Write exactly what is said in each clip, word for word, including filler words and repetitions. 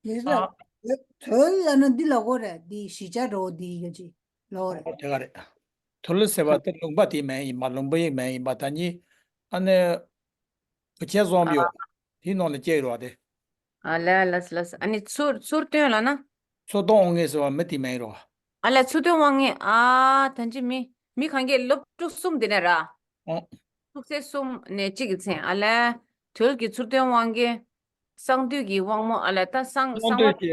ལེགས་ལ། ཨ། དོལ་ལ་ན་འདི་ལ་གོ་རེད། འདི་གཞིས་ཆགས་འགྲོ་འདི་ཡོད་ཅི་ལོ་རེད། དེ་ག་རེད། དོལ་ཟེར་བ་དེ་ལུང་པ་དེ་མིང་ཡིན་པ། ལུང་པའི་མིང་ཡིན་པ། ད་ནི་ཨ་ནི་བུ་ཆེ་བཟོ་མི་ཡོད། དེའི་ནང་ལ་སྐྱེས་རོགས་དེ། ཨ་ལ་ལ་ལ། ཨ་ནི་ཚུར་ཚུར་སྟོན་ལ་ན། ཚུར་སྟོན་དབང་ངེ་ཟེར་བ་མི་དེ་མིང་རོགས། ཨ་ལ་ཚུར་སྟོན་དབང་ངེ་ཨ་ཐན་ཅི་མི་མི་གང་གི་སློབ་ཕྲུག་གསུམ་དེ་ནས་ར། ཨོ། ཐུགས་སྲས་གསུམ་ནས་གཅིག་གི་མཚན། ཨ་ལས། དོལ་གྱི་ཚུར་སྟོན་དབང་གི། གསང་འདུས་ཀྱི་དབང་མོ། ཨ་ལས་ད་གསང་གསང་འདུས་ཀྱི་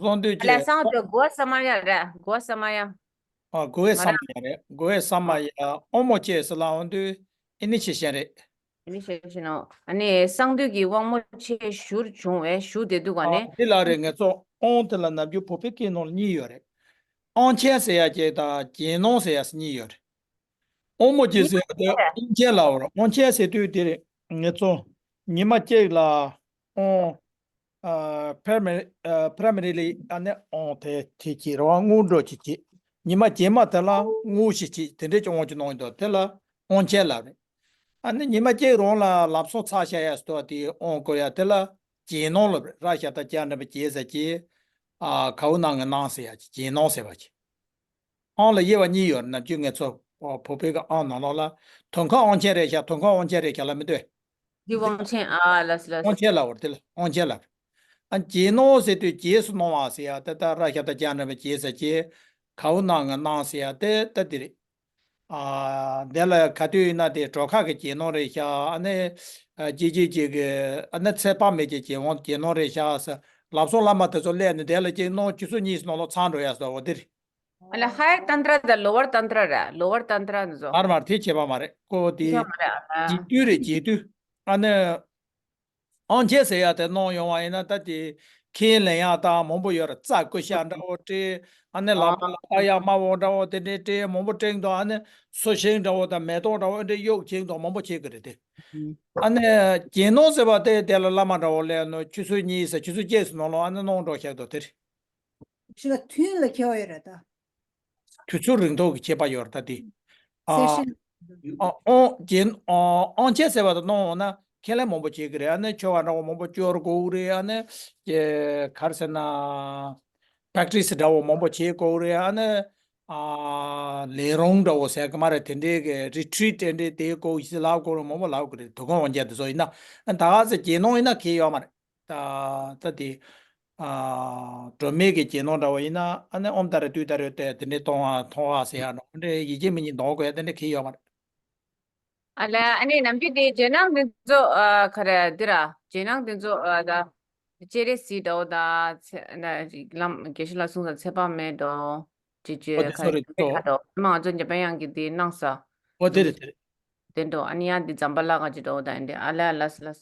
གསང་འདུས་ཀྱི། ཨ་ལས་གསང་འདུས་གོ་ས་མ་ཡ་ར་གོ་ས་མ་ཡ། ཨ་གོ་ས་མ་ཡ་རེད། གོ་ས་མ་ཡ། དབང་མོ་ཅེས་སུ་ལ་འོང་དུས་ཨེ་ནི་ཆེ་ཤན་རེད། ཨེ་ནི་ཤེས་ཤེས་ནོ། ཨ་ནི་གསང་འདུས་ཀྱི་དབང་མོ་ཆེ་ཞུར་བྱུང་བས་ཞུ་དེ་འདུག་ག་ཨ་ནི། འདི་ལ་རེད། ངེད་ཚོ་དབང་དེ་ལ་ནམ་རྒྱུན་བོད་པའི་སྐད་ནང་ལ་གཉིས་ཡོད་རེད། དབང་ཆེན་ཟེར་ཡ་ཅིག་དང་རྒྱན་ནོ་ཟེར་ཡ་ཟེར་གཉིས་ཡོད་རེད། དབང་མོ་ཅེས་ཟེར་ཡ་དེ་དབང་ཆེན་ལ་འོ་རེད། དབང་ཆེན་ཟེར་དུས་དེ་རེད། ངེད་ཚོ་ཉི་མ་གཅིག་ལ་དབང་ཨ་ཕེ་ར་མ་རི་ཨ་ཕེ་ར་མ་རི་ལི་ཨ་ནི་དབང་དེ་དེ་ཅིག་རེད་བ། རྔུལ་འགྲོ་ཅིག་ཅིག་ཉི་མ་རྗེས་མ་དེ་ལ་རྔུལ་ཞིག་ཅིག་དེ་འདྲས་ཀྱི་དབང་ཅིག་གནང་ཡོད་འདུག་དེ་ལ་དབང་ཆེན་ལབ་རེད། ཨ་ནི་ཉི་མ་གཅིག་རོང་ལ་ལམ་སང་ཚར་བཞག་ཡ་སྟོ་དེ་དབང་བསྐུར་ཡ་དེ་ལ་རྒྱན་ནོ་ལབ་རེད། ར་ཞ་བཏགས་རྒྱ་འགྲེང་བུ་རྒྱས་ཟེར་གྱི། ཨ་གའུ་ནང་གི་ནང་ཟེར་ཡ་ཅིག་རྒྱན་ནོ་ཟེར་བ་ཅིག་ཨང་ལ་དབྱེ་བ་གཉིས་ཡོད་རེད། ནམ་རྒྱུན་ངེད་ཚོ་བོད་པའི་གི་ཨང་ནང་ལོགས་ལ་དོན་ཁ་དབང་ཆེན་རེད་ཤག་དོན་ཁ་དབང་ཆེན་རེད་ཤག་ལབ་མི་འདུག་འདི་དབང་ཆེན། ཨ་ལ་སི་ལ་སི། དབང་ཆེན་ལབ་པ་རེད། དེ་ལ་དབང་ཆེན་ལབ་རེད། ཨ་རྒྱན་ནོ་ཟེར་དུས་རྗེས་སུ་གནང་བ་ཟེར་ཡ་དེ་ད་ར་ཞ་བཏགས་རྒྱ་འགྲེང་བུ་རྒྱས་ཟེར་གྱི། གའུ་ནང་གི་ནང་ཟེར་ཡ་དེ་ད་དེ་རེད། ཨ་དེ་ལ་ག་དུས་ཡིན་ན་དེ་གྲོ་ཁ་གི་རྒྱན་ནོ་རེད་ཤག་ཨ་ནི་ཨ་ཅི་ཅི་ཅིག་གི་ཨ་ནི་ཚེ་དཔག་མེད་ཀྱི་རྒྱན་དབང་རྒྱན་ནོ་རེད་ཤག་ཟེར། ལམ་སང་བླ་མ་དེ་ཚོ་སླེབས་ནས་དེ་ལ་ཅིག་གནང་། ཆུ་ཚོད་གཉིས་སུ་ནང་ལོགས་ཚང་འགྲོ་ཡ་ཟེར་བ་དེ་རེད། ཨ་ལ་ཧའེར་ཏན་ཏྲ་དང་ལོ་ཝར་ཏན་ཏྲ་ར། ལོ་ཝར་ཏན་ཏྲ་ནི་ཟོ། མར་མར་དེ་བྱེད་པ་མ་རེད། ཀོ་དེ་ཁྱོད་མ་རེད། ཨ་ལ་རྗེས་མཐུད་རེད། རྗེས་མཐུད། ཨ་ནི་དབང་ཆེན་ཟེར་ཡ་དེ་གནང་ཡོང་བ་ཡིན་ན་ད་དེ་ཁས་ལེན་ཡ་དང་མང་པོ་ཡོད་རེད། རྩྭ་བརྐོ་ཤག་འདྲ་བོ་སྤྲད། ཨ་ནི་ལག་པ་ལ་ཨ་ཡག་དམར་བོ་འདྲ་བོ་དེ་འདྲས་སྤྲད། མང་པོ་སྤྲད་འདུག་ཨ་ནི་སོ་ཤིང་འདྲ་བོ་དང་མེ་ཏོག་འདྲ་བོ་འདྲས་གཡུག་བྱེད་འདུག་མང་པོ་བྱེད་གི་རེད་དེ། ཨ་ནི་རྒྱན་ནོ་ཟེར་བ་དེ་དེ་ལ་བླ་མ་འདྲ་བོ་སླེབས་ནོ་ཆུ་ཚོད་གཉིས་ཟེར་ཆུ་ཚོད་བརྒྱད་ཟེར་ནང་ལོགས་ཨ་ནི་གནང་འགྲོ་ཤག་འདུག་དེ་རེད། ཞི་ལ་ཐུན་ལ་ཁེལ་བ་ཡོད་རེད་ད། དུས་ཚོད་རིང་ཐོག་གི་ཁྱད་པར་ཡོད་རེད་ད་དེ། ཨ་སེ་ཤན། ཨ་ཨོང་རྒྱན་ཨ་ཨོང་ཆེན་ཟེར་བ་དང་གནང་འོང་ན་ཁས་ལེན་མང་པོ་བྱེད་ཀྱི་རེད། ཨ་ནི་མཆོད་པ་འདྲ་བོ་མང་པོ་སྐྱོར་དགོས་ཀྱི་རེད། ཨ་ནི་ག་རེ་ཟེར་ན་པེག་ཊི་སི་འདྲ་བོ་མང་པོ་བྱེད་དགོས་ཀྱི་རེད། ཨ་ནི་ཨ་ལས་རུང་འདྲ་བོ་ཟེར་གི་མ་རེད། དེ་འདྲའི་གི་རི་ཊི་རིཊ་དེ་འདྲའི་དེ་དགོས་ཞེས་ལབ་དགོས་རེད། མང་པོ་ལབ་དགོས་རེད། དུས་ཁོང་དབང་ཆེན་དེ་ཚོ་ཡིན་ན། ད་ག་ཚོད་རྒྱན་ནོ་ཡིན་ན་ཁེལ་ཡོད་མ་རེད། ད་ད་དེ་ཨ་སྒྲོལ་མའི་གི་རྒྱན་ནོ་འདྲ་བོ་ཡིན་ན་ཨ་ནི་ཨོཾ་ཏཱ་རེ་ཏུཏྟཱ་རེ་ཏེ་དེ་འདྲའི་གཏོང་བ་མཐོང་བ་ཟེར་ཡ་འདྲ་བོ་འདྲ་ཡིད་ཆེས་མི་གཉིས་འདོང་དགོས་ཡ་དེ་འདྲ་ཁེལ་ཡོད་མ་རེད། ཨ་ལ་ཨ་ནི་ནམ་རྒྱུན་དེ་རྗེས་གནང་འདི་ཚོ་ཨ་ག་རེ་འདི་ར་རྗེས་གནང་འདི་ཚོ་ཨ་ད་སྤྱན་རས་གཟིགས་འདྲ་བོ་དང་ཚེ་ན་ལམ་དགེ་བཤེས་ལགས་གསུངས་ས་ཚེ་དཔག་མེད་འདྲ་བོ། ཅི་ཅི་ཨོ་དེ་ཁ་ཚོ་རེད་ཚོ། ཨ་ང་ཚོ་འཇམ་དཔལ་དབྱངས་ཀྱིས་དེ་གནང་ས། ཨོ་དེ་རེད་དེ་རེད། དེ་འགྲོ་ཨ་ནི་ཡང་དེ་ཛམ་བྷ་ལ་ག་ཅི་འགྲོ་ད་འདི་ཨ་ལ་ལ་ལ།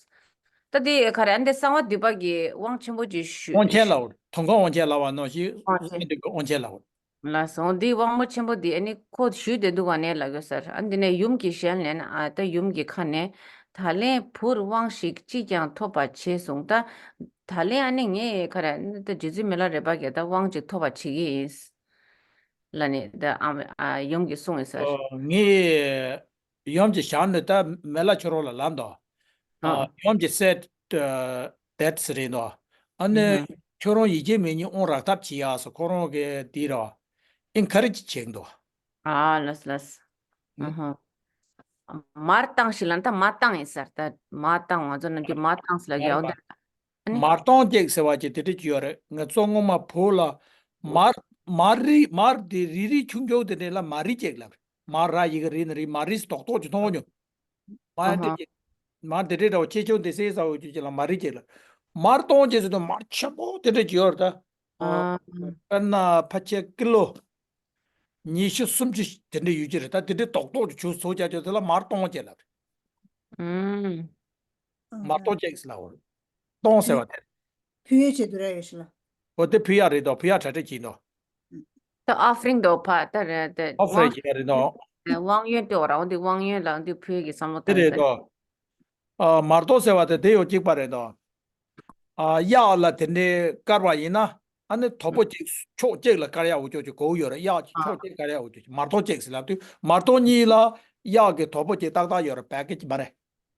ད་དེ་ག་རེ་ཨ་འདི་གསང་བ་འདུས་པ་གི་དབང་ཆེན་པོ་ཅིག་ཞུ། དབང་ཆེན་ལ་འོ་དོན་ཁ་དབང་ཆེན་ལ་བ་ནོ་ཞིག་ཨ་དེ་གི་དབང་ཆེན་ལ་འོ། ལ་སོང་དེ་དབང་མོ་ཆེན་པོ་དེ་ཨ་ནི་ཁོ་ཞུས་དེ་འདུག་ག་ནས་ལ་གོ་སར་ཨ་འདི་ནས་ཡུམ་གྱི་ཞལ་ནས་ན་ཨ་ད་ཡུམ་གྱི་ཁ་ནས་ད་ལན་བུར་དབང་ཞིག་ཅིས་ཀྱང་ཐོབ་པར་བྱས་གསུངས། ད་ད་ལན་ཨ་ནི་ངས་ག་རེ་ཨ་ནི་ད་རྗེ་བཙུན་མི་ལ་རས་པ་གིས་ད་དབང་ཅིག་ཐོབ་པར་བྱེད་ཀྱི་ཡིན། ལ་ནི་ད་ཨ་ཨ་ཡུམ་གྱིས་གསུངས་ཡིན་ཟེར། ཨོ་ངས་ཡུམ་གྱི་ཞལ་ནས་ད་མི་ལ་ཁྱོད་རང་ལ་ལབ་འདུག་ཨ་ཨ་ཡུམ་གྱི་སྲས་དེད་ཟེར་རེད་འདུག་ཨ་ནི་ཨུ་ཁྱོད་རང་ཡིད་ཆེས་མེད་ཉིན་དབང་རག་ཐབས་བྱེད་ཡ་ཟེར་ཁོ་རང་གི་དེ་ར་ཨིན་ཁ་རེ་ཅི་བྱེད་འདུག་ཨ་ལ་སི་ལ་སི། ཨུ་ཧུ། མར་བཏང་ཞིག་ལ་ད་མ་བཏང་ཡིན་ཟེར། ད་མ་བཏང་ང་ཚོ་ནམ་རྒྱུན་མ་བཏང་ཟེར་ལ་ཡ་འོ་འདི། ཨ་ནི། མར་གཏོང་བྱེད་ཟེར་བ་ཅིག་དེ་འདྲ་ཅིག་ཡོད་རེད། ང་ཚོ་སྔོན་མ་བོད་ལ་མར་མར་རིལ་མར་དེ་རིལ་རིལ་ཆུང་ཆུང་དེ་འདྲ་ལ་མར་རིལ་བྱེད་ལབ་རེད། མར་ར་ཡི་གེ་རི་ན་རིལ་མར་རིལ་རྡོག་རྡོག་ཅིག་མཐོང་མྱོང་། མར་ཨ་དེ་ཧ། ཅིག་མར་དེ་འདྲ་འདྲ་བོ་ཆེ་ཆུང་དེ་སེ་ས་འོ་ཅིག་ཅིག་ལ་མར་རིལ་བྱེད་ལབ། མར་གཏོང་བྱེད་ཟེར་དུས་མར་ཆེན་པོ་དེ་འདྲ་ཅིག་ཡོད་རེད་ད། ཨ། དཔེར་ན་ཕལ་ཆེར་ཀི་ལོ་ཉི་ཤུ་སུམ་ཅུ་དེ་འདྲ་ཡོད་ཀྱི་རེད། ད་དེ་འདྲ་རྡོག་རྡོག་ཅིག་ཆུ་བཟོ་བྱ་ཆོག་དེ་ལ་མར་གཏོང་བྱེད་ལབ་རེད། ཨུམ། མར་གཏོང་བྱེད་ཟེར་ལབ་རེད། གཏོང་ཟེར་བ་དེ་རེད། ཕུལ་ཡས་ཆེད་དུ་རེད་ཡོད་ཤི་ལ། འོ་དེ་ཕུལ་ཡག་རེད་དོ། ཕུལ་ཡག་གྲ་སྒྲིག་བྱེད་དོ། ད་ཨོ་ཕ་རིང་དོ་ཕ་ད་རེད་དེ་ཨོ་ཕ་རིང་དབང་བྱེད་ཡག་རེད་དོ། དབང་ཡོན་སྤྲོད་པ་རང་དེ་དབང་ཡོན་ལ་འདི་ཕུལ་གྱི་བསམ་བློ་དེ་བཏང་རེད་ཟེར། དོ། ཨ་མར་གཏོང་ཟེར་བ་དེ་དེ་ཡང་གཅིག་པ་རེད་དོ། ཨ་གཡག་ལ་དེ་འདྲའི་བཀར་བ་ཡིན་ན་ཨ་ནི་དོ་པོ་གཅིག་ཕྱོགས་གཅིག་ལ་བཀར་ཡག་འོ་ཅོག་ཅིག་གོ་ཡོད་རེད། གཡག་གཅིག་ཕྱོགས་གཅིག་བཀར་ཡག་འོ་ཅོག་ཅིག་མར་གཏོང་གཅིག་ཟེར་ལབ་དུས་མར་གཏོང་གཉིས་ལ་གཡག་གི་དོ་པོ་གཅིག་ཏག་ཏག་ཡོད་རེད། བད་ཀ་གཅིག་མ་རེད།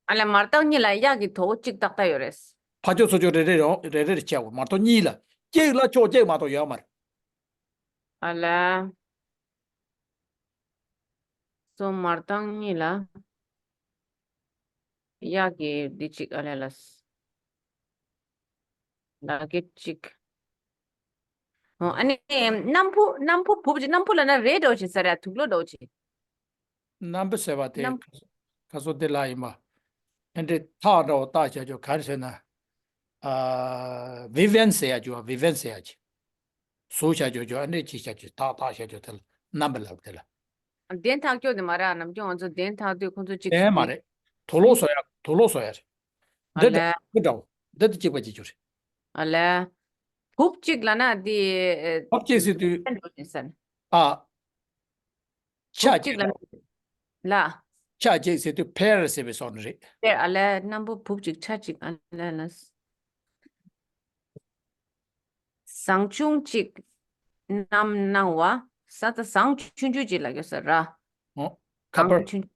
ཨ་ལས་མར་གཏོང་གཉིས་ལ་གཡག་གི་དོ་པོ་གཅིག་ཏག་ཏག་ཡོད་རེད། ཕ་ཆོས་ཚུ་ཆོས་རེ་རེ་རེ་རེ་རེ་བྱས་འོ། མར་གཏོང་གཉིས་ལ་ གཅིག་ལ་ཕྱོགས་གཅིག་མ་གཏོགས་ཡོད་མ་རེད། ཨ་ལ། སོ་མར་དང་གཉིས་ལ། གཡག་གི་འདི་གཅིག་ཨ་ལས་ལ། ལ་གེ་གཅིག་ཨོ་ཨ་ནི་སྣམ་བུ་སྣམ་བུ་བུབ་ཅིག་སྣམ་བུ་ལ་ན་རེད་འགྲོ་ཅིག་ཟེར་ཡ་དུག་ལོག་འགྲོ་ཅིག་སྣམ་བུ་ཟེར་བ་དེ་སྣམ་ཁ་སོ་དེ་ལ་ཡིན་པ། ཨ་འདྲེ་ཐག་འདྲ་བོ་བཏགས་བྱ་རྒྱུ་ག་རེ་ཟེར་ན། ཨ། བི་ཝན་ཟེར་ཡ་རྒྱུ་བ་བི་ཝན་ཟེར་ཡ་ཅིག་ཟུག་བྱ་རྒྱུ་རྒྱུ་ཨ་འདྲེ་ཅིག་བྱ་རྒྱུ་ཐག་བཏགས་བྱ་རྒྱུ་དེ་ལ་སྣམ་བུ་ལབ་དེ་ལ། གདན་ཐག་སྐྱོ་དེ་མ་ར་ནམ་རྒྱུན་ང་ཚོ་གདན་ཐག་དུས་ཁོང་ཚོ་གཅིག་དེ་མ་རེད། དུག་ལོག་བཟོ་ཡ་དུག་ལོག་བཟོ་ཡ་རེད། འདི་ད་ཨ་ལས། འདི་འདྲ་བོ། འདི་ད་གཅིག་པ་གཅིག་རྒྱུ་རེད། ཨ་ལས། བུབ་གཅིག་ལ་ན་དེ། བུབ་གཅིག་ཟེར་དུས། ཨེ་འགྲོ་ནི་ཟེར། ཨ། ཆ་བུབ་གཅིག་གཅིག་ལ་ན། ལ། ཆ་གཅིག་ཟེར་དུས་ཕེར་ཟེར་བའི་སོགས་ནི་རེད། དེ་ཨ་ལས་སྣམ་བུ་བུབ་གཅིག་ཆ་གཅིག་ཨ་ལས་ལ། ཟངས་ཆུང་གཅིག་བསྣམས་སྣང་བ། ས་ད་ཟངས་ཆུང་ཆུང་གཅིག་ལ་གོ་ས་ར། ཨོ། ཁ་པར། ཆུང་།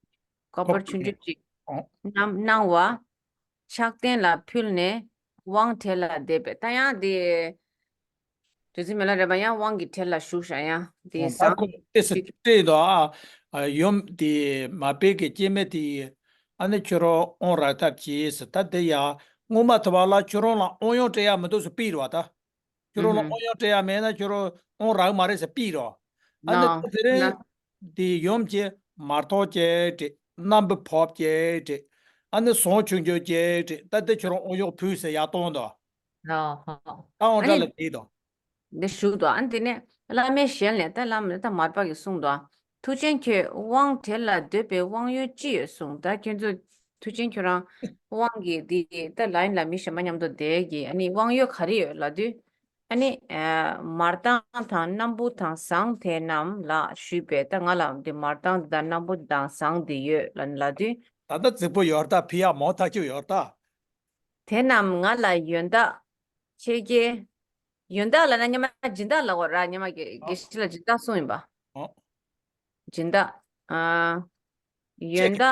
ཁ་པར་ཆུང་ཆུང་གཅིག་ཨོ། བསྣམས་སྣང་བ། ཕྱག་རྟེན་ལ་ཕུལ་ནས་དབང་གྲལ་ལ་བསྡད་པས་ད་ཡང་དེ། དུས་ཚོད་མེད་ལ་རེ་བ་ཡང་དབང་གི་གྲལ་ལ་བཞུགས་ཤག་ཡང་དེ་ཨོ་ད་ཟངས་ཁོ་ཏེ་སི་ཏེ་དོ་ཨ། ཡོམ་དེ་མ་པེ་གི་སྐྱེ་མེད་དེ། ཨ་ནི་ཁྱོད་རང་དབང་རག་ཐབས་གྱིས་སི་ད་དེ་ཡ་སྔོན་མ་ཐུ་བ་ལ་ཁྱོད་རང་ལ་དབང་ཡོན་སྤྲད་ཡ་མི་འདུག་སི་པིར་བ་ད། ཁྱོད་རང་ལ་དབང་ཡོན་སྤྲད་ཡ་མེད་ན་ཁྱོད་རང་དབང་རག་མ་རེད་ཟེར་པིར་རོ། ཨ་ནི་ད་དེ་རིང་དེ་ཡོམ་གྱི་མར་ཐོག་གྱི་དྲི་སྣམ་བུ་ཕོབ་ཀྱི་དྲི། ཨ་ནི་ཟངས་ཆུང་ཆུང་གྱི་དྲི་ད་དེ་ཁྱོད་རང་དབང་ཡོན་ཕུལ་ཟེར་ཡ་གཏོང་དོ། ད་དབང་གྲལ་ལ་དེ་དོ། འདི་ཞུགས་དོ། ཨ་ནི་དེ་ནས་བླ་མའི་ཞལ་ནས་ད་བླ་མ་ད་མར་པ་གིས་གསུངས་དོ། མཐུ་ཆེན་ཁྱོད་དབང་གྲལ་ལ་སྡོད་པའི་དབང་ཡོན་ཅི་ཡོད་གསུངས། ད་ཁྱོད་ཚོ་མཐུ་ཆེན་ཁྱོད་རང་དབང་གི་འདི་ད་ལ་ཡིན་ལ་མི་གཞན་པ་མཉམ་དུ་བསྡད་ཀྱི་ཨ་ནི་དབང་ཡོད་ག་རེ་ཡོད་ལབ་དུས། ཨ་ནི་མར་ཏང་དང་སྣམ་བུ་དང་ཟངས་དེ་རྣམས་ལ་ཞུས་པས་ད་ང་ལ་འདི་མར་ཏང་དང་སྣམ་བུ་དང་ཟངས་འདི་ཡོད་ལབ་ལབ་དུས། ད་ལྟ་རྫིག་པོ་ཡོད་ད་ཕི་ཡ་མོ་ཐག་ཆོད་ཡོད་ད། དེ་རྣམས་ང་ལ་ཡོན་བདག་ཆེ་གེ། ཡོན་བདག་ལབ་ན་སྙམ་མ་སྦྱིན་བདག་ལབ་དགོས་ར་སྙམ་མ་དགེ་དགེ་བཤེས་ལ་སྦྱིན་བདག་གསུངས་ཡིན་པ། ཨོ། སྦྱིན་བདག་ཨ། ཆེ་ཡོན་གེ་བདག་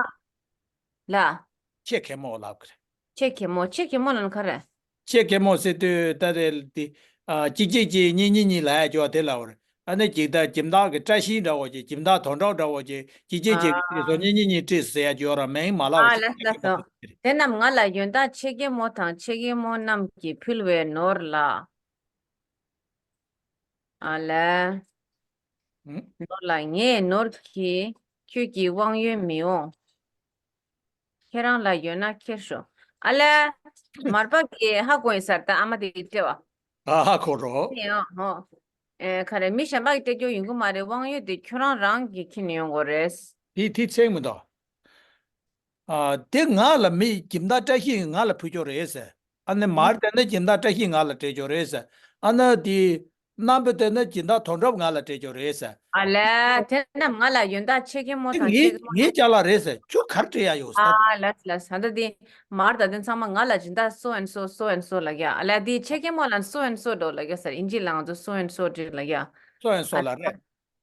ལ། ཆེ་གེ་མོ་ལབ་གི་རེད། ཆེ་གེ་མོ་ཆེ་གེ་མོ་ལབ་ན་ག་རེ། ཆེ་གེ་མོ་ཟེར་དུས་ད་རེ་དེ་ཨ་གཅིག་གཅིག་གཅིག་གཉིས་གཉིས་གཉིས་ལབ་ཡ་ཅོ་དེ་ལབ་རེད། ཨ་ནི་སྦྱིན་བདག་སྦྱིན་བདག་གི་བཀྲ་ཤིས་འདྲ་བོ་ཅིག་སྦྱིན་བདག་དོན་གྲུབ་འདྲ་བོ་ཅིག་གཅིག་གཅིག་གཅིག་གཅིག་སོ་གཉིས་གཉིས་གཉིས་ཀྲིས་ཟེར་ཡ་ཅོ་ར་མིང་མ་ལབ་བ་ཨ་ལ་ལ་སོ། དེ་རྣམས་ང་ལ་ཡོན་བདག་ཆེ་གེ་མོ་དང་ཆེ་གེ་མོ་རྣམས་ཀྱིས་ཕུལ་བའི་ནོར་ལ། ཨ་ལས། ཨུ། ནོར་ལ་ངས་ནོར་གྱིས་ཁྱོད་ཀྱི་དབང་ཡོན་མི་འོང་། ཁྱེད་རང་ལ་ཡོད་ན་ཁྱེར་ཤོག་ཨ་ལས། མར་པ་གིས་ཧ་གོ་ཡིན་ས་རེད་ད་ཨ་མ་དེ་སྤྲད་བ། ཨ་ཧ་གོ་རོ། ནས་ཨ་ཧོ། ཨེ་ག་རེ་མི་གཞན་པ་གིས་སྤྲད་རྒྱུ་ཡོང་གི་མ་རེད། དབང་ཡོན་དེ་ཁྱོད་རང་རང་གིས་ཁྱེར་ནས་ཡོང་དགོས་རེད། དེ་དེ་ཚེགས་མི་འདུག་ཨ་དེ་ང་ལ་མི་སྦྱིན་བདག་བཀྲ་ཤིས་ང་ལ་ཕུལ་ཆོག་རེད་ཟེར། ཨ་ནི་མར་དེ་ནི་སྦྱིན་བདག་བཀྲ་ཤིས་ང་ལ་སྤྲད་ཆོག་རེད་ཟེར། ཨ་ནི་དེ་སྣམ་བུ་དེ་ནི་སྦྱིན་བདག་དོན་གྲུབ་ང་ལ་སྤྲད་ཆོག་རེད་ཟེར། ཨ་ལས་དེ་རྣམས་ང་ལ་ཡོན་བདག་ཆེ་གེ་མོ་དང་ཆེ་ངའི་གེ་མོ་ངའི་ཅ་ལག་རེད་ཟེར། ཁྱོད་ག་རེ་སྤྲད་ཡ་ཡོད་ཟེར། ཨ་ལས་ལས་ད་ལྟ་དེ་མར་ད་དེ་ཚང་མ་ང་ལ་སྦྱིན་བདག་so and so so and so ལབ་ཡ། ཨ་ལས་དེ་ཆེ་གེ་མོ་ལ་so and so འགྲོ་ལབ་ཡ་ཟེར། ཨིན་ཇི་ལ་ང་ཚོ་so and so འགྲིག་ལབ་ཡ། so and so ལ་རེད།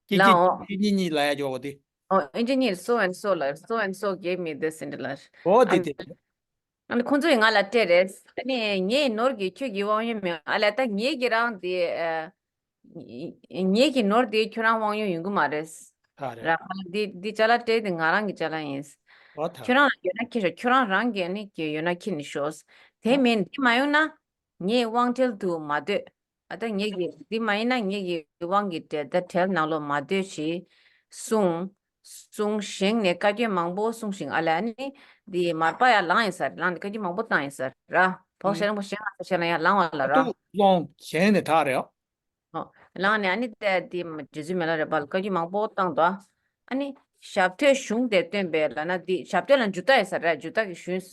ཀྱི་ལའོ། ཀྱི་ཀྱི་གཉིས་གཉིས་ལ་ཡ་ཇོ་བོ་དེ། ཨོ་ཨིན་ཇི་ནི་so and so ལ་so and so gave me this འདི་ལ། ཨོ་དེ་དེ། ཨ་ནི་ཁོང་ཚོས་ང་ལ་སྤྲད་རེད། ཨ་ནི་ངའི་ནོར་གྱིས་ཁྱོད་ཀྱི་དབང་ཡོན་མི་ཨ་ལས་ད་ངེད་ཀྱི་རང་དེ་ཨ། ངེད་ཀྱི་ནོར་དེ་ཁྱོད་རང་དབང་ཡོན་ཡོང་གི་མ་རེད། ད་རེད། ར་ཨ་ནི་འདི་འདི་ཅ་ལག་སྤྲད་དེ་ང་རང་གི་ཅ་ལག་ཡིན། ཨོ་ད། ཁྱོད་རང་ལ་ཡོད་ན་ཁྱེར་ཤོག་ཁྱོད་རང་རང་གི་ཨ་ནི་ཀྱི་ཡོད་ན་ཁྱེར་ནས་ཤོག་དེ་ཨོ། མིན་འདི་མ་ཡོང་ན་ངའི་དབང་གྲལ་དུ་མ་སྡོད། ཨ་ད་ངེད་ཀྱི་འདི་མ་ཡིན་ན་ངེད་ཀྱི་དབང་གི་གྲལ་ད་གྲལ་ནང་ལོགས་མ་སྡོད་ཞེས་གསུངས། གསུངས་བཞེངས་ནས་བཀའ་བཀྱོན་མང་པོ་གསུངས་ཤིང་ཨ་ལས་ཨ་ནི་འདི་མར་པ་ཡར་ལངས་ཡིན་ས་རེད། ལངས་ནས་བཀའ་བཀྱོན་མང་པོ་བཏང་ཡིན་ས་རེད། བོག་ཞེ་རིང་པོ་བཞེངས་ཨ་ས་ཆེ་ལ་ཡར་ལངས་བ་ལ་ར། ཏུ་ལོང་བཞེངས་ནས་ཐག་རེད། ཨོ། ལངས་ནས་ཨ་ནི་ད་འདི་རྗེ་བཙུན་མི་ལ་རས་པ་ལ་བཀའ་བཀྱོན་མང་པོ་བཏང་འདུག་ཨ་ནི་ཞབས་ཐོད་གཞུང་དེ་སྟོན་པས་ལབ་ན་འདི་ཞབས་ཐོད་ལ་འཇུ་རྟ་ཡིན་ས་རེད། འཇུ་རྟ་གི་གཞུང་།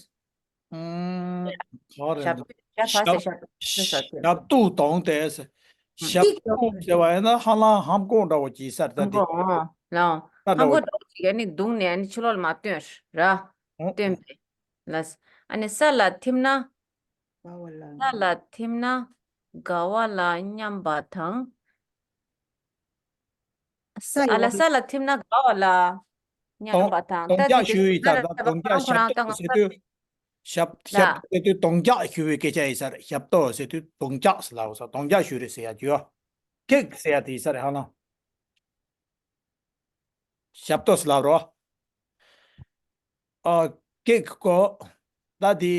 ཨུམ། ག་རེ་ཞབས་འདུག་ཞབས་ཞབས་ཞབས་ཞབས་ཞབས་ཞབས་ཏོག་གདོང་དེ་ཞབས་ཏོག་ཟེར་བ་ཡིན་ན་ཧ་ལམ་ཧམ་ཀོང་འདྲ་བོ་ཅིག་ས་རེད་ད་འདི། ཧམ་ཀོང་ཨོ་ལའོ། ད་ཧམ་འདྲ་བོ་ཀོང་འདྲ་བོ་ཅིག་ཨ་ནི་གདུང་ནས་ཨ་ནི་ཕྱི་ལོགས་ལ་མ་སྟོན་ར། ཨོ་སྟོན་པས་ལ། ཨ་ནི་ས་ལ་ཐིམ་ན། དགའ་བ་ལ། ས་ལ་ཐིམ་ན་དགའ་བ་ལ་སྙམ་པ་དང་། ས་ཡི་ཨ་ལ་བ་ས་ལ་ཐིམ་ན་དགའ་བ་ལ་སྙམ་པ་དང་། གདོང་ད་རྒྱག་དེ་ཞུ་ཡི་ད་ད་གདོང་རྒྱག་ཞབས་ཏོག་ཟེར་དུས། ཞབས་ལ། ཞབས་ཏོག་ཟེར་དུས་གདོང་ལྕག་ཞུ་བའི་སྐད་ཆ་ཡིན་ས་རེད། ཞབས་ཏོག་ཟེར་དུས་གདོང་ལྕག་ཟེར་ལབ་ས། གདོང་ལྕག་ཞུ་རེད་ཟེར་ཡ་ཅིག་ཡོད། ཀེག་ཟེར་ཡ་དེ་ཡིན་ས་རེད་ཧ་ལམ། ཞབས་ཏོག་ཟེར་ལབ་རོ། ཨ། ཀེག་གོ། ད་དེ་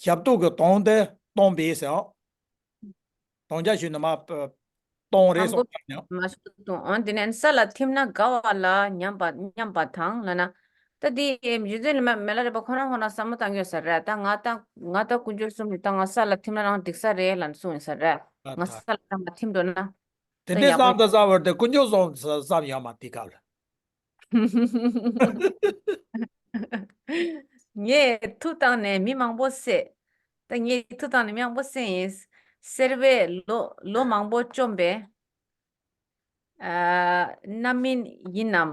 ཞབས་ཏོག་གི་གདོང་དེ་སྟོང་པས་ཟེར། གདོང་ལྕག་ཞུས་ན་མ་སྟོང་རེད་དང་པོ་སོང་ཡང་། མ་ཞུ་དང་། འོན་ཏེ་ནས་ས་ལ་ཐིམ་ན་དགའ་བ་ལ་སྙམ་པ་སྙམ་པ་དང་ལབ་ན། ད་འདི་རྗེ་བཙུན་མི་ལ་རས་པ་ཁོ་རང་ཁོ་ན་བསམ་བློ་བཏང་ཡོད་ས་རེད། ད་ང་ད་ང་ད་དཀོན་མཆོག་གསུམ་ལ་ད་ང་ས་ལ་ཐིམ་ན་རང་འགྲིག་ས་རེད་ལབ་གསུངས་ཡོད་ས་རེད། ད་ང་ད་ས་ལ་ད་ང་ཐིམ་འགྲོ་ན། དེ་ད་འདྲའི་ཡག་པོ། བསམ་ད་བསམ་བར་དེ་དཀོན་མཆོག་གསུམ་བསམ་ཡོད་མ་དེ་ག་ལ། ངས་ཐུགས་བཏང་ནས་མི་མང་པོ་བསད། ད་ངས་ཐུགས་བཏང་ནས་མི་མང་པོ་བསད་ཡིན། བསད་པས་ལོ་ལོ་མང་པོ་བཅོམ་པས། ཨ། རྣམ་སྨིན་ཡིན་ནམ།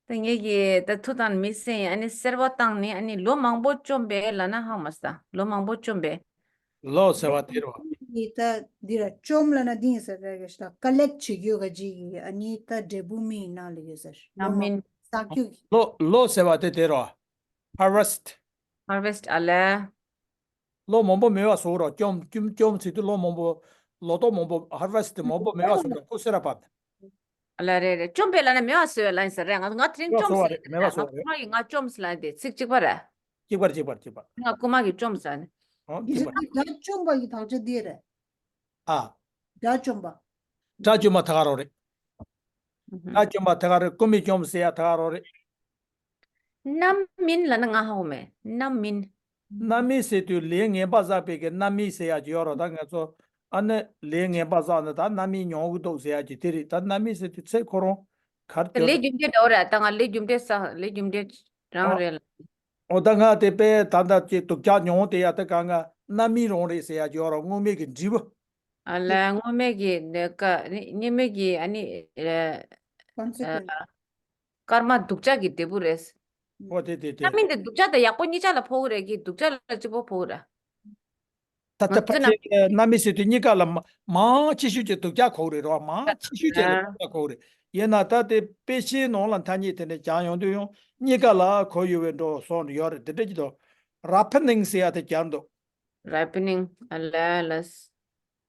ད་ངས་ཀྱིས་ད་ཐུགས་བཏང་ནས་མི་བསད་ཡིན། ཨ་ནི་བསད་པ་བཏང་ནས་ཨ་ནི་ལོ་མང་པོ་བཅོམ་པས་ལབ་ན་ཧ་མ་སྟ། ལོ་མང་པོ་བཅོམ་པས། ལོ་ཟེར་བ་དེ་རེད་བ། འདི་ད་འདི་ར་བཅོམ་ལབ་ན་འདི་ཡིན་ས་རེད། ག་ཞིག་ད་ཀ་ལེག་བྱེད་རྒྱུ་ག་ཅིག་གི་ཨ་ནི་ད་འབྲས་བུ་སྨིན་ཡིན་ན་ལ་ཡོད་ས་རེད། ལོ་རྣམ་སྨིན། བསགས་རྒྱུ་གི། ལོ་ལོ་ཟེར་བ་དེ་དེ་རེད་བ། ཧར་ཝེ་སི་ཊི། ཧར་ཝེ་སི་ཊི་ཨ་ལས། ལོ་མང་པོ་མེད་པ་བཟོ་རོགས། བཅོམ་བཅོམ་བཅོམ་ཟེར་དུས་ལོ་མང་པོ། ལོ་ཏོག་མང་པོ་ཧར་ཝེ་སི་ཊི་མང་པོ་མེད་པ་བཟོ་རོགས། ཁུ་སེ་ར་པ། ཨ་ལ་རེད་རེད། བཅོམ་པས་ལབ་ན་མེད་པ་བཟོས་ལབ་ཡིན་ས་རེད། ང་ང་དེ་རིང་མེད་པ་བཅོམ་བཟོ་བ་ཟེར་རེད། མེད་པ་བཟོ་བ་རེད། ང་ཁོ་རང་གིས་ང་བཅོམ་ཟེར་ལབ་ཡིན་དེ་ཚིག་གཅིག་པ་རེད། གཅིག་པར་གཅིག་པར་གཅིག་པར། ང་རྐུ་མ་གིས་བཅོམ་ཟེར་ནས། ཨོ་གཅིག་པར། དགྲ་བཅོམ་པ་གི་དག་ཆ་འདི་རེད། ཨ། དགྲ་བཅོམ་པ། དགྲ་བཅོམ་པ་ད་ག་རང་རེད། དགྲ་བཅོམ་པ་ད་ག་རེད། རྐུ་མི་བཅོམ་ཟེར་ཡ་ད་ག་རང་རེད། རྣམ་སྨིན་ལབ་ན་ང་ཧ་གོ་མེད། རྣམ་སྨིན། རྣམ་སྨིན་ཟེར་དུས་ལས་ངན་པ་བསགས་པའི་གི་རྣམ་སྨིན་ཟེར་ཡ་ཅིག་ཡོད་རེད། ད་ང་ཚོ་ཨ་ནི་ལས་ངན་པ་བསགས་ན་ད་རྣམ་སྨིན་མྱོང་གི་འདུག་ཟེར་ཡ་ཅིག་དེ་རེད། ད་རྣམ་སྨིན་ཟེར་དུས་ཚེ་ཁོ་རང་གར་ད་གྱོན། ལས་རྒྱུ་འབྲས་འདྲ་བོ་རེད། ད་ང་ལས་རྒྱུ་འབྲས་བསགས། ལས་རྒྱུ་འབྲས་རང་ཨོ། རེད་ལ། ཨོ་ད་ང་དེ་དཔེ་ད་ལྟ་ཅིག་སྡུག་ཅག་མྱོང་དེ་ཡ་ད་ག་ང་རྣམ་སྨིན་རང་རེད་ཟེར་ཡ་ཅིག་ཡོད་རེད། སྔོན་མའི་གི་འབྲས་བུ། ཨ་ལ་སྔོན་མའི་གི་འདི་ཀ་སྔོན་མའི་གི་ཨ་ནི་ཨ་ཀོན་སི་ཀུ་ཨེན་སི། ཀརྨ་སྡུག་ཅག་གི་འབྲས་བུ་རེད། ཨོ་དེ་དེ་དེ། རྣམ་སྨིན་དེ་སྡུག་ཅག་དང་ཡག་པོ་གཉིས་ཆ་ལ་ཕོག་གི་རེད་གི། སྡུག་ཅག་ལ་གཅིག་པོ་ཕོག་གི་རེད། ད་ལྟ་ང་ཚོ་ཕལ་ཆེར་རྣམ་སྨིན་ཟེར་དུས་གཉིས་ཀ་ལ་མ་མང་ཆེ་ཤོས་ཀྱི་སྡུག་ཅག་གོ་གི་རེད་རོ། མང་ཆེ་ཤོས་ཀྱི་ལ་སྡུག་ཅག་གོ་གི་རེད། ཡིན་ན་ད་དེ་དཔེ་ཆའི་ནང་ལ་ཐ་སྙད་དེ་འདྲ་སྦྱང་ཡོང་དུས་ཡང་གཉིས་ཀ་ལ་གོ་ཡོད་པའི་འགྲོ་སོང་ཡོད་རེད། དེ་འདྲ་ཅིག་འདུག་ར་པ་ནིང་ཟེར་ཡ་དེ་སྦྱར་འདུག་ར་པ་ནིང་། ཨ་ལ་ལ།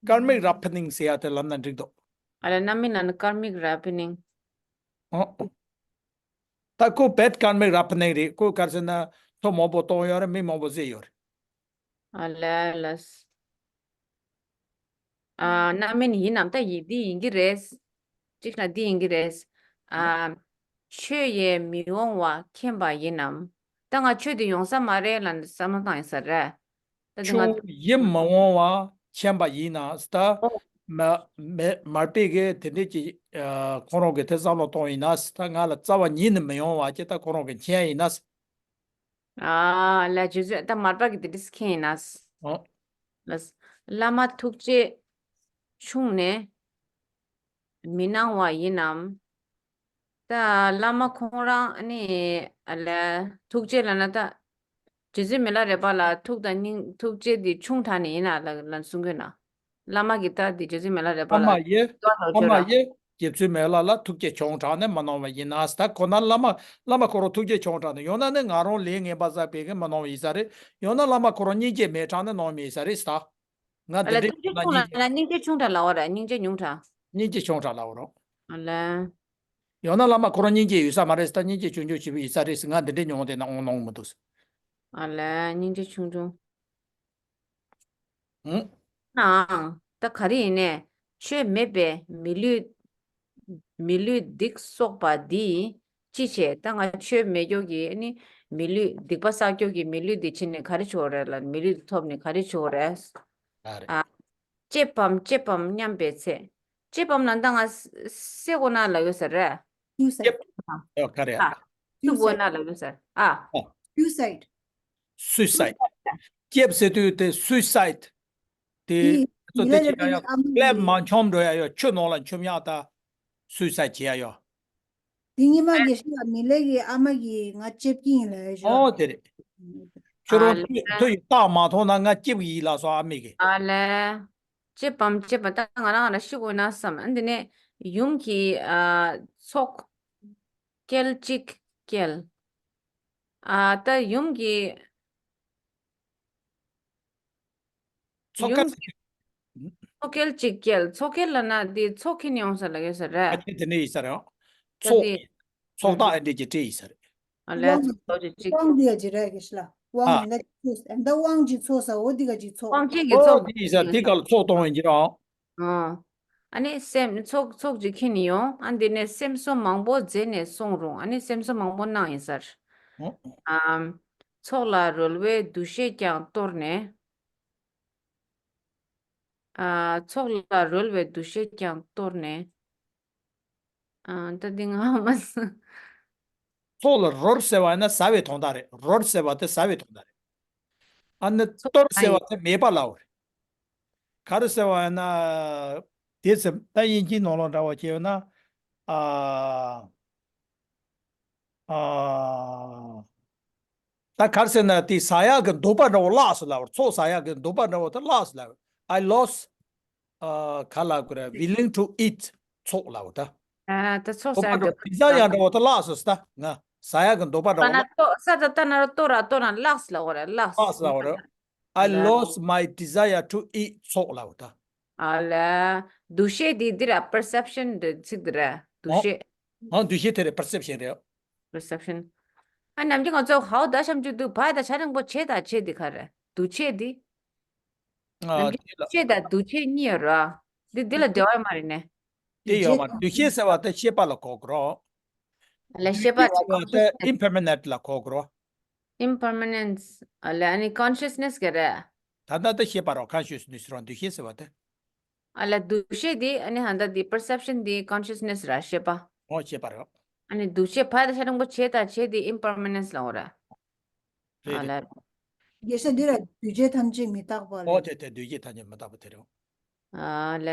ཀརྨིག་ར་པ་ནིང་ཟེར་ཡ་དེ་ལབ་ན་འགྲིག་འདུག་ཨ་ལ་རྣམ་སྨིན་ལབ་ན་ཀརྨིག་ར་པ་ནིང་། ཨོ། ད་ཁོ་བེད་ཀརྨིག་ར་པ་ནིང་རེད། ཁོ་ག་རེ་ཟེར་ན་མཚོ་མང་པོ་བཏང་ཡོད་རེད། མི་མང་པོ་བསད་ཡོད་རེད། ཨ་ལ་ལ། ཨ། རྣམ་སྨིན་ཡིན་ནམ། ད་ཡིན། འདི་ཡིན་གྱི་རེད། གཅིག་ན་འདི་ཡིན་གྱི་རེད། ཨ། ཆོས་ཡེ་མི་འོང་བ་མཁྱེན་པ་ཡིན་ནམ། ད་ང་ཆོས་འདི་ཡོང་ས་མ་རེད་ལབ་བསམ་བློ་བཏང་ཡིན་ས་རེད། ད་འདི་ང་ཆོས་ཡེ་མི་འོང་བ་མཁྱེན་པ་ཡིན་ན་ད་ཨོ། མ་མ་མར་པས་གི་དེ་འདྲས་ཀྱི་ཨ་ཁོང་རང་གི་དེ་བསམ་བློ་གཏོང་ཡིན་ན་ད་ང་ལ་རྩ་བ་ཉིད་ནས་མི་ཡོང་བ་ཅིག་ད་ཁོང་རང་གི་མཁྱེན་ཡིན་ན། ཨ་ལ་རྗེ་བཙུན་ད་མར་པ་གི་དེ་འདྲས་མཁྱེན་ཡིན་ན། ཨོ། ལ། བླ་མ་ཐུགས་རྗེ་ཆུང་ནས་མི་སྣང་བ་ཡིན་ནམ། ད་བླ་མ་ཁོང་རང་ནི་ཨ་ལ་ཐུགས་རྗེ་ལབ་ན་ད་རྗེ་བཙུན་མི་ལ་རས་པ་ལ་ཐུགས་དང་སྙིང་ཐུགས་རྗེ་འདི་ཆུང་དྲགས་ནས་ཡིན་ན་ལ་ལ་གསུང་གི་ན། བླ་མ་གི་ད་འདི་རྗེ་བཙུན་མི་ལ་རས་པ་ཨ་ལ་མ་ཡེ། ཡོད་ཨ་མ་ལ་ཡེ། རྗེ་བཙུན་མི་ལ་ལ་ཐུགས་རྗེ་ཆུང་དྲགས་ནས་མ་གནང་བ་ཡིན་ན། ད་ཁོ་ན་བླ་མ་བླ་མ་ཁོ་རང་ཐུགས་རྗེ་ཆུང་དྲགས་ནས་ཡང་ན་ནི་ང་རང་ལས་ངན་པ་བསགས་པའི་གི་མ་གནང་བ་ཡིན་ས་རེད། ཡང་ན་བླ་མ་ཁོ་རང་སྙིང་རྗེ་མེད་དྲགས་ནས་གནང་བ་ཡིན་ས་རེད་ད། ང་ཨ་འདི་ལ་འདྲའི་ཐུགས་རྗེ་ཡོད་ན་ཆུང་དྲགས་ལ་སྙིང་རྗེ་ཆུང་དྲགས་ལབ་པ་རེད། སྙིང་རྗེ་ཉུང་དྲགས། སྙིང་རྗེ་ཆུང་དྲགས་ལབ་པ་རེད། ཨ་ལ། ཡང་ན་བླ་མ་ཁོ་རང་སྙིང་རྗེ་ཡོད་ས་མ་རེད། ད་སྙིང་རྗེ་ཆུང་ཆུང་བྱེད་པ་ཡིན་ས་རེད་ཟེར། ང་འདི་འདྲའི་མྱོང་དེ་ན་འོང་གནང་མི་འདུག་ཟེར། ཨ་ལ་སྙིང་རྗེ་ཆུང་ཆུང་། ཨང་། ནའང་ད་ག་རེ་ཡིན་ནས་ཆོས་མེད་པས་མི་ལུས། མི་ལུས་སྡིག་གསོག་པ་འདིས་ཅི་བྱེད། ད་ང་ཆོས་མེད་རྒྱུ་གི་ནི་མི་ལུས་སྡིག་པ་བསགས་རྒྱུ་གི་མི་ལུས་འདི་ཕྱིན་ནས་ག་རེ་བྱེད་དགོས་རེད་ལ། མི་ལུས་འདི་ཐོབ་ནས་ག་རེ་བྱེད་དགོས་རེད། ཨ་རེད། ཨ། ལྕེབ་བམ་ལྕེབ་བམ་སྙམ་པའི་ཚེ། ལྕེབ་བམ་ལ་ད་ང་བསད་དགོས་ན་ལབ་ཡོད་ས་རེད། སུའི་སའིཌ། ལྕེབ། ཨ་ག་རེ་ཨ། ཨ། བསད་དགོས་ན་ལབ་ཡོད་ས་རེད། ཨ། ཨ། སུའི་སའིཌ། སུའི་སའིཌ། ལྕེབ་ཟེར་དུས་དེ་སུའི་སའིཌ། དེ་དེ་ཚོ་དེ་མི་ལ་ཅི་ཡ་ཡོད། ཨ་མ་ཀླད་མ་མཆོང་འགྲོ་ཡ་ཡོད། ཆུ་ནང་ལ་མཆོང་ཡ་ད་སུའི་སའིཌ་བྱེད་ཡ་ཡོད། དེ་ཉི་མ་དགེ་བཤེས་ལ་མི་ལ་གི་ཨ་མ་གི་ང་ལྕེབ་ཀྱི་ཡིན་ལབ་ཡ་ཞོ། ཨོ་དེ་རེད། ཁྱོད་རང་ཨ་ལས། ཁྱོད་ཁྱོད་ཡི་རྟགས་མ་མཐོང་ན་ང་ལྕེབ་ཀྱི་ཡིན་ལབ་སོང་ཨ་མས་གི། ཨ་ལས། ལྕེབ་བམ་ལྕེབ་བམ་ད་ང་རང་ང་རང་ཤི་དགོས་ན་བསམ། ཨ་འདི་ནས་ཡུམ་གྱི་ཨ་ཚོགས་སྐྱེལ་གཅིག་སྐྱེལ། ཨ་ད་ཡུམ་གྱི་ མཚོ་ཡུམ་སྐལ་གྱི་མཚོ་སྐལ་གཅིག་སྐྱེལ། མཚོ་སྐྱེལ་ལབ་ན་དེ་མཚོ་ཁྱེར་ནས་ཡོང་ས་ལབ་ཡོད་ས་རེད། ཨ་ཁྱེད་དེ་ནས་ཡིན་ས་རེད། ད་མཚོ་དེ་ཚོགས་བདག་ཨ་འདྲས་ཀྱི་སྤྲད་ཡིན་ས་རེད། ཨ་ལས་དབང་ཚོགས་ཀྱི་གཅིག་དབང་འདི་ཡ་ཅི་རེད་གི་ཤི་ལ། དབང་ཨ། ཡིན་ན་ཅི་ཚོགས་ཨ་ད་དབང་གི་ཚོགས་ས་འོ་འདི་ག་ཅི་ཚོགས། དབང་ཆེན་གྱི་ཨོ་ཚོགས་དེ་ཡིན་ས་དེ་ག་ལ་ཚོགས་གཏོང་ཡིན་གྱི་རེད། ཨ། ཨ་ནི་སེམས་ཚོགས་ཚོགས་ཅིག་ཁྱེར་ནས་ཡོང་། ཨ་འདི་ནས་སེམས་གསོ་མང་པོ་མཛད་ནས་སོང་རུང་། ཨ་ནི་སེམས་གསོ་མང་པོ་གནང་ཡིན་ས་རེད། ཨོ། ཨམ། ཚོགས་ལ་རོལ་བའི་འདུ་ཤེས་ཀྱང་གཏོར་ནས། ཨ། ཚོགས་ལ་རོལ་བའི་འདུ་ཤེས་ཀྱང་གཏོར་ནས། ཨ། ད་འདི་ང་མ་ཟ། ཚོགས་ལ་རོལ་ཟེར་བ་ཡིན་ན་ཟ་བའི་དོན་དག་རེད། རོལ་ཟེར་བ་དེ་ཟ་བའི་དོན་དག་རེད། ཨ་ནི་གཏོར་ཟེར་བ་དེ་མེད་པ་ལབ་པ་རེད། ག་རེ་ཟེར་བ་ཡིན་ན། དེ་ཚེ་ད་དབྱིན་ཇིའི་ནང་ལོགས་འདྲ་བ་བྱས་ན། ཨ། ཨ། ད་ག་རེ་ཟེར་ན་དེ་ཟ་ཡག་གི་འདོད་པ་འདྲ་བོ་བརླགས་སོང་ལབ་པ་རེད། ཚོགས་ཟ་ཡག་གི་འདོད་པ་འདྲ་བོ་དེ་བརླགས་སོང་ལབ་པ་རེད། I lost ཨ། ག་ལབ་དགོས་རེད། willing to eat ཚོགས་ལབ་པ་ད། ཨ། ད་ཚོགས་ཟ་ཡག་འདོད་པ་འདྲ་བོ། ཌི་ཛ་ཡར་འདྲ་བོ་ད་བརླགས་སོང་ཟེར་ད། ང་ཟ་ཡག་གི་འདོད་པ་འདྲ་བོ་ད་ན་ལྟོ་ས་ད་ལྟ་ན་ར་ལྟོ་ར་ལྟོ་ན་བརླགས་ལབ་པ་རེད། བརླགས། བརླགས་ལབ་པ་རེད། I lost my desire to eat ཚོགས་ལབ་པ་ད། ཨ་ལ། འདུ་ཤེས་དེ་འདི་ར་པར་སེབ་ཤན་འདི་ཚིག་འདི་ར་འདུ་ཤེས། ཨ། འདུ་ཤེས་དེ་རེད། པར་སེབ་ཤན་རེད། པར་སེབ་ཤན། ཨ་ནམ་རྒྱུན་ང་ཚོ་ཧའོ་ད་ཤམ་ཅུ་དུ་བ་ད་ཆ་རིང་པོ་བྱེད་ད་བྱེད་འདི་ག་རེད། འདུ་བྱེད་འདི། ཨ། ནམ་རྒྱུན་དེ་ལ་ཤེས་དང་འདུ་བྱེད་གཉིས་ཡོད་ར། འདི་འདི་ལ་འབྲེལ་བ་ཡོད་མ་རེད་ནས། དེ་ཡོད་མ་རེད། འདུ་ཤེས་ཟེར་བ་དེ་ཤེས་པ་ལ་གོ་དགོས་རོ། ལ་ཤེས་པ་འདུ་ཤེས་ཟེར་བ་དེ་ཨིམ་པར་མ་ནེན་ཊི་ལ་གོ་དགོས་རོ། ཨིམ་པར་མ་ནེན་ཊི་ཨ་ལ་ཨ་ནི་ཀོན་ཤི་ཡས་ནེ་སི་ག་རེད། ད་ལྟ་དེ་ཤེས་པ་རོ། ཀོན་ཤི་ཡས་ནེ་སི་རོ། འདུ་ཤེས་ཟེར་བ་དེ། ཨ་ལ་འདུ་ཤེས་དེ་ཨ་ནི་ཧ་ད་དེ་པར་སེབ་ཤན་དེ་ཀོན་ཤི་ཡས་ནེ་སི་ར་ཤེས་པ། ཨོ་ཤེས་པ་རོ། ཨ་ནི་འདུ་ཤེས་བ་ད་ཆ་རིང་པོ་བྱེད་ད་བྱེད་དེ་ཨིམ་པར་མ་ནེན་ཊི་ལ་འོ་ར། རེད་ཨ་རེད། ལ། དགེ་བཤེས་འདི་ལ་འདུས་བྱས་ཐམས་ཅད་མི་རྟག་པ་ཨོ་རེད། དེ་དེ་འདུས་བྱས་ཐམས་ཅད་མི་རྟག་པ་དེ་རེད། ཨ་ལ།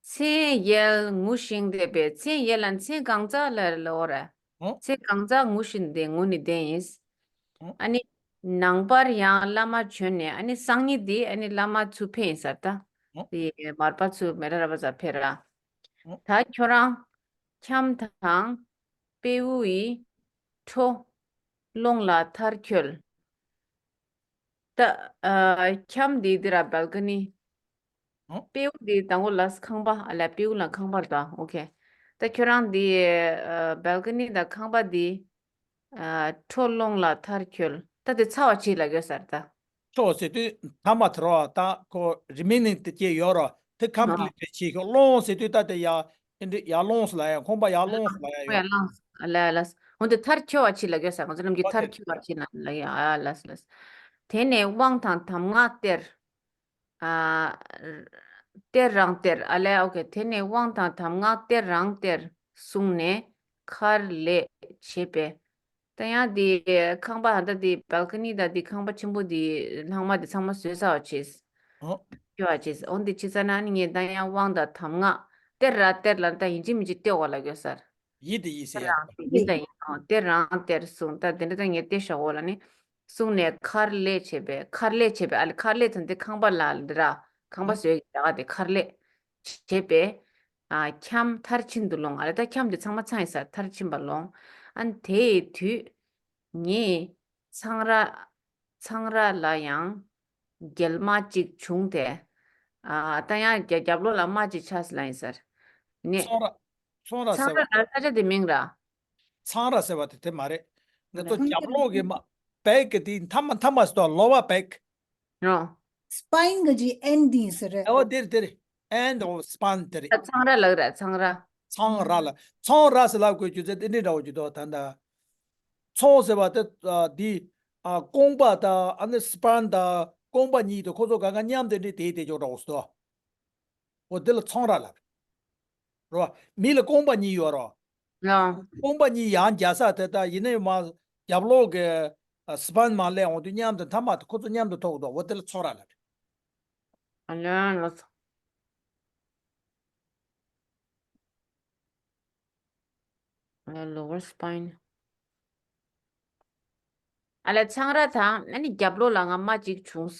མཚན་ཡལ་ངུ་ཞིང་འདས་པས། མཚན་ཡལ་ལ་མཚན་གང་ཟག་ལ་ལོ་ར། ཨོ། མཚན་གང་ཟག་ངུ་ཞིང་འདས་ངུ་ནི་བསྟན་ཡིན། ཨོ། ཨ་ནི་ནང་པར་ཡང་བླ་མ་བྱོན་ནས། ཨ་ནི་སང་ཉིན་འདི་ཨ་ནི་བླ་མ་ཚུར་ཕེབས་ཡིན་ས་རེད་ད། ཨོ། དེ་མར་པ་ཚུར་མེ་ར་ར་པ་ཚ་ཕེབས་ར། ཨོ། ད་ཁྱོད་རང་ཁྱམས་དང་། དཔེའུ་ཡི་ཁྲོད་ཀློང་ལ་མཐར་འཁྱོལ། ད། ཨ། ཁྱམས་འདི་འདི་ར་བལ་ཀ་ནི། ཨོ། དཔེའུ་འདི་དང་པོ་ལ་ཁང་པ་ཨ་ལ་དཔེའུ་ལ་ཁང་པ་རེད་ད། ཨོ་ཁེ། ད་ཁྱོད་རང་འདི། ཨ། བལ་ཀ་ནི་དང་ཁང་པ་འདི། ཨ། ཁྲོད་ཀློང་ལ་མཐར་འཁྱོལ། ད་དེ་ཚར་བ་བྱེད་ལབ་ཡོད་ས་རེད་ད། ཁྲོད་ཟེར་དུས་མཐའ་མ་དེ་རོ། ད་ཁོ་རི་མེ་ནིང་དེ་སྐྱེ་ཡོད་རོ། དེ་ཨ། ཀམ་པི་ལི་ཊི་བྱེད་ཤོག་ཀློང་ཟེར་དུས་ད་དེ་ཡ། ཨེ་འདྲ་ཡར་ལོངས་ལ་ཡ། ཁང་པ་ཡར་ལོངས་ལ་ཡ་ཡོད། ཡར་ལོངས་ལ་ཡ་ལ། འོན་ཏེ་མཐར་འཁྱོལ་བ་ཅི་ལ་གོ་ས། ང་ཚོ་རྣམས་ཀྱི་མཐར་འཁྱོལ་བ་ཅི་ལ་ལ་ཡ་ལ་ལ། དེ་ནས་དབང་དང་གདམས་ངག་སྟེར། ཨ། སྟེར་རང་སྟེར་ཨ་ལས། ཨོ་ཁེ། དེ་ནས་དབང་དང་གདམས་ངག་སྟེར་རང་སྟེར་གསུངས་ནས་མཁར་ལས་བྱེད་པས། ད་ཡང་དེ་ཁང་པ་ད་ལྟ་དེ་བལ་ཀ་ནི་ད་དེ་ཁང་པ་ཆེན་པོ་དེ་ལྷག་མ་དེ་ཚང་མ་བཟོས་ཚར་བ་བྱས། ཨོ། སྐྱོ་བ་བྱས། འོན་ཏེ་ཕྱི་ཚ་ན་ནི་ངས་ད་ཡང་དབང་དང་གདམས་ངག་སྟེར་ར་སྟེར་ལ་ད་ཡིན་གཅིག་མིན་གཅིག་སྟེར་བ་ལ་གོ་ས་རེད། ཡིད་དེ་ཡིད་ཟེར་ཡ། ཡིད་དེ་ཡིན། ཨང་། སྟེར་རང་སྟེར་གསུངས། ད་དེ་འདྲ་ད་ངས་སྟེར་བཞག་འོ་ལ་ནི། གསུངས་ནས་མཁར་ལས་བྱེད་པས། མཁར་ལས་བྱེད་པས་ཨ་ལ། མཁར་ལས་ཚན་དེ་ཁང་པ་ལ་འདི་ར། ཁང་པ་ཨང་། བཟོས་ཀྱི་ད་ག་དེ་མཁར་ལས་བྱེད་པས། ཨ། ཁྱམས་མཐར་ཕྱིན་དུ་ལོངས་ཨ་ལ། ད་ཁྱམས་དེ་ཚང་མ་ཚང་ཡིན་ས། མཐར་ཕྱིན་པ་ལོངས། ཨ་ནི་དེ་ཡི་དུས་ངས་ཚངས་ར། ཚངས་ར་ལ་ཡང་རྒྱལ་མ་གཅིག་བྱུང་སྟེ། ཨ། ད་ཡང་རྒྱ། རྒྱབ་ལོགས་ལ་མ་གཅིག་ཆགས་ལ་ཡིན་ས་རེད། ནས། ཚོང་ར། ཚོང་ར་ཚངས་ཟེར་བ། ར་ལ་ས་ཆ་དེ་མིང་ར། ཚངས་ར་ཟེར་བ་དེ་དེ་མ་རེད། ང་ཚོ་རེད། རྒྱབ་ལོགས་ཀྱི་མ། བེག་གི་དེ་མཐའ་མ་མཐའ་མ་ཟེར་དུས་ལོ་བ་བེག་ཨོ། སི་པའིན་གི་ཨེན་ཌི་ཡིན་ས་རེད། ཨོ་དེ་རེད་དེ་རེད། ཨེན་ཌི་ཨོཕ་སི་པའིན་དེ་རེད། ཚངས་ར་ལབ་ར། ཚངས་ར། ཚངས་ར་ལ། ཚོང་ར་ཟེར་ལབ་དགོས་རྒྱུ་ཚེ་དེ་འདྲའི་འདྲ་བོ་རྒྱུ་དོ་ད་ལྟ། ཚོང་ཟེར་བ་དེ། ཨ། འདི། ཨ། རྐང་པ་དང་ཨ་ནི་སི་པའིན་དང་རྐང་པ་གཉིས་དེ་ཁོ་ཚོ་གང་ག་མཉམ་དེ་འདྲའི་དེ་དེ་ཅོག་འདྲ་བོ་ཟེར་དོ། འོ་དེ་ལ་ཚངས་ར་ལབ། རོ། མི་ལ་རྐང་པ་གཉིས་ཡོད་རོ། ལགས། རྐང་པ་གཉིས་ཡང་རྒྱག་ས་དེ་ད་ཡིན་ནའི་མ། རྒྱབ་ལོགས་ཀྱི། ཨ། སི་པའིན་མ་སླེབས་འོང་དུས་མཉམ་དུ་མཐའ་མ་དེ་ཁོ་ཚོ་མཉམ་དུ་ཐོགས་འདུག་འོ་དེ་ལ་ཚངས་ར་ལབ། ཨ་ལ་ལགས་སོ། ཨ་ལ་ལོ་ཝར་སི་པའིན། ཨ་ལ་ཚངས་ར་དང་ཨ་ནི་རྒྱབ་ལོགས་ལ་ང་མ་གཅིག་བྱུང་།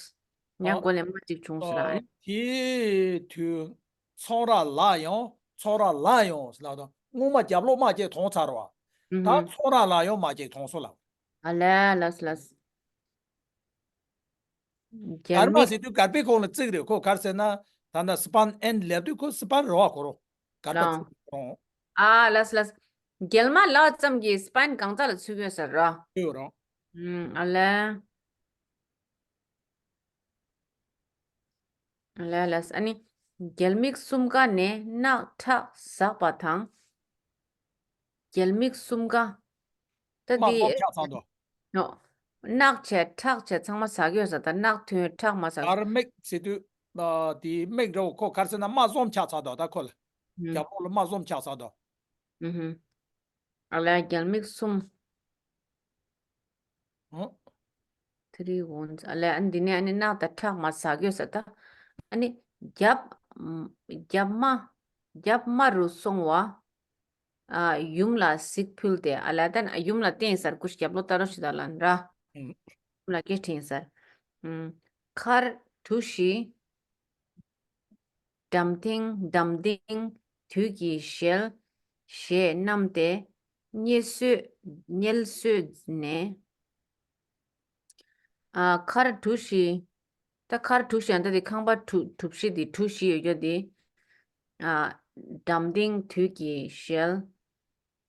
ཨ། ཉ་མགོ་ལས་མ་གཅིག་བྱུང་ཟེར་ཨ། ཨ་ནི། དེའི་དུས་ཚོང་ར་ལ་ཡང་། ཚོང་ར་ལ་ཡང་ཟེར་ལབ་དང་། སྔོན་མ་རྒྱབ་ལོགས་མ་གཅིག་མཐོང་ཚར་བ། ཨུ་ད་ཧུམ། ཚོང་ར་ལ་ཡང་མ་གཅིག་མཐོང་སོང་ལབ། ཨ་ལ་ལགས་ལགས། རྒྱལ་མ་མིག་ཟེར་དུས་གར་པའི་ཁོངས་ལ་བརྩིགས་རེད། ཁོ་གར་ཟེར་ན་ད་ལྟ་སི་པན་ཨེན་ལབ་དུས་ཁོ་སི་པན་རེད་བ། ཁོ་རོ་གར་པ་རང་བརྩིགས་རེད། ཨ་ལས་ལས། རྒྱལ་མ་ལབ་ཙམ་གྱིས་སི་པན་གང་ཙམ་ལ་ཚུད་ཡོད་ས་རེད། ཚུད་ཡོད་རང་། ཨ་ལས། ལས་ལས། ཨ་ནི། རྒྱལ་མིག་གསུམ་ཀ་ནས་རྣག་ཁྲག་ཟག་པ་དང་། རྒྱལ་མིག་གསུམ་ཀ་ད་དམར་འདི་སོམ་ཆགས་ཚར་འདུག་ནོ། རྣག་བྱས་ཁྲག་བྱས་ཚང་མ་ཟག་ཡོད་ས་ད་རྣག་ཐོན་ཁྲག་མ་ཟག་དར་མིག་ཟེར་དུས་ཨ་དེའི་མིག་འདྲ་བོ་ཁོ་གར་ཟེར་ན་དམར་སོམ་ཆགས་ཚར་འདུག་ད་ཁོ་ལ་ཨུམ། རྒྱབ་ལོགས་ལ་དམར་སོམ་ཆགས་ཚར་འདུག་ཨུ་ཧུམ། ཨ་ལས་རྒྱལ་མིག་གསུམ། ཨོ། ཐི་རི་ཝོན་ཨ་ལས་ཨ་འདི་ནས་ཨ་ནི་རྣག་དང་ཁྲག་མ་ཟག་ཡོད་ས་ད། ཨ་ནི་རྒྱབ་རྒྱབ་མ་རྒྱབ་མ་རུ་སོང་བ། ཨ་ཡུམ་ལ་གཟིགས་ཕུལ་ཏེ་ཨ་ལས་ད་ཡུམ་ལ་བསྟན་ས་ཀུ་ཤི་རྒྱབ་ལོགས་ལྟ་རོགས་ཞིག་ད་ལ་འདྲ། ཨུམ། ཡུམ་ལ་སྐད་འཕྲིན་ས། ཨུམ། མཁར་གྲུ་བཞི། འགྲམ་སྟེང་འགྲམ་སྟེང་དུས་ཀྱི་ཞལ། ཞེས་བསྣམས་ཏེ། མཉེལ་གསོས་མཉེལ་གསོས་ནས། ཨ་མཁར་གྲུ་བཞི། ད་མཁར་གྲུ་བཞི་ཡང་ད་དེ་ཁང་པ་གྲུ་གྲུ་བཞི་དེ་གྲུ་བཞི་ཡོད་རྒྱུ་དེ། ཨ་འགྲམ་སྟེང་དུས་ཀྱི་ཞལ།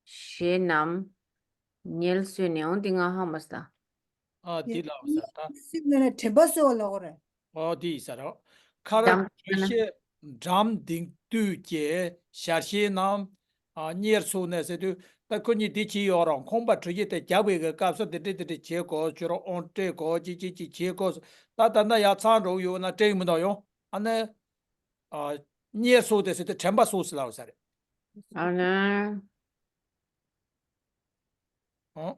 ཞེས་བསྣམས། མཉེལ་གསོས་ནས་འོང་འདི་ང་ཧ་མ་སྟ། ཨ་འདི་ལ་ཟེར་ད། སྲིབ་ན་ན་དྲན་པ་གསོ་བ་ལོག་རེད། ཨོ་འདི་ཡིན་ས་རེད། མཁར་འགྲམ་གྲུ་བཞི་འགྲམ་སྟེང་དུས་ཀྱི་ཞལ་ཞེས་བསྣམས། ཨ་མཉེལ་གསོས་ནས་ཟེར་དུས་ད་ཁོ་གཉིས་འདི་བྱས་ཡོད་རང་ཁང་པ་གྲུ་བཞི་དེ་རྒྱག་པའི་གི་སྐབས་སུ་འདི་འདྲས་འདི་འདྲས་བྱེད་དགོས་ཁྱོད་རང་ཨོང་སྤྲད་དགོས་ཅི་ཅི་ཅི་བྱེད་དགོས། ད་ད་ལྟ་ཡར་ཚང་འགྲོ་གི་ཡོད་ན་སྤྲད་ཡི་མི་འདུག་ཡོང་ཨ་ནི། ཨ་མཉེལ་གསོས་དེ་ཟེར་དུས་དྲན་པ་གསོས་ཟེར་ལབ་ས་རེད། ཨ་ནི། ཨོ།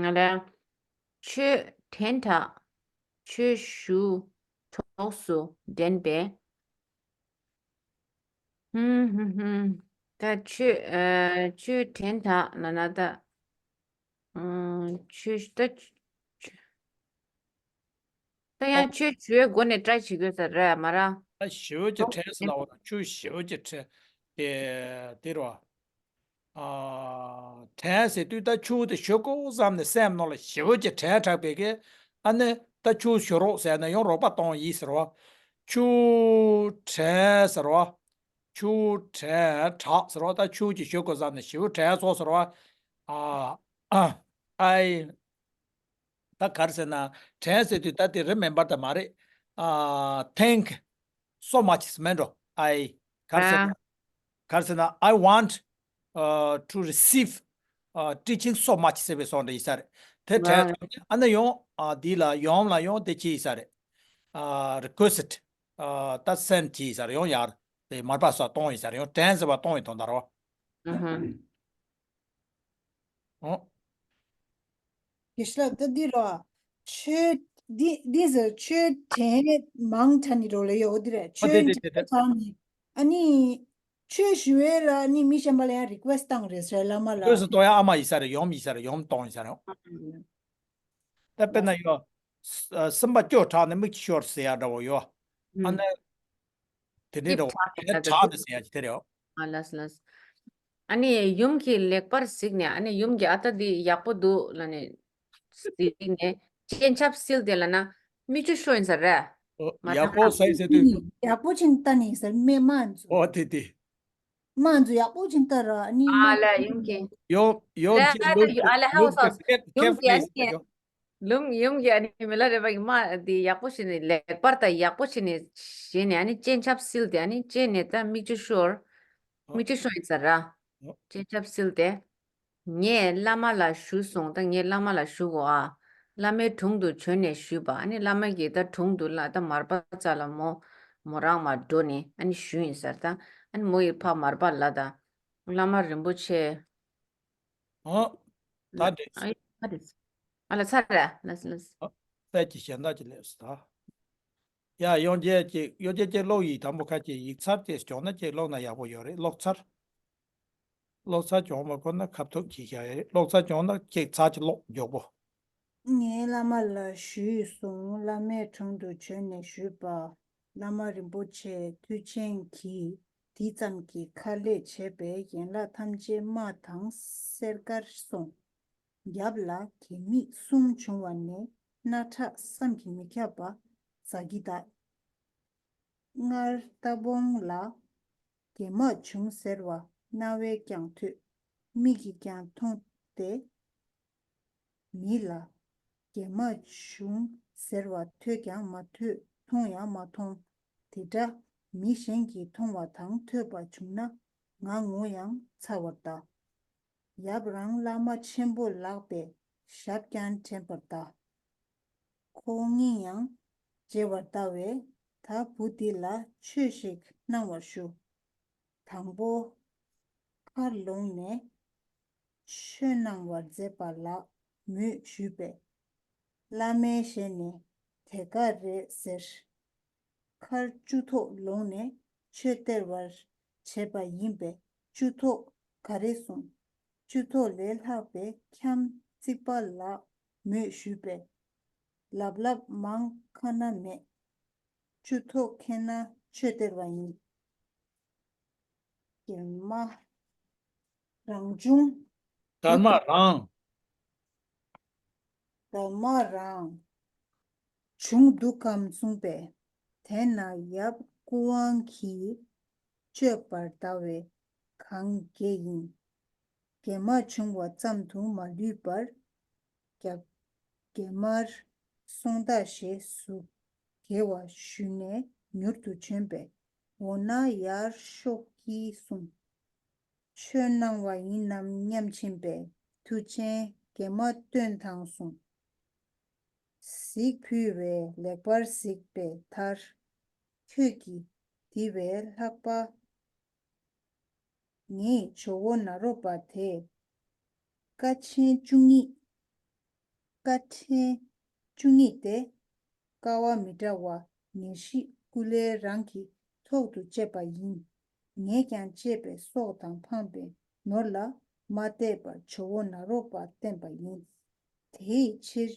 ང་ལ། ཆོས་དྲན་དྲགས། ཆོས་ཞུ་གྲོགས་སུ་འདྲེན་པའི། ཧུམ་ཧུམ་ཧུམ། ད་ཆོས་ཨ་ཆོས་དྲན་དྲགས་ལ་ན་ད། ཨ་ཆོས་ད། ད་ཡང་ཆོས་ཞུ་བའི་སྒོ་ནས་བཀྲ་ཤིས་དགོས་ས་རེད་མ་ར། ད་ཞི་བ་གྱི་དྲན་ཟེར་ལབ་པ་ཆོས་ཞི་བ་གྱི་དྲན་དེ་དེ་རེད་བ། ཨ་དྲན་ཟེར་དུས་ད་ཆུ་དེ་ཞུ་དགོས་བསམ་ནས་སེམས་ནང་ལ་ཞི་བ་གྱི་དྲན་དྲགས་པའི་གི་ཨ་ནི་ད་ཆུ་ཞུ་རོགས་ཟེར་ན་ཡང་རོགས་པ་གཏོང་ཡིན་ཟེར་བ། ཆུ་དྲན་ཟེར་བ། ཆུ་དྲན་དྲགས་ཟེར་བ་ད་ཆུ་གྱིས་ཞུ་དགོས་བསམ་ནས་ཞི་བ་དྲན་སོང་ཟེར་བ། ཨ་ཨ་ཨའི། ད་ག་རེ་ཟེར་ན་དྲན་ཟེར་དུས་ད་དེ་རེད་མིན་པ་ད་མ་རེད། ཨ་thank so much མིན་འགྲོ། I ག་རེ་ཟེར་ན་ག་རེ་ཟེར་ན་I want uh, to receive uh, teaching so much ཟེར་བའི་སོགས་འདྲ་ཡིན་ས་རེད། དེ་དྲན་ཐོབ་ཀྱི་ཨ་ནི་ཡང་ཨ་འདི་ལ་ཡོམ་ལ་ཡང་དེ་ཅི་ཡིན་ས་རེད། ཨ་request ཨ་ད་send ཅི་ཡིན་ས་རེད་ཡང་ཡར་དེ་མར་པ་སོགས་གཏོང་ཡིན་ས་རེད་ཡང་དྲན་ཟེར་བ་གཏོང་ཡིན་དོན་དག་རེད་བ། ཨོ། དགེ་བཤེས་ལགས་ད་འདི་རོ། ཆོས་འདི་འདི་ཟེར་ཆོས་དྲན་མང་དྲགས་ནི་རོ་ལེ་ཡོ་འདི་རེད་ཨ་ཆོས་དྲན་དྲགས་ནི། ཨ་ནི་ཆོས་ཞུ་བའི་ལ་ནི་མི་གཞན་པ་ལ་ཡང་request བཏང་རེད་ཟེར་བླ་མ་ལ། request གཏོང་ཡ་ཨ་མ་ཡིན་ས་རེད་ཡོམ་ཡིན་ས་རེད་ཡོམ་གཏོང་ཡིན་ས་རེད། ད་དཔེར་ན་ཡོ། སེམས་པ་སྐྱོ་དྲགས་ནས་མིག་ཆུ་ཤོར་ཟེར་ཡ་འདྲ་བོ་ཡོ། ཨ་ནི། དེ་འདྲའི་འདྲ་བོ་དེ་དྲག་ནས་ཟེར་ཡ་ཅིག་དེ་རེད། ཨ་ལས་ལས། ཨ་ནི་ཡུམ་གྱི་ལེགས་པར་གཟིགས་ནས་ཨ་ནི་ཡུམ་གྱི་ཨ་ད་འདི་ཡག་པོ་འདུག་ལ་ནི་གཟིགས་ནས་སྤྱན་ཆབ་བསིལ་ཏེ་ལ་ན་མིག་ཆུ་ཤོར་ཡིན་ས་རེད། ཨོ་མ་ཡག་པོ་ཟེར་ཟེར་དུས། ཡག་པོ་ཕྱིན་ལྟ་ནི་ཟེར་མེ་མ་འཛུ། ཨོ་དེ་དེ། མ་འཛུ་ཡག་པོ་ཕྱིན་ལྟ་ར་ནི་ཨ་ལ་ཡུམ་གྱི། ཡོ་ཡོ་ལ་ཨ་ལ་ཡུ་ཨ་ལ་ཧ་བ་སོ་ཡུམ་གྱི་ཨ་ནི། ལུང་ཡུམ་གྱི་ཨ་ནི་མི་ལ་རས་པ་གི་མ་དེ་ཡག་པོ་བྱས་ནས་ལེགས་པར་དང་ཡག་པོ་བྱས་ནས་བྱས་ནས་ཨ་ནི་སྤྱན་ཆབ་བསིལ་ཏེ་ཨ་ནི་སྤྱན་ནས་ད་མིག་ཆུ་ཤོར། མིག་ཆུ་ཤོར་ཡིན་ས་ར། སྤྱན་ཆབ་བསིལ་ཏེ། ངས་བླ་མ་ལ་ཞུས་སོང་ད་ངས་བླ་མ་ལ་ཞུ་གོ་ཨ། བླ་མའི་དྲུང་དུ་བྱོན་ནས་ཞུས་པ་ཨ་ནི་བླ་མ་གིས་ད་དྲུང་དུ་ལ་ད་མར་པ་ཙ་ལ་མོ་མོ་རང་མར་འགྲོ་ནས་ཨ་ནི་ཞུས་ཡིན་ས་ར་ད་ཨ་ནི་མོ་ཡིས་ཕ་མར་པ་ལ་ད། བླ་མ་རིན་པོ་ཆེ། ཨོ། ད་ལ་འགྲིག་ཨ་ཡོད་ཨ་རེད། ཨ་ལ་ཚར་ར་ལ་ལ། ཨོ། དཔལ་གྱི་ཞལ་ཐང་གི་ལེབ་སོ་ད། ཡ་ཡོང་རྒྱལ་ཅིག་ཡོང་རྒྱལ་ཅིག་ཀློག་ཡིག་དང་པོ་ཁ་ཅིག་ཡིག་ཚར་ཅིག་སྦྱོང་ན་ཅིག་ཀློག་ན་ཡག་པོ་ཡོད་རེད་ཀློག་ཚར། ཀློག་ཚར་སྦྱོང་མ་ཁོ་ན་ཁ་ཐུག་ཅིག་བཞག་ཡོད་རེད་ཀློག་ཚར་སྦྱོང་ན་ཅིག་ཚར་ཅིག་ཀློག་མགྱོགས་པོ། ངས་བླ་མ་ལ་ཞུས་སོང་། བླ་མའི་དྲུང་དུ་བྱོན་ནས་ཞུས་པ། བླ་མ་རིན་པོ་ཆེ་མཐུ་ཆེན་གྱིས་འདི་ཙམ་གྱི་ཁ་ལས་བྱས་པའི་ཡན་ལག་ཐམས་ཅད་རྨ་དང་སེར་དཀར་སོང་། རྒྱབ་ལ་གད་སྙིགས་གསུམ་བྱུང་བ་ནས་ སྣ་ཁྲག་བསམ་གྱིས་མི་ཁྱབ་པ་ཟ་གི་གདའ། སྔར་རྟ་བོང་ལ། གྱེས་མ་བྱུང་ཟེར་བ་རྣ་བས་ཀྱང་ཐོས། མིག་གིས་ཀྱང་མཐོང་སྟེ། མི་ལ། གྱེས་མ་བྱུང་ཟེར་བ་ཐོས་ཀྱང་མ་ཐོས། མཐོང་ཡང་མ་མཐོང་། དེ་འདྲ་མི་གཞན་གྱིས་མཐོང་བ་དང་ཐོས་པ་བྱུང་ན་ང་ངོ་ཡང་ཚ་བར་གདའ། ཡབ་རང་བླ་མ་ཆེན་པོ་ལགས་པས་ཞབས་ཀྱང་འདྲེན་པར་གདའ། ཁོང་གཉིས་ཡང་མཇལ་བར་གདའ་བས་ད་བུ་འདི་ལ་ཆོས་ཤིག་གནང་བར་ཞུ། དང་པོ། མཁར་ལོངས་ནས་ཆོས་གནང་བར་མཛད་པ་ལགས་མོས་ཞུས་པས། བླ་མའི་ཞལ་ནས་དེ་ག་རེད་ཟེར། མཁར་བཅུ་ཐོག་ལོངས་ནས་ཆོས་སྟེར་བར་བྱེད་པ་ཡིན་པས་བཅུ་ཐོག་ག་རེ་གསུངས། བཅུ་ཐོག་ལས་ལྷག་པའི་ཁྱམས་བརྩིགས་པ་ལགས་མོས་ཞུས་པས། ལབ་ལབ་མང་ཁ་ན་མེད། བཅུ་ཐོག་ཁེལ་ན་ཆོས་སྟེར་བ་ཡིན། གྱེས་མ་རང་བྱུང་། གྱེས་མ་རང་། གྱེས་མ་རང་བྱུང་འདུག་གམ་གསུངས་པས། དེ་ན་ཡབ་སྐུ་དབང་གིས་གཅོད་པར་གདའ་བས་གང་དགེ་ཡིན། གྱེས་མ་བྱུང་བ་ཙམ་དུ་མ་ལུས་པར། རྒྱབ། གྱེས་མར་སོང་ད་ཞེས་སུ་དགེ་བ་ཞུས་ནས་མྱུར་དུ་བྱོན་པས། འོ་ན་ཡར་ཤོག་ཅིག་གསུངས། ཆོས་གནང་བ་ཡིན་ནམ་སྙམ་ཕྱིན་པས་མཐུ་ཆེན་གྱེས་མ་སྟོན་དང་གསུངས། གཟིགས་ཕུལ་བས་ལེགས་པར་གཟིགས་པའི་མཐར། ཁྱོད་ཀྱིས་འདི་བས་ལྷག་པ། ངའི་ཇོ་བོ་ནཱ་རོ་པ་དེས་ཀ་ཆེན་བཅུ་གཉིས། ཀ་ཆེན་བཅུ་གཉིས་ཏེ། དཀའ་བ་མི་འདྲ་བ་ཉེར་བཞི་སྐུ་ལས་རང་གིས་ཐོག་ཏུ་བཅད་པ་ཡིན། ངས་ཀྱང་བཅད་པའི་སྲོག་དང་ཕངས་པའི་ནོར་ལ་མ་གཏད་པར་ཇོ་བོ་ནཱ་རོ་པ་བསྟེན་པ་ཡིན། དེའི་ཕྱིར་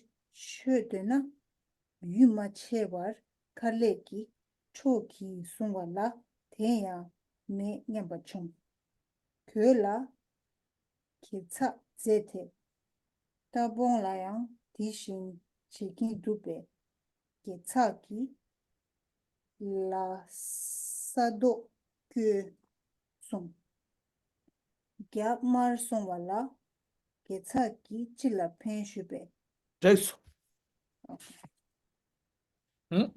ཆོས་འདོད་ན། ཡུན་མ་ཆད་པར་མཁར་ལས་ཀྱི་ཁྲོད་ཀྱིས་བཟུང་བ་ལ་དེ་ཡང་མེད་སྙམ་པ་བྱུང་། གོས་ལ་གྱེས་ཚགས་མཛད་དེ། རྟ་བོང་ལ་ཡང་དེ་བཞིན་བྱེད་ཀྱིན་འདུག་པས། གྱེས་ཚགས་ཀྱིས་ལ་ས་རྡོ་བསྐྱོན་སོང་། རྒྱབ་མར་སོང་བ་ལ་གྱེས་ཚགས་ཀྱིས་ཅི་ལ་ཕན་ཞུས་པས། འགྲིགས་སོ། ཨོ་ཁེ། ཧུམ།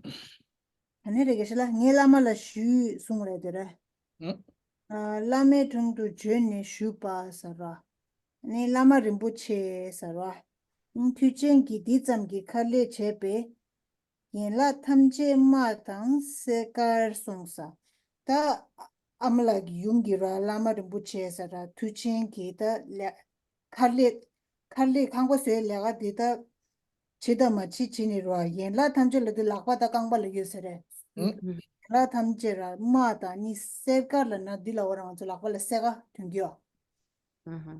ད་ནི་རེ་དགེ་བཤེས་ལགས་ངའི་བླ་མ་ལ་ཞུས་གསུངས་རེད་དེ་རེད། ཧུམ། ཨ། བླ་མའི་དྲུང་དུ་བྱོན་ནས་ཞུས་པ་ཟེར་བ། ནི་བླ་མ་རིན་པོ་ཆེ་ཟེར་བ། མཐུ་ཆེན་གྱིས་འདི་ཙམ་གྱི་མཁར་ལས་བྱས་པས། ཡན་ལག་ཐམས་ཅད་རྨ་དང་སེར་ཀར་སོང་ས། ད་ཨ་མ་ལགས་ཀྱི་ཡུམ་གྱི་ར་བླ་མ་རིན་པོ་ཆེ་ཟེར་ར་མཐུ་ཆེན་གྱིས་ད་ལས། མཁར་ལས། མཁར་ལས་ཁང་པ་བཟོའི་ལས་ཀ་འདི་ད་བྱེད་དང་མ་བྱེད་བྱེད་ནི་ར་ཡན་ལག་ཐམས་ཅད་ལ་འདི་ལག་པ་ད་རྐང་པ་ལ་ཡོད་ས་རེད། ཨུ། ཡན་ལག་ཐམས་ཅད་ར་རྨ་དང་ནི་སེར་ཀར་ལ་ན་འདི་ལ་འོ་རང་ཚོ་ལག་པ་ལ་སེར་ཀ་ཐོན་གྱི་ཡོད། ཨུ་ཧུ།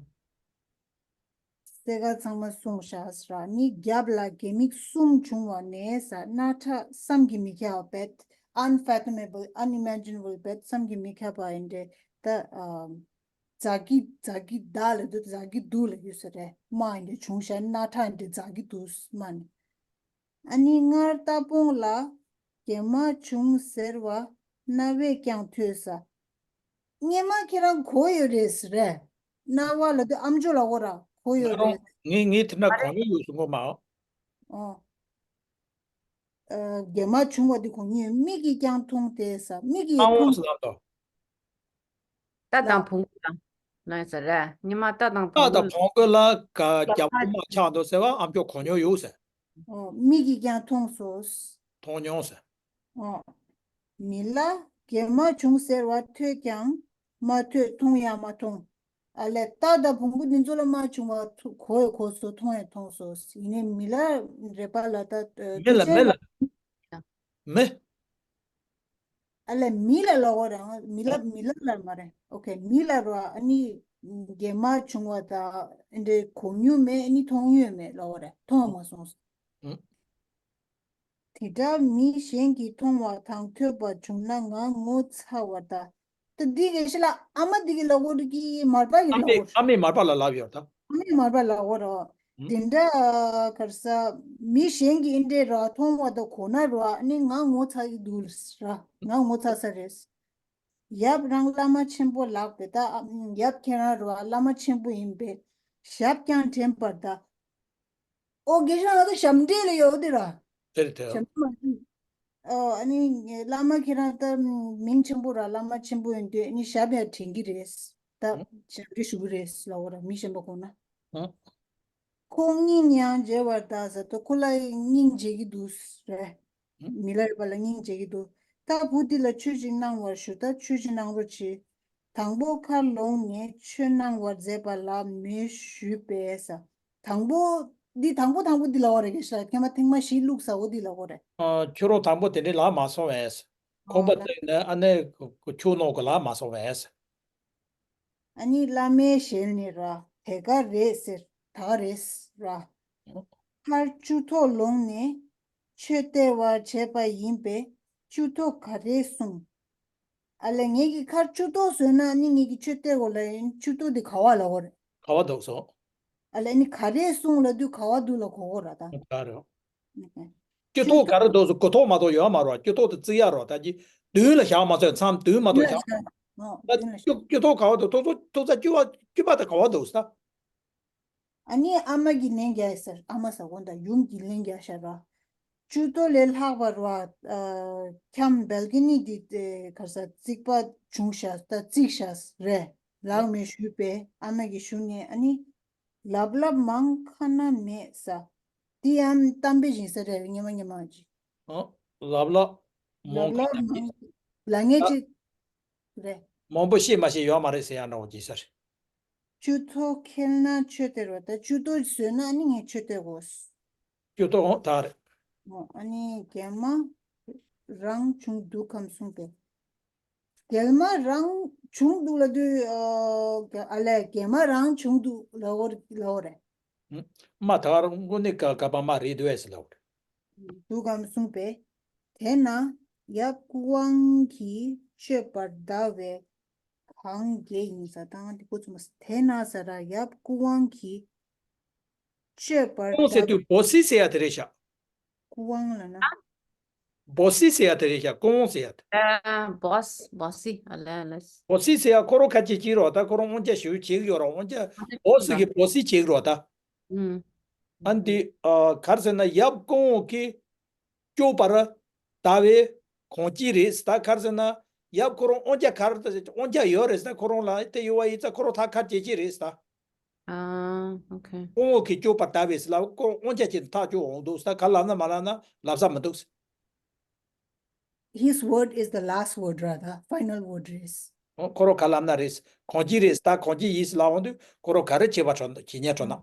སེ་ག་ཚང་མ་གསུངས་བཞག་ཟེར་ར་ནི་རྒྱབ་ལ་གད་མིག་གསུམ་བྱུང་བ་ནས་ཟ་སྣ་ཁྲག་བསམ་གྱིས་མི་ཁྱབ་པ་བེད། Unfathomable, unimaginable བེད་བསམ་གྱིས་མི་ཁྱབ་པ་ཡིན་འདྲེ་ད། ཨ། ཛ་གི་ཛ་གི་ད་ལ་དུ་ཛ་གི་དུ་ལ་ཡོད་ཟེར་རེད་མ་ཡིན་འདྲེ་བྱུང་བཞག་སྣ་ཁྲག་ཡིན་འདྲེ་ཛ་གི་དུ་མ་ནི། ཨ་ནི་སྔར་རྟ་བོང་ལ་གད་མ་བྱུང་ཟེར་བ་རྣ་བས་ཀྱང་ཐོས་ས། སྔན་མ་ཁྱེད་རང་གོ་ཡོད་རེད་ཟེར་རེད། རྣ་བ་ལ་དུ་ཨམ་ཅོག་ལ་འོ་ར་གོ་ཡོད་ང་རང་རེད། ངས་ངས་དེ་འདྲ་གོ་མྱོང་ཡོད་སོང་གོ་མ། ཨོ། ཨ། གད་མ་བྱུང་བ་དེ་གོ་མྱོང་ཡོད། མིག་གིས་ཀྱང་མཐོང་སྟེ་ས་མིག་གིས་ཨ་འོ་མཐོང་། ཟེར་ལབ་དོ། རྟ་དང་ལ། བོང་གུ་དང་། ལ་ཟེར་རེད། སྔན་མ་རྟ་དང་རྟ་བོང་གུ། དང་བོང་གུ་ལ་ག་རྒྱབ་ཁུག་མ་ཆགས་འདུག་ཟེར་བ་ཨམ་ཅོག་གོ་མྱོང་ཡོད་ཟེར། ཨོ། མིག་གིས་ཀྱང་མཐོང་སོ། མཐོང་མྱོང་ཟེར། ཨོ། མི་ལ་གད་མ་བྱུང་ཟེར་བ་ཐོས་ཀྱང་མ་ཐོས། མཐོང་ཡང་མ་མཐོང་། ཨ་ལས་རྟ་དང་བོང་གུ་འདི་ཚོ་ལ་མ་བྱུང་བ་ཐུ་གོ་ཡང་གོ་སོ། མཐོང་ཡང་མཐོང་སོ། ཡིན་ནའི་མི་ལ་རེད་པ་ལ་ད་མི་ལ་ཐོས་མི་ལ་ཅན་ལ། མི། ཨ་ལས་མི་ལ་ལ་འོ་རང་མི་ལ་མི་ལ་ལ་མ་རེད། ཨོ་ཁེ། མི་ལ་རོ་ཨ་ནི་གད་མ་བྱུང་བ་དང་འདྲེ་གོ་མྱོང་མེད། ཨ་ནི་མཐོང་མྱོང་མེད་ལ་འོ་རེད། མཐོང་མ་སོང་། ཨུ། དེ་འདྲ་མི་གཞན་གྱིས་མཐོང་བ་དང་ཐོས་པ་བྱུང་ན་ང་ངོ་ཚ་བར་གདའ། ད་འདི་གི་ཤི་ལ་ཨ་མ་འདི་གི་ལ་འོ་རི་གི་མར་པ་གི་ཨ་ལ་མས་འོ། ཨ་མས་མར་པ་ལ་ལབ་ཡོད་ད། ཨ་མས་མར་པ་ལ་འོ་རོ། དེ་འདྲ་ག་རེ་ཟ། མི་གཞན་གྱིས་འདི་འདྲའི་ར་མཐོང་བ་དང་གོ་ན་ར་ཨ་ནི་ང་ངོ་ཚ་གི་འདུག་ར། ང་ངོ་ཚ་ས་རེད། ཡབ་རང་བླ་མ་ཆེན་པོ་ལགས་པས་ད། ཨ། ཡབ་ཁྱེད་རང་ར་བླ་མ་ཆེན་པོ་ཡིན་པས་ཞབས་ཀྱང་དྲན་པར་གདའ། ཨོ་དགེ་བཤེས་ལགས། ད་ཞབས་འདྲེན་ལ་ཡོད་དེ་ར། དེར་ཐལ། ཞབས་འདྲེན་མ་ཡིན། ཨོ་ཨ་ནི་བླ་མ་ཁྱེད་རང་ད་མིང་ཆེན་པོ་ར་བླ་མ་ཆེན་པོ་ཡིན་དུས་ཨ་ནི་ཞབས་ཡང་དྲན་གྱི་རེད། ད་ཨ། ཞབས་འདྲེན་ཞུ་གི་རེད་ལབ་པ་ར། མི་གཞན་པ་གོ་ན། ཨ། ཁོང་སྙིང་ཡང་རྗེ་བར་གདའ་ཟེར་དུས་ཁོ་ལ་སྙིང་རྗེ་གི་འདུག་རེད། ཨ། མི་ལ་རས་པ་ལ་སྙིང་རྗེ་གི་འདུག་ད་བུ་འདི་ལ་ཆོས་ཤིག་གནང་བར་ཞུ། ད་ཆོས་ཤིག་གནང་རོགས་གྱིས། དང་པོ་མཁར་ལོངས་ནས་ཆོས་གནང་བར་མཛད་པ་ལ་མོས་ཞུས་པས་ཟེར། དང་པོ་འདི་དང་པོ་དང་པོ་འདི་ལབ་པ་རེད། དགེ་བཤེས་ལགས། ཐེངས་མ་ཐེངས་མ་གཞི་བླུགས་ཟེར་བ་འདི་ལབ་པ་རེད། ཨ། ཁྱོད་རང་དང་པོ་དེ་འདྲའི་ལབ་མ་སོང་བས། ཁོམ་པ་ཨ། ལ་བརྟེན་ནས་ཨ་ནི་ཁྱོད་ནོར་གི་ལབ་མ་སོང་བས། ཨ་ནི་བླ་མའི་ཞལ་ནས་ར་དེ་ག་རེད་ཟེར། ད་ག་རེད་ར། མཁར་བཅུ་ཐོག་ལོངས་ནས་ཆོས་སྟེར་བར་བྱེད་པ་ཡིན་པས་བཅུ་ཐོག་ག་རེ་གསུངས། ཨ་ལས་ངེད་ཀྱིས་མཁར་བཅུ་ཐོག་བཟོས་ན་ཨ་ནི་ངེད་ཀྱིས་ཆོས་སྟེར་དགོས་ལབ་ཡིན། བཅུ་ཐོག་འདི་ག་བ་ལབ་དགོས་རེད། ག་བ་འདུག་སོང་། ཨ་ལས་ཨ་ནི་ག་རེ་གསུངས་ལབ་དུས་ག་བ་འདུག་ལ་གོ་དགོས་ར་ད། ག་རེ། ཨ་ནི་བཅུ་ཐོག་ག་རེ་འདུག་སོང་། དགུ་ཐོག་མ་གཏོགས་ཡོད་མ་རེད། བཅུ་ཐོག་དེ་བརྩི་ཡ་རེད། ད་ཀྱི་མདུན་ལ་བཞག་མ་ཚད་མཚམས་མདུན་མ་གཏོགས་བཞག་ཨ། ད་མདུན་ལ་བཅུ་བཞག་བཅུ་ཐོག་ག་བ་འདུག་ཐོག་ཐོག་ཐོག་ས་བཅུ་བ་བཅུ་པ་དེ་ག་བ་འདུག་ས། ཨ་ནི་ཨ་མ་གིས་ལན་རྒྱག་ཟེར། ཨ་མ་ཟེར་གོ་ད་ཡུམ་གྱིས་ལན་རྒྱག་ཤག་ར། བཅུ་ཐོག་ལས་ལྷག་པ་ར། ཨ། ཁྱམས་བལ་ཀོ་ནི་འདི་དེ་ག་རེ་ཟ། རྩིག་པ་བྱུང་ཤག་ད་བརྩིགས་ཤག་རེད་ལགས་མོས་ཞུས་པས་ཨ་མ་གིས་ཞུས་ནས་ཨ་ནི་ལབ་ལབ་མང་ཁ་ན་མེད་ས། དེ་ཡང་གཏམ་དཔེ་བཞིན་ས་རེད། ཉི་མ་ཉི་མ་ཅིག་ཨ། ལབ་ལབ་མང་ལབ་ཁ་ལབ་ན་མེད། མང་ལབ་མཁན་ཅིག་རེད། མང་པོ་ཤེས་མ་ཤེས་ཡོད་མ་རེད་ཟེར་ཡ་འདྲ་བོ་ཅིག་ས་རེད། བཅུ་ཐོག་ཁེལ་ན་ཆོས་སྟེར་བ། ད་བཅུ་ཐོག་བཟོས་ན་ཨ་ནི་ངས་ཆོས་སྟེར་དགོས། བཅུ་ཐོག་ད་རེད། ཨོ་ཨ་ནི་རྒྱལ་མ་རང་བྱུང་འདུག་གམ་གསུངས་པས། རྒྱལ་མ་རང་བྱུང་འདུག་ལབ་དུས་ཨ་ཨ་ལས་རྒྱལ་མ་རང་བྱུང་འདུག་ལབ་དགོས་ལབ་དགོས་རེད། མ་ད་ག་རང་དངོས་གནས་ཀ་ཀ་པ་མ་རེད་འདུག་ཨེ་ཟེར་ལབ་དགོས་རེད། འདུག་གམ་གསུངས་པས། དེས་ན་ཡབ་སྐུ་དབང་གིས་སྤྱོད་པར་གདའ་བས་གང་དགེ་ཡིན་ས་དང་འདི་ཁོ་ཚོ་མ་དེས་ན་ས་ར་ཡབ་སྐུ་དབང་གིས་སྤྱོད་པར་སྐུ་དབང་ཟེར་གདའ། དུས་བོ་སི་ཟེར་ཡ་དེ་རེད་ཤག་སྐུ་དབང་ལ་ན། བོ་སི་ཟེར་ཡ་དེ་རེད་ཤག་སྐུ་དབང་ཟེར་ཡ་དེ། ཨ། བོ་སི། བོ་སི། ཨ་ལེ་ཨ་ལེ། བོ་སི་ཟེར་ཡ་ཁོ་རང་ཁ་ཅིག་ཅིག་རོ། ད་ཁོ་རང་དབང་ཆ་ཞེ་པོ་བྱེད་ཀྱི་ཡོད་ར། དབང་ཆ་བོ་སི་གི་བོ་སི་བྱེད་ཀྱི་རོ་ད། ཨ་འདི་ཨ་ག་རེ་ཟེར་ན་ཡབ་སྐུ་དབང་གིས་སྤྱོད་པར་གདའ་བས་གང་ཅི་རེད་ཟེར། ད་ག་རེ་ཟེར་ན་ཡབ་ཁོ་རང་དབང་ཆ་ག་རེ་ད་དབང་ཆ་ཡོད་རེད་ཟེར། ད་ཁོ་རང་ལ་དེ་ཡོད་པ་ཡིན་ཙང་ཁོ་རང་ད་ག་རེ་བྱེད་ཀྱི་རེད་ཟེར། ཨ། ཨོ་ཁེ། སྐུ་དབང་གིས་སྤྱོད་པར་གདའ་བས་ལབ། ཁོ་དབང་ཆ་ཅན་ཐག་གཅོད་འོང་འདུག་ཟེར། ད་ག་ལབ་ན་མ་ལབ་ན་ལབ་ས་མི་འདུག་ཟེར། His word is the last word ར། ད་ཕའི་ནལ་ཝར་ཌི་རེད། ཨོ་ཁོ་རང་ག་ལབ་ན་རེད། གང་ཅི་རེད། ད་གང་ཅི་ཡིན་ཟེར་ལབ་འོང་དུས་ཁོ་རང་ག་རེ་བྱེད་པ་འགྲོ་བྱེད་ཉན་འགྲོ་ན།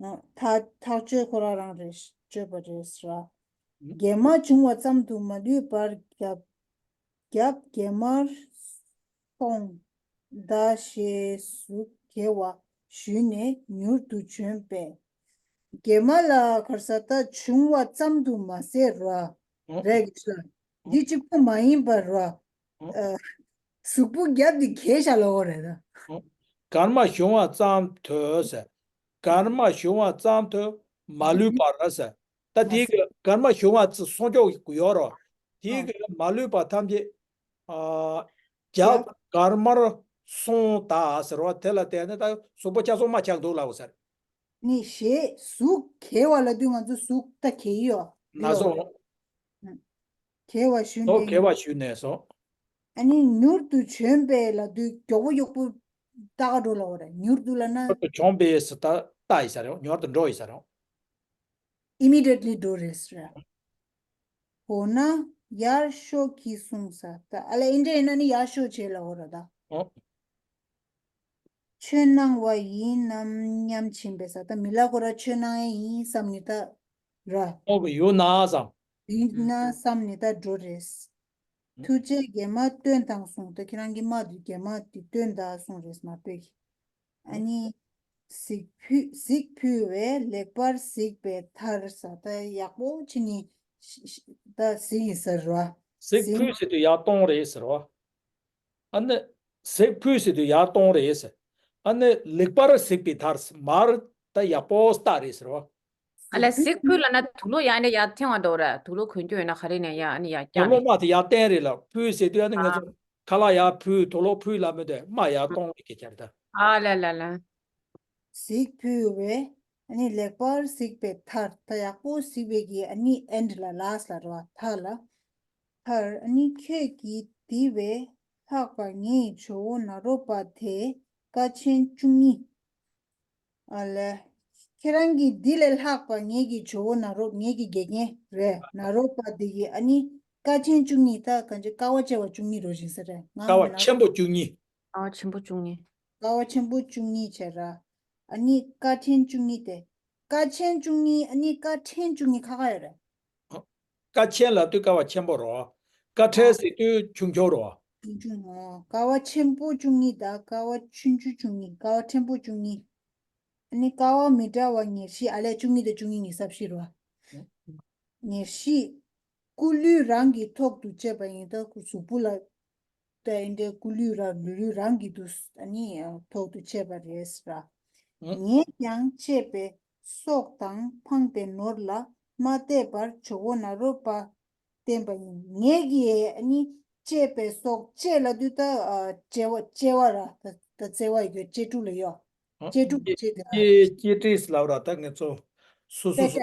ཨོ་ཐག་ཐག་གཅོད་ཁོ་རང་རང་རེད། གཅོད་པ་རེད་ཟེར་ར། ཨུ། རྒྱལ་མ་བྱུང་བ་ཙམ་དུ་མ་ལུས་པར་རྒྱབ། རྒྱབ་རྒྱལ་མར་སོང་གདའ་ཞེས་གཟུགས་དགེ་བ་ཞུས་ནས་མྱུར་དུ་བྱོན་པས། རྒྱལ་མ་ལ་ག་རེ་ཟ། ད་བྱུང་བ་ཙམ་དུ་མ་ཟད་ར། ཨོ། རེད་ཤག་འདི་གཅིག་པུ་མ་ཡིན་པར་ར། ཨོ། ཨ། གཟུགས་པོ་རྒྱབ་དེ་གས་ཤག་ལབ་དགོས་རེད་ད། ཨོ། གར་མ་བྱུང་བ་ཙམ་དུ་ཟེར། གར་མ་བྱུང་བ་ཙམ་དུ་མ་ལུས་པར་ཟེར། ད་དེའི་གི་གར་མ་བྱུང་བ་ཙམ་སོང་ཅོག་ཡོད་རོ། དེའི་ཨ། གི་མ་ལུས་པ་ཐམས་ཅད། ཨ། རྒྱབ་རྒྱབ་གར་མར་སོང་གདའ་ཟེར་བ་དེ་ལ་བརྟེན་ནས་ད་གཟུགས་པོ་ཆ་ཚང་མ་ཆགས་འདུག་ལབ་ཟེར། ནི་ཞེས་གཟུགས་དགེ་བ་ལབ་དུས་ང་ཚོ་གཟུགས་ད་གས་ཡོད། ན་སོང་། དགེ་བ་ཞུས་ནས། དགེ་བ་ཞུས་ནས་སོང་། ཨ་ནི་མྱུར་དུ་བྱོན་པས་ལབ་དུས་མགྱོགས་པོ་མགྱོགས་པོ་ད་ག་འགྲོ་ལབ་པ་རེད། མྱུར་དུ་ལབ་ན། མྱུར་དུ་བྱོན་པས་ཟེར་ད་ལྟ་ཡིན་ས་རེད། མྱུར་དུ་འགྲོ་ཡིན་ས་རེད། Immediately འགྲོ་རེད་ཟེར། འོ་ན་ཡར་ཤོག་གིས་གསུངས་ས། ད་ཨ་ལས་ཨིན་འདྲ་ཡིན་ན་ནི་ཡར་ཤོག་བྱེད་ལབ་པ་རེད་ད། ཨོ། ཆོས་གནང་བ་ཡིན་ནམ་སྙམ་ཕྱིན་པས་ས། ད་མི་ལ་ཁོ་ར་ཆོས་གནང་ཡས་ཡིན་བསམ་ནི་ད་ར། ཨོ་གི་ཡོད་ན་བསམ། ཡིན་ན་བསམ་ནི་ད་འགྲོ་རེད། ཐུགས་རྗེས་རྒྱལ་མ་སྟོན་དང་གསུངས། ད་ཁྱེད་རང་གི་མ་དེ་རྒྱལ་མ་དེ་སྟོན་དང་གསུངས་རེད་མ་དཔེ་གི། ཨ་ནི། གཟིགས་ཕུལ་གཟིགས་ཕུལ་བས་ལེགས་པར་གཟིགས་པའི་མཐར་ས། ད་ཡག་པོ་བྱས་ནས་ཤ་ཤ་ད་གཟིགས་ཡིན་ཟེར་བ། གཟིགས་ཕུལ་ཟེར་དུས་ཡར་གཏོང་རེད་ཟེར་བ། ཨ་ནི། གཟིགས་ཕུལ་ཟེར་དུས་ཡར་གཏོང་རེད་ཟེར། ཨ་ནི་ལེགས་པར་གཟིགས་པའི་མཐར་ས། མར་ ད་ཡག་པོ་ལྟ་རེད་ཟེར་བ། ཨ་ལས་གཟིགས་ཕུལ་ལབ་ན་དུག་ལོག་ཡར་ནས་ཡར་འཐེན་པ་འདྲ་བོ་ར། དུག་ལོག་གོན་རྒྱུ་ཡོད་ན་ག་རེ་ནས་ཡར་ཨ་ནི་ཡར་དུག་བཀྱག་ལོག་ནས། མ་དེ་ཡར་བསྟན་རེད་ལ། ཕུལ་ཟེར་དུས་ཨ་ནི་ང་ཨ་ཚོ་ཁ་ལག་ཡར་ཕུལ། དུག་ལོག་ཕུལ་ལབ་མི་འདུག་མར་ཡར་གཏོང་བའི་སྐད་ཆ་རེད་ད། ཨ་ལ་ལ་ལ། གཟིགས་ཕུལ་བས། ཨ་ནི་ལེགས་པར་གཟིགས་པའི་མཐར། ད་ཡག་པོ་གཟིགས་པའི་གི་ཨ་ནི་ཨེན་ཌི་ལ་ལཱསི་ཊི་ལ་རེད་བ། མཐར་ལ། མཐར་ཨ་ནི་ཁྱོད་ཀྱིས་དེ་བས་ལྷག་པར་ངའི་ཇོ་བོ་ནཱ་རོ་པ་དེ་ཀ་ཆེན་བཅུ་གཉིས། ཨ་ལས། ཁྱེད་རང་གིས་འདི་ལས་ལྷག་པ་ངེད་ཀྱི་ཇོ་བོ་ནཱ་རོ། ངེད་ཀྱི་དགེ་རྒན་རེད། ནཱ་རོ་པ་འདི་གི་ཨ་ནི་ཀ་ཆེན་བཅུ་གཉིས། ད་གང་ཅི་ཀ་བ་ཆེ་བ་བཅུ་གཉིས་རོ་བཞིན་ས་རེད། ང་ཀ་བ་ནཱ་ཆེན་པོ་བཅུ་གཉིས། ཀ་བ་ཆེན་པོ་བཅུ་གཉིས། ཀ་བ་ཆེན་པོ་བཅུ་གཉིས་བྱས་ར། ཨ་ནི་ཀ་ཕྲན་བཅུ་གཉིས་དེ། ཀ་ཆེན་བཅུ་གཉིས། ཨ་ནི་ཀ་ཕྲན་བཅུ་གཉིས་ཁ་ཁ་ཡོད་རེད། ཀ་ཆེན་ལབ་དུས་ཀ་བ་ཆེན་པོ་རོ། ཀ་ཕྲན་ཟེར་དུས་ཆུང་ཆུང་རོ། ཆུང་ཆུང་ངོ་། ཀ་བ་ཆེན་པོ་བཅུ་གཉིས་དང་ཀ་བ་ཆུང་ཆུང་བཅུ་གཉིས། ཀ་བ་ཕྲན་པོ་བཅུ་གཉིས། ཨ་ནི་ཀ་བ་མི་འདྲ་བ་ཉེར་བཞི། ཨ་ལས་བཅུ་གཉིས་དང་བཅུ་གཉིས་ཉི་ཤུ་རྩ་བཞི་རོ། ཉེར་བཞི། སྐུ་ལུས་རང་གི་ཐོག་ཏུ་བཅད་པ་ཡིན། ད་གཟུགས་པོ་ལ། ད་ཨེ་འདྲའི་སྐུ་ལུས་ར་ལུས་རང་གི་དུ་ཨ་ནི་ཐོག་ཏུ་བཅད་པ་རེད་ཟེར་ར། ངས་ཀྱང་བཅད་པའི་སྲོག་དང་ཕངས་པའི་ནོར་ལ་མ་བལྟས་པར་ཇོ་བོ་ནཱ་རོ་པ་བསྟན་པ་ཡིན། ངས་ཀྱིས་ཨ་ནི་བཅད་པའི་སྲོག། བཅད་ལབ་དུས་ད་ཨ་བཅད་པ་བཅད་པ་ར། ད་ད་བརྩེ་བ་ཡོད། བཅད་ཕྲུག་ལ་ཡོད། བཅད་ཕྲུག་བཅད་དེ་ར། སྐྱེ་སྐྱེ་ཕྲིས་ལབ་ར། ད་ངེད་ཚོ་སོ་སོ་སོ་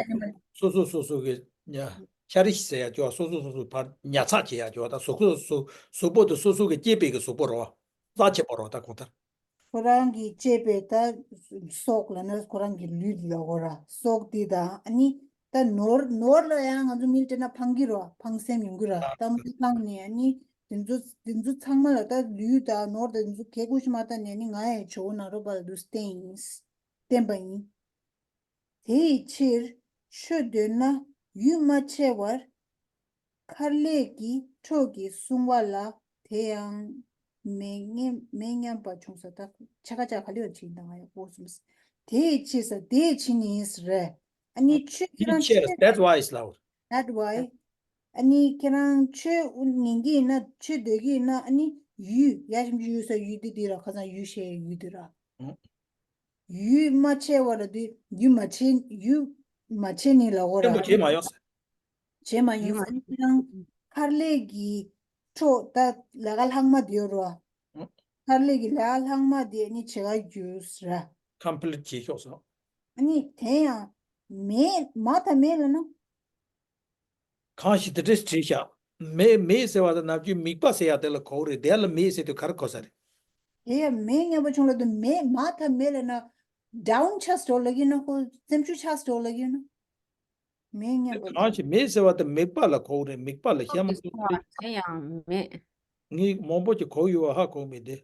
སོ་སོ་སོ་སོ་གི་ཉ་ཆ་རིས་ཟེར་ཡ་ཅོ། སོ་སོ་སོ་སོ་བར་ཉར་ཚགས་བྱེད་ཡ་ཅོ། ད་གཟུགས་པོ་གཟུགས་གཟུགས་པོ་དེ་སོ་སོ་གི་སྐྱེས་པའི་གི་གཟུགས་པོ་རོ། རྩ་ཆེ་པོ་རོ། ད་གང་ལྟར། ཁོ་རང་གིས་བཅད་པའི་ད་སྲོག་ལབ་ན་ཁོ་རང་གི་ལུས་ལ་གོ་ར། སྲོག་དེ་དང་ཨ་ནི་ད་ནོར་ནོར་ལ་ཡང་ང་ཚོ་མིས་བལྟས་ན་ཕངས་ཀྱི་རོ། ཕངས་སེམས་ཡོང་གི་ར། ད་མ་ཕངས་ནས་ཨ་ནི་དེ་ཚོ་དེ་ཚོ་ཚང་མ་ལ་ད་ལུས་དང་ནོར་དང་དེ་ཚོ་གལ་ཁུངས་ཤིག་མ་བལྟས་ནས་ཨ་ནི་ང་ཡི་ཇོ་བོ་ནཱ་རོ་པ་ལ་དུ་བསྟན་ཡིན། བསྟན་པ་ཡིན། དེ་ཡི་ཕྱིར་ཆོས་འདོད་ན་ཡུལ་མ་ཕྱེ་བར། མཁར་ལས་ཀྱི་ཁྲོད་ཀྱི་སྲུང་བ་ལ། དེ་ཡང་མེ་མཉམ་མེ་མཉམ་པ་བྱུང་ས། ད་ཆ་ག་ཆ་ག་ལེར་བྱིན་དང་ཡག་པོ་སོང་། དེ་ཡི་ཕྱིར་ས་དེ་ཡི་ཕྱིར་ནི་ཡིན་ཟེར་རེད། ཨ་ནི་ཆོས་ཁྱེད་རང་ཆོས། That's why is loud. That's why. ཨ་ནི་ཁྱེད་རང་ཆོས་ཉན་གྱི་ཡིན་ན། ཆོས་འདོད་ཀྱི་ཡིན་ན། ཨ་ནི་ཡུལ་ཡ་ཞིམ་གྱི་ཡུལ་ས་ཡུལ་དེ་དེ་ར། ཁ་སང་ཡུལ་ཞེས་ཡུལ་དེ་ར། ཡུལ་མ་ཕྱེ་བ་ལ་དུས་ཡུལ་མ་ཕྱེ་ཡུལ་མ་ཕྱེ་ནི་ལ་འོ་ར། ཆེན་པོ་བྱེད་མ་ཡོང་ཟེར། བྱེད་མ་ཡོང་ཟེར། ཨ་ནི་ཁྱེད་རང་མཁར་ལས་ཀྱི་ཁྲོད་ད་ལས་ཀ་ལྷག་མ་དེ་ཡོད་རོ། མཁར་ལས་ཀྱི་ལས་ཀ་ལྷག་མ་དེ་ཨ་ནི་བྱེད་ག་རྒྱུ་ཟེར། Complete བྱེད་ཤོག་ཟེར། ཨ་ནི་དེ་ཡང་མེད། མ་དང་མེད་ལ་ན། གང་ཞིག་དེ་འདྲས་བྲིས་ཤག་མེད་མེད་ཟེར་བ་དང་ནམ་རྒྱུན་དམིགས་པ་ཟེར་ཡ་དེ་ལ་གོ་རེད། དེ་ལ་མེད་ཟེར་དུས་ག་རེ་གོ་ས་རེད། དེ་ཡང་མེད་སྙམ་པ་བྱུང་ལ་དུ་མེད། མ་ཐ་མེད་ལ་ན་ཌའུན་ཆགས་འགྲོ་ལ་གི་ན། ཁོ་སེམས་ཤུགས་ཆགས་འགྲོ་ལ་གི་ན། མེད་སྙམ་པ་གང་ཞིག་མེད་ཟེར་བ་དང་དམིགས་པ་ལ་གོ་རེད། དམིགས་པ་ལ་ཤ་མ་གཏོགས་དེ་ཡང་མེད། ངས་མང་པོ་ཅིག་གོ་ཡོད་བ་ཧ་གོ་མེད་དེ།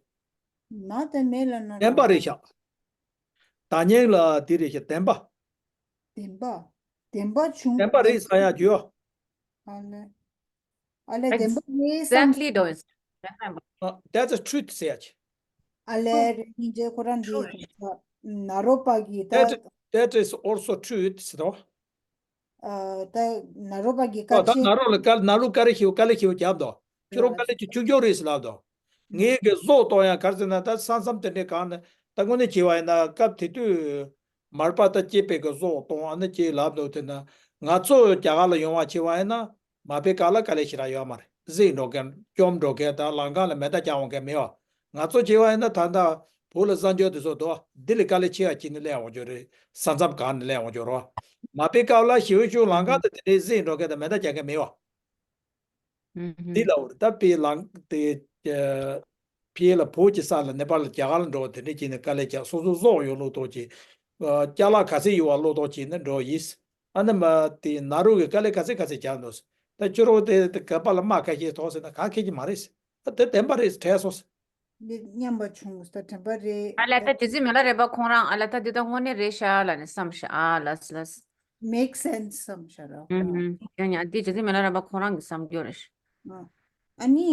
མ་ཐ་མེད་ལ་ན་བདེན་པ་རེད་ཤག་ད་སྙིང་ལ་དེ་རེད་ཤག་བདེན་པ། བདེན་པ། བདེན་པ་བྱུང་། བདེན་པ་རེད་ཟེར་ཡ་རྒྱུ། ཨ་ལེ། ཨ་ལེ་བདེན་པ་རེད་བསམ། Exactly, though. That's the truth ཟེར་ཡ་ཅི། ཨ་ལེ་རེད། སྙིང་རྗེ་ཁོ་རང་འདི་ནཱ་རོ་པ་གི་ད། That, that is also truth ཟེར་དོ། ཨ་ད་ནཱ་རོ་པ་གི་ཨ་བཀའ་ད་ཆེ། ནཱ་རོ་ལ་བཀའ་ནཱ་རོ་བཀའ་ལས་ཞིབ་བཀའ་ལས་ཞིབ་རྒྱབ་དོ། ཁྱོད་རང་བཀའ་ལས་ཀྱི་ཆུང་ཆུང་རེད་ཟེར་ལབ་དོ། ངའི་གི་བཟོ་གཏོང་ཡ་ག་རེ་ཟེར་ན། ད་ས་མཚམས་དེ་འདྲའི་སྒང་ནས་ད་དངོས་གནས་བྱས་པ་ཡིན་ན་སྐབས་དེ་དུས་མར་པ་ད་སྐྱེས་པའི་གི་བཟོ་གཏོང་ཨ་ནི་ཅིག་ལབ་འདུག་དེ་ན་ང་ཚོ་རྒྱ་གར་ལ་ཡོང་བ་བྱས་པ་ཡིན་ན་མ་པའི་སྐབས་ལ་དཀའ་ལས་ཞེ་དྲག་ཡོད་མ་རེད། གཟིགས་འགྲོ་མཁན་བཅོམ་འགྲོ་མཁན་དང་ལམ་ཁ་ལ་མེ་མདའ་རྒྱག་འོང་མཁན་མེད་བ། ང་ཚོ་བྱས་པ་ཡིན་ན་ད་ལྟ་བོད་ལ་གསར་འབྱོར་དེ་ཚོ་འདུག་འདི་ལས་དཀའ་ལས་ཆེ་བ་ཅིག་ནི་སླེབས་འོང་རྒྱུ་རེད། ས་མཚམས་སྒང་ནས་སླེབས་འོང་རྒྱུ་རེད་བ། མ་པའི་སྐབས་ལ་ཞི་བའི་ཆུ་ལམ་ཁ་དང་དེ་འདྲའི་གཟིགས་འགྲོ་མཁན་དང་མེ་མདའ་རྒྱག་མཁན་མེད་བ། འདི་ལ་འུར་ད་པའི་ལང་དེ། ཕྱི་ལ་བོད་ཀྱི་ས་ལ་ནེ་པཱལ་ལ་རྒྱ་གར་ལ་འགྲོ་བ་དེ་འདྲས་བྱས་ནས་དཀའ་ལས་རྒྱག་སོ་སོ་བཟོ་ཡོད་ལོ་ཏོག་ཅིག་ཅ་ལག་ག་ཚད་ཡོད་བ་ལོ་ཏོག་ཅིག་ནི་འགྲོ་ཡིས། ཨ་ནི་མ་དེ་ནཱ་རོ་གི་དཀའ་ལས་ག་ཚད་ག་ཚད་རྒྱག་འདུག་ད་ཁྱོད་རོ་དེ་དེ་ག་པ་ལ་དམག་ཁ་ཤས་ཐོག་ཟེར་ན་ག་ཁེ་ཀྱི་མ་རེད། ད་དེ་བདེན་པ་རེད་དྲན་སོང་། འདི་སྙམ་པ་བྱུང་ད་དྲན་པ་རེད། ཨ་ལ་ད་རྗེ་བཙུན་མི་ལ་རས་པ་ཁོང་རང་ཨ་ལ་ད་འདི་ད་དངོས་གནས་རེད་ཤག་ལ་ནི་བསམ་ཤག་ཨ་ལ་ལ། Make sense བསམ་ཤག་ར། ཡང་ཡང་འདི་རྗེ་བཙུན་མི་ལ་རས་པ་ཁོང་རང་གི་བསམ་རྒྱུ་རེད། ཨ་ནི་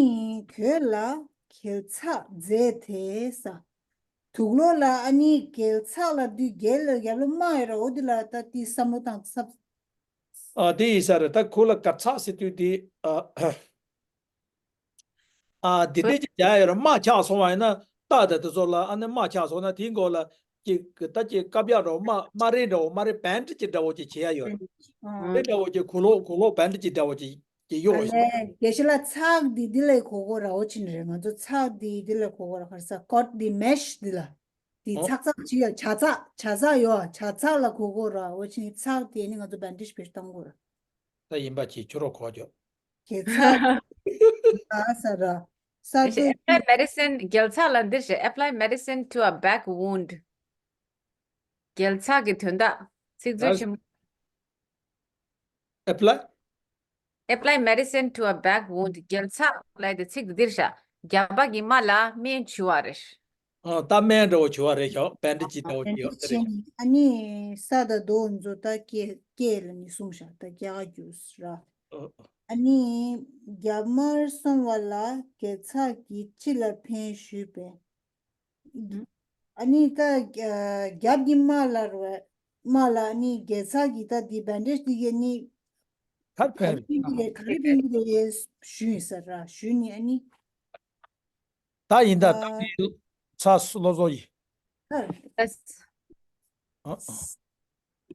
ཁྱོད་ལ་གྱེར་ཚགས་མཛད་དེ་ས། དུག་ལོག་ལ་ཨ་ནི་གྱེར་ཚགས་ལ་དུས་རྒྱལ་ལ་རྒྱབ་ལོ་མ་ཡོད་ར། འོ་དེ་ལ་ད་དེ་བསམ་བློ་བཏང་ཚབ། ཨ་དེ་ཡིན་ས་རེད། ད་ཁོ་ལ་གར་ཚགས་ཟེར་དུས་དེ་ཨ། ཨ་དེ་འདྲས་ཀྱི་རྒྱ་ཡོད་ར། དམག་ཆགས་སོང་བ་ཡིན་ན་རྟ་དང་དེ་ཚོ་ལ་ཨ་ནི་དམག་ཆགས་སོང་ན་དེའི་མགོ་ལ་ ཅིག་གི་ད་ཅིག་བཀབ་ཡག་འདྲ་བོ་དམའ་དམའ་རིལ་འདྲ་བོ་དམའ་རིལ་བེན་ཌི་ཅིག་འདྲ་བོ་ཅིག་བྱེད་ཡག་ཡོད་རེད། ཨ། དེ་འདྲ་བོ་ཅིག་གུ་ལོག་གུ་ལོག་བེན་ཌི་ཅིག་འདྲ་བོ་ཅིག་ཅིག་གཡོག་ཨ་ལས། དགེ་བཤེས་ལགས་ཚགས་འདི་འདི་ལས་གོ་གོ་ར་འོ་ཅི་ནི་རེད། ང་ཚོ་ཚགས་འདི་འདི་ལས་གོ་གོ་ར་ཁར་ས་ཀོཊ་འདི་མེ་ཤི་འདི་ལ། འདི་ཨོ། ཚགས་ཚགས་ཅིག་ཡོད། ཇ་ཚགས་ཇ་ཚགས་ཡོད། ཇ་ཚགས་ལ་གོ་གོ་ར་འོ་ཅི་ནི་ཚགས་དེ་ནི་ང་ཚོ་བེན་ཌེ་ཇི་བེད་གཏོང་གོ་ར། ད་ཡིན་པ་ཅིག་ཁྱོད་རོ་གོ་ཅོ། དགེ་ཚགས་ཨ་ས་ར་ས་དེ་Apply medicine, རྒྱལ་ཚགས་ལ་འདིར་བཤད། Apply medicine to a back wound. རྒྱལ་ཚགས་ཀྱི་དོན་དག་ཚིག་མཛོད་ཆེན་མོ། Apply? Apply medicine to a back wound. རྒྱལ་ཚགས་ལབ་དེ་ཚིག་དེ་འདིར་བཤད། རྒྱབ་པ་གི་རྨ་ལ་སྨན་བྱུག་པ་རེད། ཨ། ད་སྨན་འདྲ་བོ་བྱུག་པ་རེད་ཤག་བེན་ཌེ་ཇི་འདྲ་བོ་བྱས་ཡོད་དེ་རེད་ཤག་ཨ་ནི་ས་དང་རྡོ་མཛོ་ད་སྐེ་སྐེ་ལ་ནི་གསུངས་ཤག་ད་རྒྱ་གར་རྒྱུགས་ར། ཨ་ནི་རྒྱབ་མར་སོང་བ་ལ་དགེ་ཚགས་ཀྱིས་ཅི་ལ་ཕན་ཞུས་པས། ཨ་ནི་ད་རྒྱབ་ཀྱི་རྨ་ལ་ར་རྨ་ལ་ཨ་ནི་དགེ་ཚགས་ཀྱིས་ད་འདི་བེན་ཌེ་ཇི་འདི་གས་ནི་ག་རེ་ཕན་ག་རེ་ཕན་གི་རེད་ག་རེ་ཕན་གི་རེད་ཞུས་ཡིན་ས་ར་ཞུས་ནི་ཨ་ནི། ད་ཡིན་ད། ད་ཨ། དེ་ཚ་སུ་ལོ་ཟོ་ཡིན། ཨ། ཨ།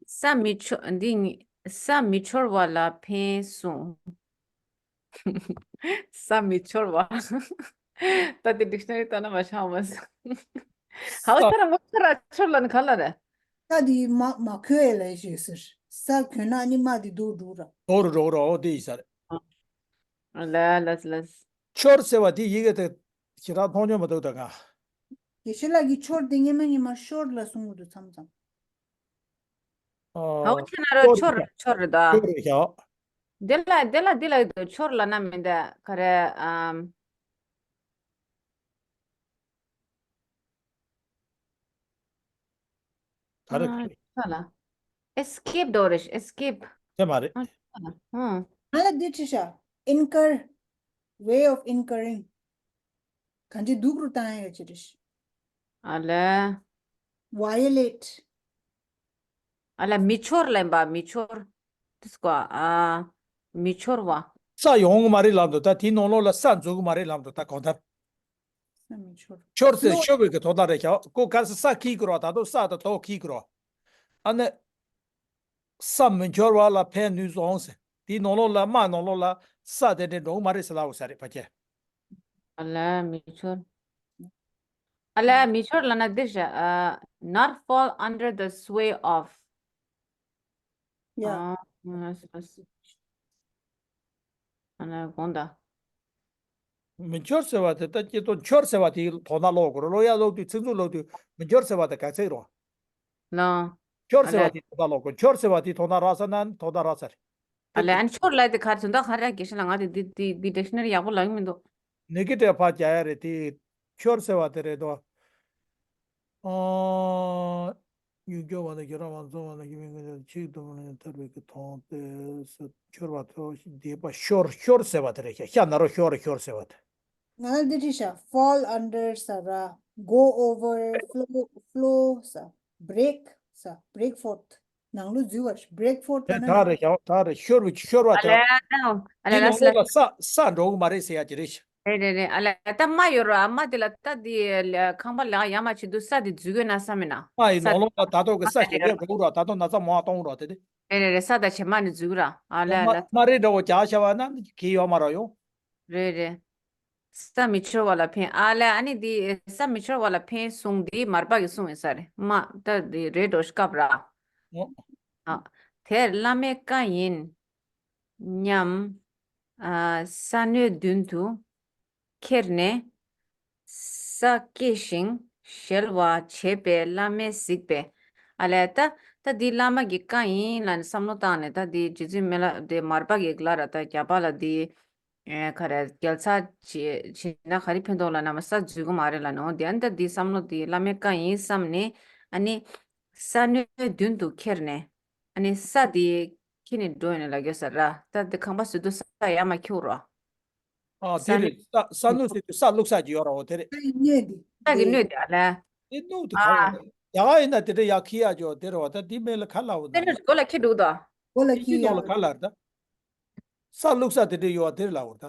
ས་མི་འཆོར་འདི་ངི་ས་མི་འཆོར་བ་ལ་ཕན་གསུངས། ས་མི་འཆོར་བ། ད་དེ་ཌིག་ཤ་ན་རི་ལྟ་ན་མ་ཤང་མ་ས། ཧའོ་ས་ཐ་ར་མོ་ཁ་ར་འཆོར་ལ་ནི་ག་ལ་རེད། ད་དེ་མ་མ་ཁོས་ལ་ཞེས་ཟེར། ས་གོས་ན་ནི་མ་དེ་འདུག་འགྲོ་ར། འགྲོ་རུ་འགྲོ་རུ་འོ་དེ་ཡིན་ས་རེད། ལ་ལ་ལ། ཆོར་ཟེར་བ་དེ་ཡི་གེ་དེ་ཞེ་དྲག་མཐོང་མྱོང་མ་འདུག་ད་ག་དགེ་བཤེས་ལགས་ཀྱིས་ཆོར་དེ་སྔོན་མ་ཉི་མ་ཤོར་ལ་གསུང་གི་འདུག་མཚམས་མཚམས། ཨོ། ཧའོ་ཆེ་ན་ར་ཆོར་ཆོར་ཆོར་རེད་ད། ཆོར་རེད་ཤག་དེ་ལ་དེ་ལ་དེ་ལ་ཡོད་དོ་ཆོར་ལ་ན་མི་འདའ་ག་རེ་ཨམ། ག་རེ་ག་རེ། ཨ་ལ། Escape འདྲ་རེད། Escape དེ་མ་རེད། ཨ་ལ། ཧུམ། ང་ལ་འདི་ཅི་ཤ། Incur, way of incurring. གང་ཅི་སྡུག་རུ་བཏང་ཡ་ཅི་རེད། ཨ་ལ། Violate. ཨ་ལ་མི་འཆོར་ལེན་པ་མི་འཆོར། དེ་སྐོ་ཨ། མི་འཆོར་བ། ས་ཡོང་གི་མ་རེད་ལབ་འདུག་ད་དེའི་ནང་ལོགས་ལ་ས་འཛུལ་གི་མ་རེད་ལབ་འདུག་ད་གང་ལྟར། ས་མི་འཆོར། འཆོར་ཟེར་ཤོར་བའི་གི་དོན་དག་རེད་ཤག་ཁོ་ག་ས་ས་ཁྱིལ་གི་རོ། ད་དུང་ས་དང་དོ་ཁྱིལ་གི་རོ། ཨ་ནི། ས་མི་འཆོར་བ་ལ་ཕན་ནུས་སོང་ཟེར། དེའི་ནང་ལོགས་ལ་རྨ་ནང་ལོགས་ལ་ས་དེ་འདྲའི་འགྲོ་གི་མ་རེད་ཟེར་ལབ་ས་རེད་ཕ་ཁྱེད། ཨ་ལ་མི་འཆོར། ཨ་ལ་མི་འཆོར་ལབ་ན་འདི་ཤ། ཨ། Not fall under the sway of. ཡ། ཨ། ཨ་ལ་དགོངས་དག་མི་འཆོར་ཟེར་བ་དེ་ད་སྐྱེ་ཏོ་འཆོར་ཟེར་བ་དེའི་དོན་དག་ཀློག་དགོས་རེད། ཀློག་ཡ་ཀློག་དུས་ཚིག་མཛོད་ཀློག་དུས་མི་འཆོར་ཟེར་བ་དེ་ག་ཚིག་རོ། ལ། འཆོར་ཟེར་བ་དེའི་དོན་དག་ཀློག་དགོས། འཆོར་ཟེར་བ་དེའི་དོན་དག་རག་ས་ན་དོན་དག་རག་ས་རེད། ཨ་ལས་ཨ་ནི་འཆོར་ལབ་དེ་ག་རེ་དོན་དག་ག་རེ་ར་དགེ་བཤེས་ལགས། ང་དེ་འདི་འདི་འདི་ཌིག་ཤ་ན་རི་ཡག་པོ་ལབ་ཀྱི་མི་འདུག་ནི་གི་དྲེད་ཕར་རྒྱག་ཡ་རེད་དེ། འཆོར་ཟེར་བ་དེ་རེད་དོ། ཨ། མྱུར་མགྱོགས་པ་དང་གྱོད་ར་བ་འཛོམས་པ་དང་གྱོད་མི་དགོས་ན་ཆིག་ཏུ་མ་ནི་ཐར་པའི་གི་དོན་ཏེ་ཟེར། འཆོར་བ་ཐོ་བདེ་བ་ཤོར་ཤོར་ཟེར་བ་དེ་རེད་ཤག་ཤ་ན་རོ་ཤོར་ཤོར་ཟེར་བ་དེ། ང་ལ་འདི་བྲིས་ཤག fall under ཟེར་ར། Go over, flow, flow ཟེར། Break ཟེར། Break forth. ནང་ལོགས་འཛུལ་བ། Break forth དེ་ལབ་ན་ད་རེད་ཤག་ད་རེད། ཤོར་བ་ཤོར་བ་ཨ་ལས་ཨ་ལས་ཨ་ལས། དེ་ནང་ལོགས་ལ་ས་ས་འགྲོ་གི་མ་རེད་ཟེར་ཡ་ཅིག་རེད་ཤག་རེད་རེད་རེད། ཨ་ལས་ད་རྨ་ཡོད་ར། རྨ་དེ་ལ་ད་དེ་ལ་ཁང་པ་ལ་ཡར་མར་བྱེད་དུས་ས་དེ་འཛུལ་གི་ན་བསམ་མེད་ན། རྨ་ཡི་ས་ནང་ལོགས་ལ་ད་དོ་གི་ས་ཞེ་པོ་འགྲོ་གི་ར། ད་དོ་ན་ཚ་མང་བ་གཏོང་གི་ར་དེ་དེ། རེད་རེད་རེད། ས་དང་བྱེ་མ་ནི་འཛུལ་གི་ར། ཨ་ལས་ཨ་ལས། རྨ་རྨ་རེད་འདྲ་བོ་རྒྱག་བྱ་བ་ན་གི་ཡོད་མ་ར་ཡོང་། རེད་རེད། ས་མི་འཆོར་བ་ལ་ཕན། ཨ་ལས་ཨ་ནི་འདི་ས་མི་འཆོར་བ་ལ་ཕན་གསུངས་འདི་མར་པ་གི་གསུངས་ཡིན་ས་རེད། མ་ད་འདི་རེད་འགྲོ་སྐབས་ར། ཨོ། ཨ། དེར་བླ་མའི་བཀའ་ཡིན་སྙམ། ཨ། ས་སྣོད་མདུན་དུ་ཁྱེར་ནས་ས་བཀལ་ཞིང་གཞལ་བར་བྱེད་པས་བླ་མས་གཟིགས་པས། ཨ་ལས་ད་ད་འདི་བླ་མ་གི་བཀའ་ཡིན་ལབ་ནས་བསམ་བློ་བཏང་ནས་ད་འདི་རྗེ་བཙུན་མི་ལ་དེ་མར་པ་གི་ལ་ར་ད་རྒྱ་པ་ལ་འདི། ཨེ་ག་རེ་རྒྱལ་ཚ་བྱེད་བྱེད་ན་ག་རེ་ཕན་ཐོགས་ལ་ན་མ་ས་འཛུལ་གི་མ་རེད་ལ་ནོ། དེ་ཨ་ནི་ད་འདི་བསམ་བློ་འདི་བླ་མའི་བཀའ་ཡིན་བསམ་ནས་ཨ་ནི་ས་སྣོད་མདུན་དུ་ཁྱེར་ནས་ཨ་ནི་ས་འདི་ཁྱེར་ནས་འགྲོ་ཡོང་ནས་ལ་གྱོད་ས་ར། ད་འདི་ཁང་པ་བཟོ་དུས་ས་ཡར་མར་ཁྱེར་རོ། ཨ་ས་དེ་རེད། ས་ས་སྣོད་ཟེར་དུས་ས་བླུགས་ས་ཅིག་ཡོད་ར་འོ་དེ་རེད། ས་ཡི་སྣོད་འདི། ས་གི་སྣོད་འདི་ཨ་ལས། དེ་སྣོད་དེ་ག་རེ་རེད། ཡ་ག་ཡིན་ན་དེ་འདྲ་ཡར་ཁྱེར་ཡ་ཅིག་ཡོད་དེ་རེད་བ། ད་འདི་མེད་ལ་ག་ལ་འོ་དེ་ན། སྒོ་ལ་ཁྱེར་འདུག་ད། སྒོ་ལ་དེ་ཁྱེར་ཡ། སྟོང་ལ་ག་ལ་རེད་ད། ས་བླུགས་ས་དེ་འདྲ་ཡོད་བ་དེར་ལབ་པ་རེད་ད།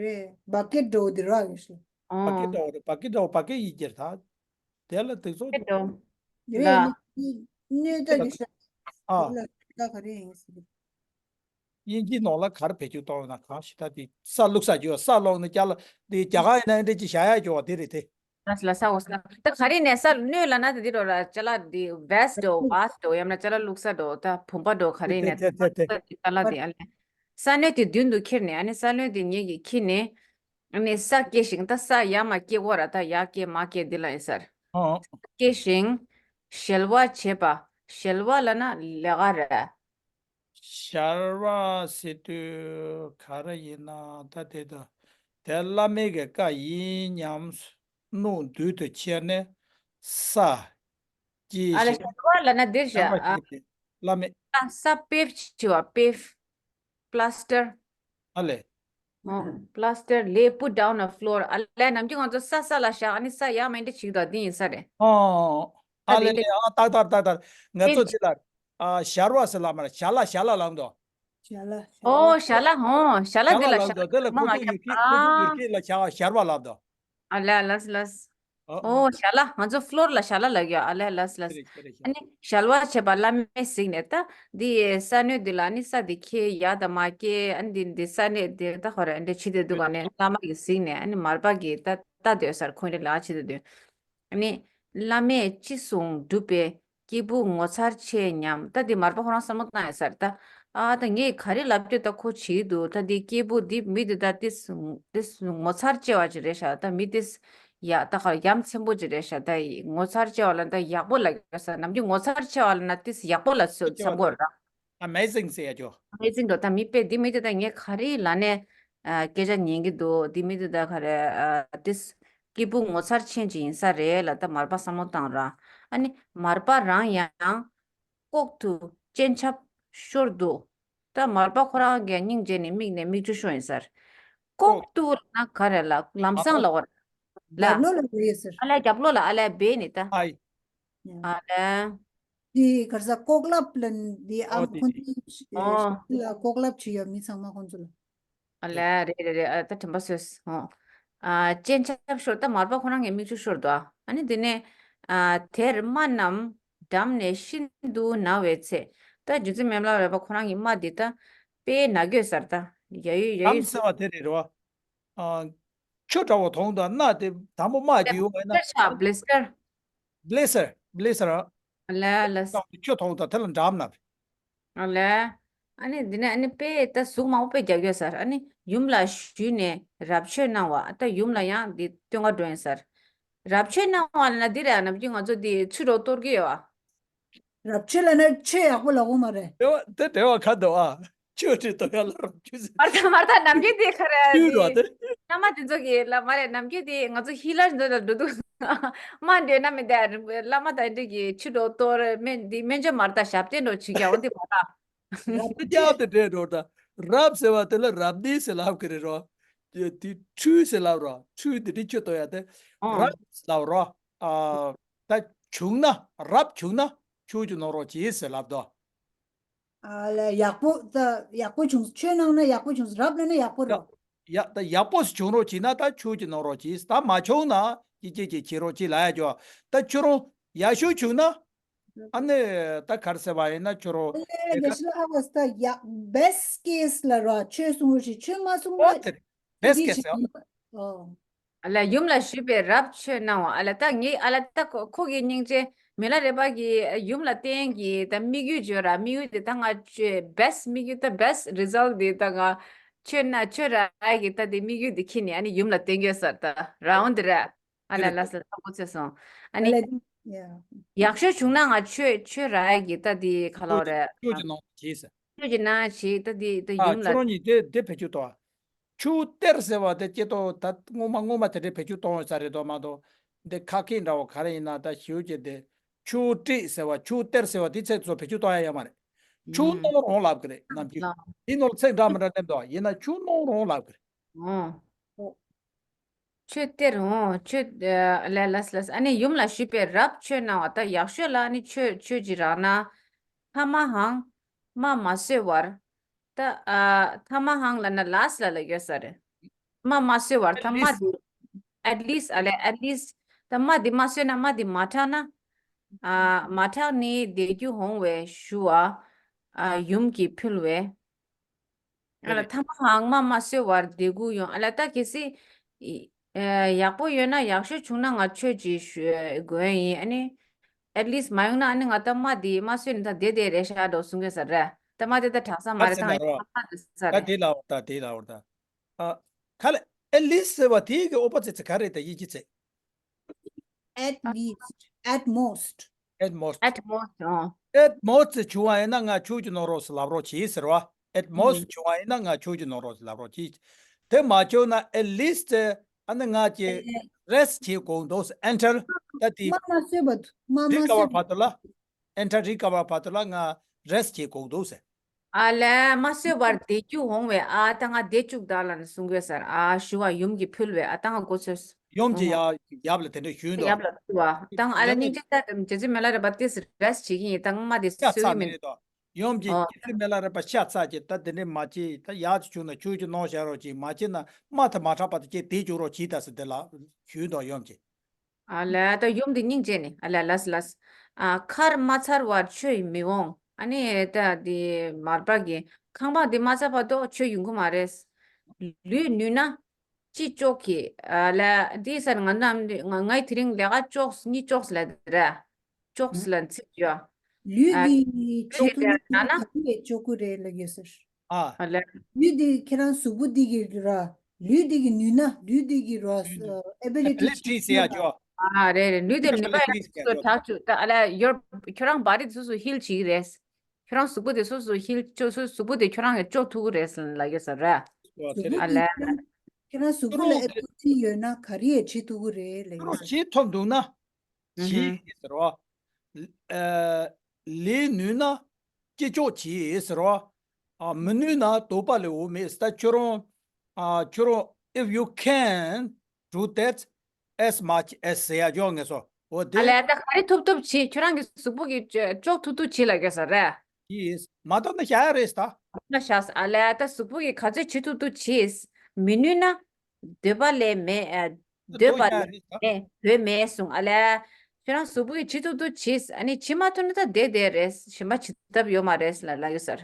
རེད། བ་ཀེ་འགྲོ་དེ་ར་ཡོད་ཤག་བ་ཀེ་འགྲོ་རེད། བ་ཀེ་འགྲོ་བ་ཀེ་ཡིན་རྒྱུ་རེད་ད། དེ་ལ་དེ་ཚོ་བ་ཀེ་འགྲོ། ཡོད་ལ། ཡོད་ནི་སྣོད་ད་གི་ཤ། ཨ། ལ་ད་ག་རེ་ཡིན་ཟེར། དབྱིན་ཇིའི་ནང་ལ་ག་རེ་བེད་སྤྱོད་གཏོང་ཡོད་ན། གང་ཞིག་ད་དེ་ས་བླུགས་ས་ཅིག་ཡོད། ས་བླུགས་ནས་རྒྱ་ལ་དེ་རྒྱ་གར་ཡིན་ན་འདྲ་ཅིག་བཞག་ཡ་ཅིག་ཡོད་པ་དེ་རེད་དེ། ལ་ས་ལ་ས་འོ་ས། ད་ག་རེ་ནས་ས་སྣོད་ལ་ན་དེ་འདྲ་ར་ཅ་ལག་དེ་ཝེ་སི་ཊི་འདྲ་ཝེ་སི་ཊི་འདྲ་ཡང་ན་ཅ་ལག་བླུགས་ས་འདྲ་ད་བུམ་པ་འདྲ་ག་རེ་ནས་དེ་དེ་དེ་དེ་ཅ་ལག་དེ་ཨ་ལས། ས་སྣོད་དེ་མདུན་དུ་ཁྱེར་ནས་ཨ་ནི་ས་སྣོད་དེ་ངེད་ཀྱིས་ཁྱེར་ནས། ཨ་ནི་ས་སྐྱེ་ཞིང་། ད་ས་ཡར་མར་སྐྱེ་གོ་ར། ད་ཡར་སྐྱེ་མར་སྐྱེ་འདི་ལ་ཡིན་ས་རེད། ཨོ། སྐྱེ་ཞིང་། གཞལ་བ་བྱེད་པ། གཞལ་བ་ལབ་ན་ལས་ཀ་རེད། གཞལ་བ་ཟེར་དུས་ག་རེ་ཡིན་ན། ད་དེ་ད་དེ་བླ་མའི་གི་བཀའ་ཡིན་སྙམ། སྣང་མདུན་དུ་ཁྱེར་ནས་ས་སྐྱེ་ཨ་ལ་ཞིང་། གཞལ་བ་ལབ་ན་འདིར་བཞག་གཞལ་བ་ཨ། བྱེད་པའི་བླ་མའི། ས་ས་པེབ་བྱེད་པ་པེབ། པ་ལ་སི་ཊར། ཨ་ལས། ཨོ། པ་ལ་སི་ཊར་lay put down a floor། ཨ་ལས་ནམ་རྒྱུན་ང་ཚོ་ས་ས་ལ་བཞག་ཨ་ནི་ས་ཡར་མར་འདི་བྱེད་དོ་འདི་ཡིན་ས་རེད། ཨོ། ཨ་ལས་ལས་ཨ་ཏག་ཏག་ཏག་ཏག་ང་ཚོ་དེ་ལ་ཨ་གཞལ་བ་ཟེར་ལབ་མ་རེད། གཞལ་ལ་གཞལ་ལ་ལབ་འདུག་གཞལ་ལ་གཞལ་ཨོ་ལ་གཞལ་ལ་ཧོ་གཞལ་ལ་གཞལ་འདི་ལ་ལ་ལབ་གཞལ་འདུག་དེ་ལ་མ་ཁོ་ང་ཚོ་ཡུལ་སྐད་ཁོ་ཚོ་ཡུལ་ཨ་སྐད་ལ་གཞལ་གཞལ་བ་ལབ་འདུག་ཨ་ལས་ལས་ལས། ཨོ། ཨོ་གཞལ་ལ། ང་ཚོ་ཕློར་ལ་གཞལ་ལ་ལབ་ཡོད། ཨ་ལས་ལས་ལས། ཁྱེད་རེད་ཁྱེད་རེད་ཨ་ཁྱེད་ནི་གཞལ་བ་བྱེད་པ་བླ་མས་གཟིགས་ནས་ད་འདི་ས་སྣོད་འདི་ལ་ནི་ས་འདི་ཁྱེར་ཡར་དང་མར་སྐྱེ་ཨ་ནི་འདི་འདི་ས་གནས་འདི་ད་ཧོ་ར་འདི་བྱེད་དེ་འདུག་ག་ནས་བླ་མ་གིས་གཟིགས་ནས་ཨ་ནི་མར་པ་གིས་ད་ལྟ་སྡོད་སར་ཁོང་རེ་ལ་བྱེད་དེ་འདུག་ཨ་ནི་བླ་མས་ཅི་གསུངས་སྒྲུབ་པའི་སྐྱེས་བུ་ངོ་མཚར་ཆེ་སྙམ། ད་འདི་མར་པ་ཁོ་རང་བསམ་བློ་བཏང་ཡོད་ས་རེད་ད། ཨ་ད་ངས་ག་རེ་ལབ་ཀྱི་ད་ཁོ་བྱེད་ཀྱི་འདུག་ད་འདི་སྐྱེས་བུ་འདི་མི་འདི་ད་ཏིས་ཏིས་ངོ་མཚར་ཆེ་བ་ཅིག་རེད་ཤག་ད་མི་ཏིས་ཡ་ད་ག་ཡ་མཚན་པོ་ཅིག་རེད་ཤག་ད་ངོ་མཚར་ཆེ་བ་ལ་ད་ཡག་པོ་ལབ་ཡོད་ས། ནམ་རྒྱུན་ངོ་མཚར་ཆེ་བ་ལབ་ན་ཏིས་ཡག་པོ་ལ་བསམ་དགོས་རེད། Amazing ཟེར་ཡ་ཅོ། Amazing འགྲོ་ད་མི་དཔེ་འདི་མི་འདི་ད་ངས་ག་རེ་ལབ་ནས་ཨ་སྐད་ཆ་ཉན་གྱི་འདུག་འདི་མི་འདི་ད་ག་རེ་ཨ་ཏིས་སྐྱེས་བུ་ངོ་མཚར་ཆེན་ཅིག་ཡིན་ས་རེད་ལ་ད་མར་པ་བསམ་བློ་བཏང་ར། ཨ་ནི་མར་པ་རང་ཡང་ལྐོག་ཏུ་སྤྱན་ཆབ་ཤོར་འདུག་ད་མར་པ་ཁོ་རང་གི་སྙིང་རྗེ་ནས་མིག་ནས་མིག་ཆུ་ཤོར་ཡིན་ས་རེད། ལྐོག་ཏུ་ལབ་ན་ག་རེ་ལ་ལམ་སང་ལ་བར་ལ་རྒྱབ་ལོགས་ལ་རེད་ཟེར། ཨ་ལ་རྒྱབ་ལོགས་ལ་ཨ་ལ་བེ་ནི་ད། ཨ་ལ། དེ་ག་རེ་ཟ་ལྐོག་ལབ་ལ་འདི་ཨ་ཨོ་དེ་ཁོ་དེ། ཚོའི་ཨོ། ལ་ལྐོག་ལབ་བྱེད་ཡོད་མི་ཚང་མ་ཁོ་ཚོ་ལ། ཨ་ལ་རེད་རེད་རེད་ཨ་ད་དྲན་པ་སོས་ཨོ། ཨ་སྤྱན་ཆབ་ཤོར་ད་མར་པ་ཁོ་རང་གི་མིག་ཆུ་ཤོར་དོ་ཨ་ནི་དེ་ནས་ཨ་དེར་རྨ་རྣམས་འགྲམ་ནས་ཤིན་ཏུ་ན་བའི་ཚེ། ད་རྗེ་བཙུན་མི་ལ་རས་པ་ཁོ་རང་གི་རྨ་འདི་ད་དཔེ་ན་དགོས་སར་ད་ཡ་ཡུ་ཡ་ཡུ། རམ་ཟེར་བ་དེ་རེད་རོ། ཨ། ཆུ་འདྲ་བོ་མཐོང་དང་སྣ་དེ་དང་པོ་དམག་རྒྱུ་ཡོང་བས་ན། Blister ཆགས་blister། Blister blister ཨ། ལ་ལ། ཆུ་མཐོང་དང་དེ་ལ་འགྲམ་ན། ཨ་ལ། ཨ་ནི་འདི་ནས་ཨ་ནི་དཔེ་ད་གཟུགས་མང་པོ་དཔེ་རྒྱག་ཡོད་ཟེར། ཨ་ནི་ཡུམ་ལ་ཞུས་ནས་རབ་མཆོད་གནང་བ། ད་ཡུམ་ལ་ཡང་འདི་སྟོན་ག་འགྲོ་ཡིན་ཟེར། རབ་མཆོད་གནང་བ་ལ་འདི་རེད། ནམ་རྒྱུན་ང་ཚོ་འདི་ཆུ་རོ་གཏོར་གི་ཡོད་ཨ། རབ་མཆོད་ལབ་ན་ཆོས་ཡག་པོ་ལབ་དགོས་མ་རེད། དེ་བ་དེ་དྲན་པ་ག་འདུག་ཨ། ཆོས་ཁྲིད་དོ་ཡ་ལ་རབ་མཆོད་ཟེར། མར་ད་མར་ད་ནམ་རྒྱུན་དེ་ཁ་ར་ཆོས་རོ་དེ། དེ། བླ་མ་དེ་ཚོ་གི་ལ་མ་རེད། ནམ་རྒྱུན་དེ་ང་ཚོ་ཧི་ལར་འདི་ལ་འགྲོ་འདུག་མ་འདོད་ན་མི་འདའ་བླ་མ་དང་འདྲི་གི་ཆུ་འགྲོ་གཏོར་སྨན་འདི་སྨན་བཅོས་མར་ད་ཞབས་བརྟན་འགྲོ་བྱེད་ཀྱང་འོ་འདི་མ་ར། རབ་དེ་རྒྱབ་དེ་འདྲས་འགྲོ་ད། རབ་ཟེར་བ་དེ་ལ་རབ་གནས་ཟེར་ལབ་གི་རེད་རོ། དེ་ཁྲུས་ཟེར་ལབ་རོ། ཁྲུས་དེ་འདྲས་ཆུ་གཏོར་ཡ་དེ། ཨོ། རབ་ཟེར་ལབ་རོ། ཨ། ད་བྱུང་ན་རབ་བྱུང་ན་ཆུ་གཅིག་གནང་རོགས་གྱིས་ཟེར་ལབ་དོ། ཨ་ལས་ཡག་པོ་ད་ཡག་པོ་བྱུང་ཆོས་གནང་ན་ཡག་པོ་བྱུང་རབ་ལབ་ན་ཡག་པོ་རོ། ཡ་ད་ཡག་པོ་ཞིག་བྱུང་རོགས་བྱས་ན་ད་ཆུ་གཅིག་གནང་རོགས་གྱིས། ད་མ་བྱུང་ན་ཅི་ཅི་ཅི་བྱེད་རོགས་གྱིས་ལབ་ཡ་ཅོ། ད་ཁྱོད་རང་ཡག་ཤོས་བྱུང་ན་ཨ་ནི་ད་ག་རེ་ཟེར་བ་ཡིན་ན་ཁྱོད་རང་ཨ་ལས་དེ་ག་ལས་ཤི་ལ་ཧ་བ་སི་ད་ཡག་best case ལ་རོ་ཆོས་གསུང་རོགས་བྱེད། ཆོས་མ་གསུང་ཨོ་ན་དེ་best case ཨོ། ཨོ། ཨ་ལ་ཡུམ་ལ་ཞུས་པའི་རབ་མཆོད་གནང་བ། ཨ་ལ་ད་ངས་ཨ་ལ་ད་ཁོ་ཁོ་གི་སྙིང་རྗེ་མི་ལ་རས་པ་གི་ཡུམ་ལ་བརྟེན་གི་ད་དམིགས་ཡུལ་བརྗོད་ར། དམིགས་ཡུལ་དེ་ད་ང་ཆོས་best དམིགས་ཡུལ་ད་best result དེ་ད་ང་ཆོས་ན་ཆོས་ར་གི་ད་དེ་དམིགས་ཡུལ་དེ་ཁྱེར་ནས་ཨ་ནི་ཡུམ་ལ་བརྟེན་གི་ཡོད་ས་ད་རང་འོན་དེ་ར། ཨ་ལ་ལ་ས་ད་ཁོ་ཚོས་སོང་ཨ་ནི་ཨ་ལ་ཡག་ཤོས་བྱུང་ན་ང་ཆོས་ཆོས་ར་གི་ད་དེ་ཁ་ལོ་རེད། ཆོས་ཀྱི་ནང་བྱས་ས། ཁྱོད་ཀྱི་ནང་ཞིག་ད་དེ་ད་ཨ་ཡུམ་ལ། ཁྱོད་རང་གཉིས་དེ་དེ་བེད་སྤྱོད་གཏོང་། ཆུ་གཏེར་ཟེར་བ་དེ་སྐྱེ་ཏོ་ད་སྔོན་མ་སྔོན་མ་དེ་འདྲའི་བེད་སྤྱོད་གཏོང་ཡོད་ས་རེད་དོ་མ་གཏོགས། འདི་ཁ་སྐད་འདྲ་བོ་ག་རེ་ཡིན་ན་ད་ཞེའུ་ཅེ་དེ། ཆུ་གཏེར་ཟེར་བ་ཆུ་གཏེར་ཟེར་བ་དེ་ཚིག་ཚོ་བེད་སྤྱོད་གཏོང་ཡ་ཡོད་མ་རེད། ཆུ་ཨུམ། སྣང་རུང་ལབ་གི་རེད་ནམ་རྒྱུན། ཨ་དེ་ནོར་ཚིག་འདྲ་མི་འདྲ་སླེབས་འདུག་ཡིན་ན་ཆུ་སྣང་རུང་ལབ་གི་རེད། ཨོ། ཆོས་གཏེར་འོང་ཆོས་ལས་ལས་ལས་ཨ་ནི་ཡུམ་ལ་ཞུས་པའི་རབ་མཆོད་གནང་བ་ད་ཡག་ཤོས་ལ་ཨ་ནི་ཆོས་ཆོས་ཀྱི་རང་ན། ཐ་མ་ཧང་། མ་མ་གསོས་བར། ད་ཨ་ཐ་མ་ཧང་ལ་ན་ལ་སི་ལ་ལ་ཡོད་ས་རེད། མ་མ་གསོས་བར་ད་མ་དེ་at least ཨ་ལས་at least ད་མ་དེ་མ་གསོས་ན་མ་དེ་མ་དྲག་ན། ཨ་མ་ཁྲག་ནི་བདེ་རྒྱུ་འོང་བས་ཞུ་བ། ཨ་ཡུམ་གྱིས་ཕུལ་བས། ཨ་ལ་ཐ་མ་ཧང་མ་མ་གསོལ་བར་བདེ་རྒྱུ་ཡོང་། ཨ་ལ་ད་གལ་སྲིད་ཨ་ཡག་པོ་ཡོད་ན་ཡག་ཤོས་བྱུང་ན་ང་ཆོས་ཀྱི་ཞུ་དགོས་ཡིན། ཨ་ནི་at least མ་ཡོང་ན་ཨ་ནི་ང་ད་མ་དེ་མ་གསོལ་ནི་ད་བདེ་བདེ་རེད་ཤག་འགྲོ་གསུང་གི་ས་རེད། ད་མ་དེ་ད་དྲག་ས་མ་རེད། ད་ང་ཡང་ད་དེ་ལ་བར་ད་དེ་ལ་བར་ད། ཨ་ཁ་ལ་at least ཟེར་བ་དེ་གི་ཨོ་པ་ཙེ་ཙེ་ག་རེད་ད་ཡིན་གྱི་ཚེ། At least, at most. At most. At most. ཨོ། At most བྱུང་བ་ཡིན་ན་ང་ཆོས་ཀྱི་གནང་རོགས་ལབ་རོགས་གྱིས་ཟེར་བ། At most བྱུང་བ་ཡིན་ན་ང་ཆོས་ཀྱི་གནང་རོགས་ལབ་རོགས་གྱིས། དེ་མ་བྱུང་ན་at least ཨ་ནི་ང་ཀྱི་rest བྱེད་དགོས་འདུག་ཟེར། enter ད་དེ་མ་མ་གསོལ་བ་མ་མ་recover གསོལ་བ་བར་དུ་ལ། enter recover བར་དུ་ལ་ང་rest བྱེད་དགོས་འདུག་ཟེར། ཨ་ལས་མ་གསོལ་བར་བདེ་རྒྱུ་འོང་བས། ཨ་ད་ང་བདེ་བཅུག་ད་ལ་ནི་གསུང་དགོས་ཟེར། ཨ་ཞུ་བ་ཡུམ་གྱིས་ཕུལ་བས། ཨ་ད་ང་མགོ་ཚོས། ཡུམ་གྱི་ཡ་ཡབ་ལ་དེ་འདྲ་ཞུས་འདུག་ཡབ་ལ་ཕུལ་བ། ད་ང་ཨ་ལ་ཡབ་སྙིང་རྗེ་ད་རྗེ་བཙུན་མི་ལ་རས་པ་ཏིས་rest བྱེད་ཀྱི་ཡིན། ད་ང་མ་དེ་ཤ་གསོད་ཚ་ཀྱི་མིན། མེད་དོ། ཡུམ་གྱི་ཨོ། རྗེ་བཙུན་མི་ལ་རས་པ་ཤ་ཚ་གྱི་ད་དེ་འདྲ་མ་བྱེད། ད་ཡག་ཅིག་བྱུང་ན་ཆོས་ཀྱི་གནང་བཞག་རོགས་གྱིས། མ་བྱེད་ན་མ་ཐ་མ་ཁྲག་པ་དེ་ཁྱེད་བདེ་བཅུག་རོགས་གྱིས་ད་ཟེར་དེ་ལ་ཞུས་འདུག་ཡུམ་གྱིས། ཨ་ལས་ད་ཡུམ་འདི་སྙིང་རྗེ་ནི། ཨ་ལས་ལགས་ལགས། ཨ་ཁར་མ་ཚར་བར་ཆོས་མི་འོང་། ཨ་ནི་ད་འདི་མར་པ་གི་ཁང་པ་འདི་མ་ཚར་བར་དུ་ཆོས་ཡོང་གི་མ་རེད། ལུས་ནུས་ན་ཅི་ལྕོགས་ཀྱི། ཨ་ལས་འདི་སར་ང་ནམ་ང་ངའི་དེ་རིང་ལས་ཀ་ལྕོགས་གཉིད་ལྕོགས་ལ་རེད། ལྕོགས་ལ་ཚིག་ཡོད། ལུས་ཨ་འདི་ལུས་ཆོག་ཐུབ་དེ་ན་ན་ན་ག་དུས་ལས་ལྕོགས་ཀྱི་རེད་ལབ་ཡོད་ཟེར། ཨ། ཨ་ལས། ལུས་འདི་ཁྱེད་རང་གཟུགས་པོ་འདི་གི་ར། ལུས་འདི་གི་ནུས་ན་ལུས་འདི་གི་ར། ཨ་ability ability ཟེར་ཡ་ཅོ། ཨ་རེད་རེད། ལུས་དེ་ནུས་པ་ability ཟེར་ཡ་སོ་ཅོ། དྲག་ཅུ་ད་ཨ་ལས་ཡོར་ཁྱོད་རང་བ་རི་སོ་སོ་ཧིལ་བྱེད་ཀྱི་རེད། ཁྱོད་རང་གཟུགས་པོ་དེ་སོ་སོ་ཧིལ་ཅོ་སོ་གཟུགས་པོ་དེ་ཁྱོད་རང་གི་ལྕོགས་ཐུབ་ཀྱི་རེད་ལབ་ཡོད་ཟེར་ར། ཨོ་དེ་རེད། ཨ་ལས། ཁྱོད་རང་གཟུགས་པོ་ལ་ཨེ་པི་ལེ་སི་ཡོད་ན་ག་རེ་ཡང་བྱེད་ཐུབ་ཀྱི་རེད་ལབ་ཡོད་ཟེར། བྱེད་ཐུབ་འདུག་ན། ཨུ་ཧུམ། བྱེད་ཀྱི་ཟེར་བ། ཨ་ལས་ནུས་ན་ཅི་ལྕོགས་བྱེད་ཟེར་བ། ཨ་མི་ནུས་ན་དོགས་པ་ལས་འོ་མེད། ད་ཁྱོད་རང་ཨ་ཁྱོད་རང་if you can do that as much as ཟེར་ཡ་ཅོག་ངེས་སོ། འོ་དེ། ཨ་ལས་ད་ག་རེ་ཐུབ་ཐུབ་བྱེད། ཁྱོད་རང་གི་གཟུགས་པོ་གི་ལྕོགས་ཐུབ་ཐུབ་བྱེད་ལབ་ཡོད་ཟེར་ར། ཡིས་མ་གཏོགས་ན་བྱ་ཡ་རེད་ད། ན་བྱ་ས། ཨ་ལས་ད་གཟུགས་པོ་གི་ག་ཚོད་བྱེད་ཐུབ་ཐུབ་བྱེད། མི་ནུས་ན་འདོད་པ་ལས་མེད། ཨ་འདོད་པ་ལས་མེད་བོད་མེད་གསུང་། ཨ་ལས་ཁྱོད་རང་གཟུགས་པོ་གི་བྱེད་ཐུབ་ཐུབ་བྱེད། ཨ་ནི་བྱེད་མ་ཐུབ་ན་ད་བསྡད་བསྡད་རེད། གཞན་པ་བྱེད་ཐབས་ཡོད་མ་རེད་ལབ་ལབ་ཡོད་ཟེར།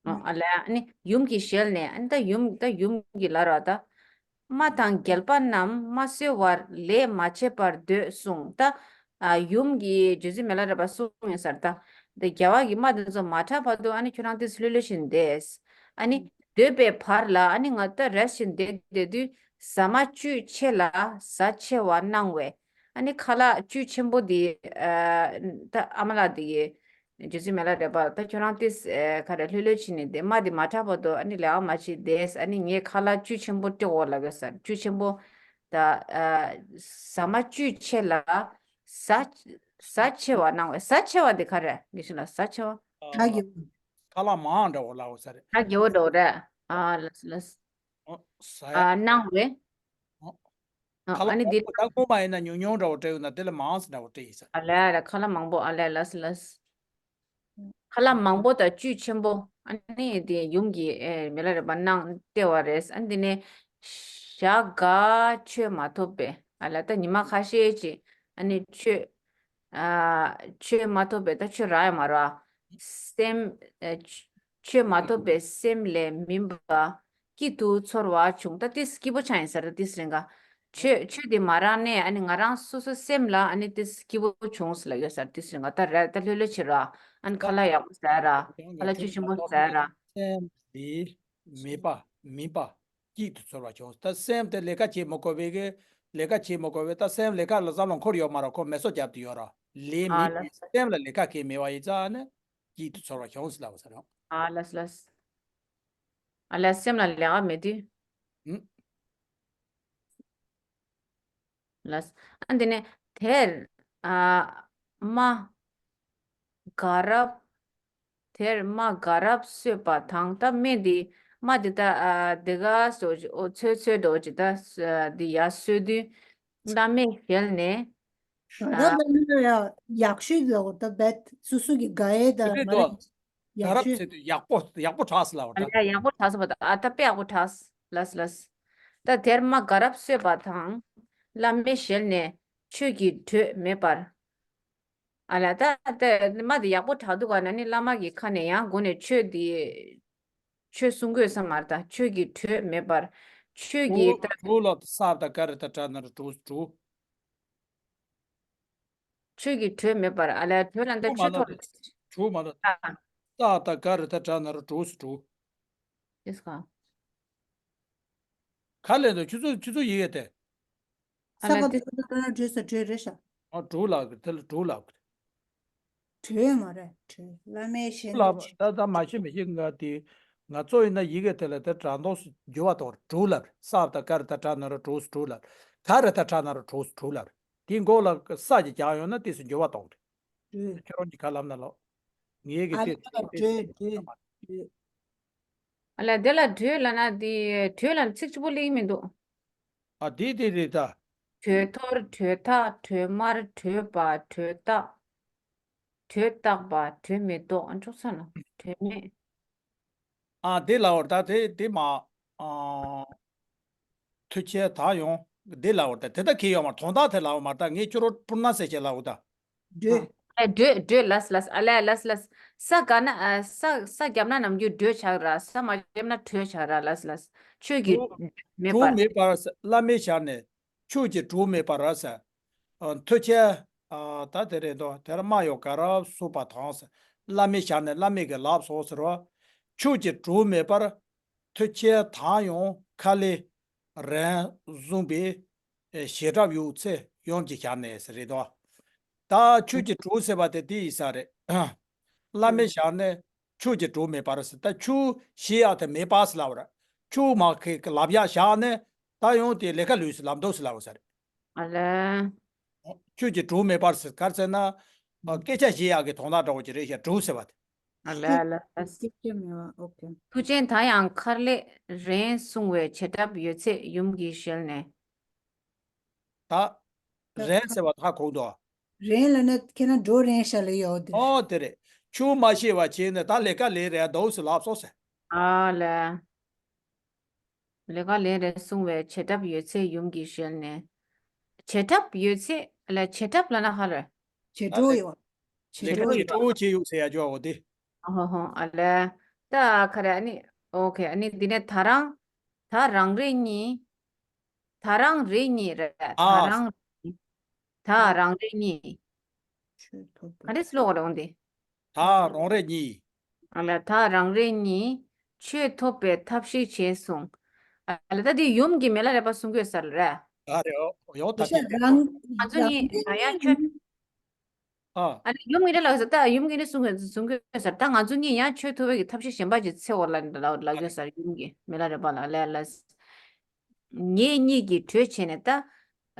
ཨ་ལས་ཨ་ནི་ཡུམ་གྱི་ཞལ་ནས། ཨ་ནི་ད་ཡུམ་ད་ཡུམ་གྱི་ལ་ར་ད། རྨ་དང་རྒྱལ་པ་རྣམས་མ་གསོལ་བར་ལས་མ་བྱེད་པར་སྡོད་གསུངས། ད་ཨ་ཡུམ་གྱི་རྗེ་བཙུན་མི་ལ་རས་པ་གསུངས་ཡོད་ཟེར། ད་འདི་རྒྱལ་བ་གི་རྨ་དེ་ཚོ་མ་ཁྲག་བར་དུ་ཨ་ནི་ཁྱོད་རང་དེ་ལྷོད་ལྷོད་བཞིན་བསྡད། ཨ་ནི་སྡོད་པའི་བར་ལ་ཨ་ནི་ང་ད་རེ་བཞིན་བསྡད་བསྡད་དུས་ཟ་མ་བཅུད་ཆེ་ལ་ཟ་ཆེ་བ་གནང་བས། ཨ་ནི་ཁ་ལག་བཅུད་ཆེན་པོ་དེ་ཨ་ད་ཨ་མ་ལགས་དེ་གི་རྗེ་བཙུན་མི་ལ་རས་པ་ད་ཁྱོད་རང་ཏིས་ཨེ་ག་རེ་ལྷོད་ལྷོད་བྱས་ནས་བསྡད། རྨ་འདི་མ་ཁྲག་བར་དུ་ཨ་ནི་ལས་ཀ་མ་བྱེད་བསྡད། ཨ་ནི་ངས་ཁ་ལག་བཅུད་ཆེན་པོ་སྤྲད་དགོས་ལབ་ཡོད་ཟེར། བཅུད་ཆེན་པོ་ད་ཨ་ཟ་མ་བཅུད་ཆེ་ལ་ཟ་ཟ་ཆེ་བ་གནང་བས། ཟ་ཆེ་བ་འདི་ག་རེ་དགེ་བཤེས་ལགས། ཟ་ཆེ་བ། ད་གི་ཁ་ལག་མང་འདྲ་བོ་ལབ་ཡོད་ས་རེད། ད་གི་འོ་འདྲ་བོ་རེད། ཨ་ལགས་ལགས། ཨོ་ཟ་ཡ། ཨ་གནང་བས། ཨོ། ཨ་ཁ་ལག་ཨ་ནི་མང་འདི་པོ་ད་ཁོ་མ་ཡིན་ན་ཉུང་ཉུང་འདྲ་བོ་སྤྲད་ཡོད་ན་དེ་ལས་མང་ཙམ་འདྲ་བོ་སྤྲད་ཡིན་ས། ཨ་ལས་ཨ་ལས་ཁ་ལག་མང་པོ། ཨ་ལས་ལགས་ལགས། ཁ་ལག་མང་པོ་དང་བཅུད་ཆེན་པོ། ཨ་ནི་དེ་ཡུམ་གྱིས་ཨེ་མི་ལ་རས་པ་གནང་སྟེར་བ་རེད། ཨ་ནི་དེ་ནས་ཞག་འགའ་ཆོས་མ་ཐོབ་པས། ཨ་ལས་ད་ཉི་མ་ཁ་ཤས་ཅིག་ཨ་ནི་ཆོས་ཨ་ཆོས་མ་ཐོབ་པས། ད་ཆོས་རག་ཡ་མ་རག་སེམས་ཨ་ཆོས་མ་ཐོབ་པས་སེམས་ལས་མིན་པ་སྐྱིད་དུ་ཚོར་བ་བྱུང་། ད་ཏིས་སྐྱིད་པོ་ཆགས་ཡིན་ས་རེད། ཏིས་རེད་ག་ཆོས་ཆོས་དེ་མ་རག་ནས་ཨ་ནི་ང་རང་སོ་སོ་སེམས་ལ་ཨ་ནི་ཏིས་སྐྱིད་པོ་བྱུང་ཟེར་ལབ་ཡོད་ས་རེད། ཏིས་རེད་ག་ད་རེད། ད་ལྷོད་ལྷོད་བྱེད་ར། ཨ་ནི་ཁ་ལག་ཡག་པོ་ཟ་ར། ཁ་ལག་བཅུད་ཆེན་པོ་ཟ་ར། སེམས་དེ་མེད་པ་མིན་པ་སྐྱིད་དུ་ཚོར་བ་བྱུང་། ད་སེམས་དེ་ལས་ཀ་བྱེད་མི་དགོས་པའི་གི་ལས་ཀ་བྱེད་མི་དགོས་པའི་ད་སེམས་ལས་ཀ་ལ་བསམ་བློ་འཁོར་ཡོད་མ་རེད། ཁོ་མེ་སོ་རྒྱབ་ཏུ་ཡོད་ར། ལས་ཨ་མེད་ལ་པའི་སེམས་ལ་ལས་ཀ་གང་མེད་པ་ཡིན་ཙང་ནི་སྐྱིད་དུ་ཚོར་བ་བྱུང་ཟེར་ལབ་ཡོད་ས་རེད། ཨ་ལགས་ལགས། ཨ་ལས་སེམས་ལ་ལས་ཀ་མེད་དུས། ཨུམ། ལགས། ཨ་འདི་ནས་དེར་ཨ་རྨ་དགའ་རབ། དེར་རྨ་དགའ་རབ་གསོས་པ་དང་། ད་སྨན་འདི་རྨ་འདི་ད་ཨ་འདི་ག་སོ་ཨོ་ཚོད་ཚོད་འགྲོ་ཅི་ད་ཨ་འདི་ཡར་གསོས་དུས་བླ་མའི་ཞལ་ནས། ད་ཨ་ལ་ནི་ཡག་ཤོས་ལ་འོ་ད་བེད་སོ་སོ་གི་དགའ་ཡས་ད་དེ་མ་རེད། དོ། ཡག་ཤོས། དགའ་རབ་ཟེར་དུས་ཡག་པོ་ཡག་པོ་གྲགས་སོང་ལབ་པ་ད། ཨ་ཡག་པོ་གྲགས་སོང་བ་ད། ཨ་ད་དཔེ་ཡག་པོ་གྲགས། ལགས་ལགས། ད་དེར་རྨ་དགའ་རབ་གསོས་པ་དང་། བླ་མའི་ཞལ་ནས་ཆོས་ཀྱི་འགྲོས་མེད་པར། ཨ་ལ་ད་ད་མ་དེ་ཡག་པོ་དྲག་འདུག་ག་ན་ནི་བླ་མ་གི་ཁ་ནས་ཡང་སྒོ་ནས་ཆོས་འདི་ཆོས་གསུང་དགོས་ས་མ་རེད། ད་ཆོས་ཀྱི་གྲོས་མེད་པར་ཆོས་ཀྱི་ད་གྲོགས་ལ་ས་དང་ག་རེ་ད་དྲག་ན་རུ་གྲོགས་གྲོགས། ཆོས་ཀྱི་གྲོས་མེད་པར་ཨ་ལས་གྲོས་ལ་འདི་ཆོས་ཐོག་གྲོགས་མ་ལ་ད་ས་དང་ག་རེ་ད་དྲག་ན་རུ་གྲོགས་གྲོགས། ཨིས་ག་ག་ལས་འདུག་ཁྱོད་ཚོ་ཁྱོད་ཚོ་ཡི་གེ་དེ། ས་ག་དེ་ཚོ་ད་གྲོས་ས་གྲོས་རེད་ཤག་ཨ་གྲོགས་ལ་དེ་ལ་གྲོགས་ལ་གྲོས་མ་རེད། གྲོས་བླ་མའི་ཞལ་ལ་འདི་ད་ད་མ་ཤེས་མི་ཤེས་ང་དེ་ང་ཚོ་ཡིན་ན་ཡི་གེ་དེ་ལ་དེ་དྲང་དོགས་སུ་འགྱུར་བ་དང་གྲོགས་ལ་ས་དང་ག་རེ་ད་དྲག་ན་རུ་གྲོགས་གྲོགས་ལ་ག་རེ་ད་དྲག་ན་རུ་གྲོགས་གྲོགས་ལ་དེ་མགོ་ལ་ས་ཅིག་རྒྱག་ཡོང་ན་དེ་སུ་འགྱུར་བ་དང་གྲོས། ཁྱོད་རང་གིས་ག་ལབ་ན་ལོ། ངའི་གི་ཨ་དེ་ལ་དེ་གྲོས་གྲོས་གྲོས། ཨ་ལ་དེ་ལ་གྲོས་ལབ་ན་དེ་གྲོས་ལབ་ན་ཚིག་གཅིག་པོ་སླེབས་ཀྱི་མི་འདུག་ཨ་དེ་དེ་རེད་ད། གྲོས་ཐོར་གྲོས་ཐག་གྲོས་དམར་གྲོས་པ་གྲོས་བཏགས། གྲོས་བཏགས་པ་གྲོས་མི་ཐོགས། ཨ་འཕྲོག་ས་ན་གྲོས་མེད། ཨ་དེ་ལ་འོར་ད་དེ་དེ་མ། ཨ། མཐུ་ཆེན་དག་ཡོང་། འདི་ལའོ་ད་དེ་ད་ཁྱེད་ཡོང་མར་དོན་དག་དེ་ལའོ་མར་ད་ངས་ཁྱོད་རོ་སྤུར་ན་ཟེར་བྱས་ལའོ་ད། འགྲོས། ཨ་འགྲོས་འགྲོས་ལས་ལས་ཨ་ལས་ལས་ལས། ས་ག་ན་ཨ་ས་ས་རྒྱབ་ན་ནམ་རྒྱུན་འགྲོས་ཆགས་ར། ས་མ་རྒྱབ་ན་གྲོས་ཆགས་ར་ལས་ལས། ཆོས་ཀྱི་གྲོགས་མེད་གྲོགས་པར། མེད་པར་བླ་མའི་ཞལ་ནས། ཆོས་ཀྱི་གྲོགས་མེད་པར་ཟེར། ཨ་མཐུ་ཆེན། ཨ་ད་དེ་རེད་དོ། དེར་སྨྲ་ཡང་ག་ར་གསུངས་པ་དང་ཟེར། བླ་མའི་ཞལ་ནས་བླ་མས་ཀྱིས་ལབ་སོང་ཟེར་བ། ཆོས་ཀྱི་གྲོགས་མེད་པར། མཐུ་ཆེན་དག་ཡང་ཁ་ལས་རན་གསུངས་པའི་ཨེ་བྱེད་གྲབས་ཡོད་ཚེ་ཡུམ་གྱི་ཞལ་ནས་ཟེར་རེད་དོ། ད་ཆོས་ཀྱི་གྲོགས་ཟེར་བ་དེ་དེ་ཡིན་ས་རེད། བླ་མའི་ཞལ་ནས་ཆོས་ཀྱི་གྲོགས་མེད་པར་ཟེར། ད་ཆོས་བྱེད་ཡག་དེ་མེད་པ་ཟེར་ལབ་པ་རེད། ཆོས་མ་ཁེ་ལབ་ཡག་བཞག་ནས་ད་ཡང་དེ་ལས་ཀ་ལུས་སུ་ལམ་འདུག་ཟེར་ལབ་པ་ཟེར། ཨ་ལས། ཆོས་ཀྱི་གྲོགས་མེད་པར་ཟེར་ག་རེ་ཟེར་ན། ཨ་སྐད་ཆ་བཤད་ཡག་གི་དོན་དག་འདྲ་བོ་ཅིག་རེད་ཤག་གྲོགས་ཟེར་བ་དེ། ཨ་ལས་ཨ་ལས། ཨོ་ཀེ། མཐུ་ཆེན་དག་ཡང་ཁ་ལས་རན་གསུང་བའི་བྱེད་གྲབས་ཡོད་ཚེ་ཡུམ་གྱི་ཞལ་ནས། ད། རན་ཟེར་བ་ད་གོང་དུ། རན་ལབ་ན་ཁྱེད་རང་འགྲོ་རན་ཤག་ལབ་ཡོད་དེ། ཨོ་དེ་རེད། ཆོས་མ་ཤེས་པ་བྱས་ནས་ད་ལས་ཀ་ལས་རན་འདུག་ཟེར་ལབ་སོང་ཟེར། ཨ་ལས། ལས་ཀ་ལས་རན་གསུང་བའི་བྱེད་གྲབས་ཡོད་ཚེ་ཡུམ་གྱི་ཞལ་ནས། བྱེད་གྲབས་ཡོད་ཚེ་ལ་བྱེད་གྲབས་ལབ་ན་ཧ་རེ། བྱེད་འགྲོ་ཡོད། བྱེད་ལས་ཀ་འགྲོ་བྱེད་ཡོད། འགྲོ་བྱེད་ཡོད་ཟེར་ཡ་ཅོ་འོ་དེ། ཧོ་ཧོ་ཨ་ལས། ད་ག་རེ་ཨ་ནི། ཨོ་ཁེ་ཨ་ནི་འདི་ནས་ད་རང་། ད་རང་རེ་གཉིས། ད་རང་རེ་གཉིས་རེད། ད་ཨ། རང་། ད་རང་རེ་གཉིས། ཆོས་ཐོབ་པའི། ག་འདྲས་ཀློག་རེད་འོང་དེ། ད་རང་རེ་གཉིས། ཨ་ལ་ད་རང་རེ་གཉིས། ཆོས་ཐོབ་པའི་ཐབས་ཤེས་བྱས་གསུངས། ཨ་ལ་ད་དེ་ཡུམ་གྱིས་མི་ལ་རས་པ་གསུང་གི་ཡོད་ས་རེད། ད་རེད་ཨོ་ཡོ་ད་དེ་ཤ་དེ་རང་ང་ཚོ་གཉིས་ད་ཡ་ཁྱོད། ཨ། ཨ་ནི་ཡུམ་གྱིས་རེད་ལབ་ས་ད་ཡུམ་གྱིས་ནི་གསུང་གི་གསུང་གི་ཡོད་ས་རེད། ད་ང་ཚོ་གཉིས་ཡང་ཆོས་ཐོབ་པའི་གི་ཐབས་ཤེས་གཞན་པ་ཅིག་འཚོལ་དགོས་ལ་ལ་ལ་ཡོད་ས་རེད། ཡུམ་གྱིས་མི་ལ་རས་པ་ལ་ལས་ལ། ངེད་གཉིས་ཀྱིས་གྲོས་བྱས་ནས་ད།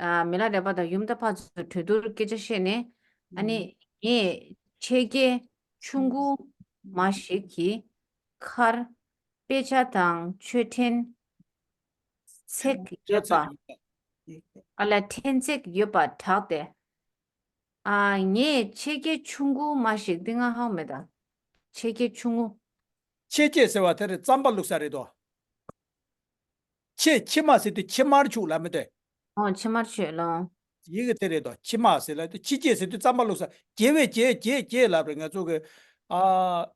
ཨ་མི་ལ་རས་པ་དང་ཡུམ་ད་ཕར་ཚུར་གྲོས་བསྡུར་སྐད་ཆ་བཤད་ནས། ཨ་ནི་ངས་ཕྱེད་ཀའི་ཆུང་ཀུ་མ་ཞིག་གི་ཁར་དཔེ་ཆ་དང་མཆོད་ཕྲེང་ཚེག་ཡོད་པ། ཨ་ལ་ཕྲེང་ཚེག་ཡོད་པ་དྲག་སྟེ། ཨ་ངས་ཕྱེད་ཀའི་ཆུང་ཀུ་མ་ཞིག་འདི་ང་ཧ་གོ་མེད་ད། ཕྱེད་ཀའི་ཆུང་ངུ། ཕྱེད་ཀའི་ཟེར་བ་དེ་རེད། རྩམ་པ་བླུགས་ས་རེད་དོ། ཕྱེད་ཕྱེ་མ་ཟེར་དུས་ཕྱེ་མར་བྱུགས་ལབ་མི་འདུག་ཨོ་ཕྱེ་མར་བྱུགས་ལོ། ཡི་གེ་དེ་རེད་དོ། ཕྱེ་མ་ཟེར་ལབ་དུས་ཕྱེད་ཀའི་ཟེར་དུས་རྩམ་པ་བླུགས་ས། དགྱེ་བའི་དགྱེ་དགྱེ་དགྱེ་ལབ་རེད་ང་ཚོ་གི། ཨ།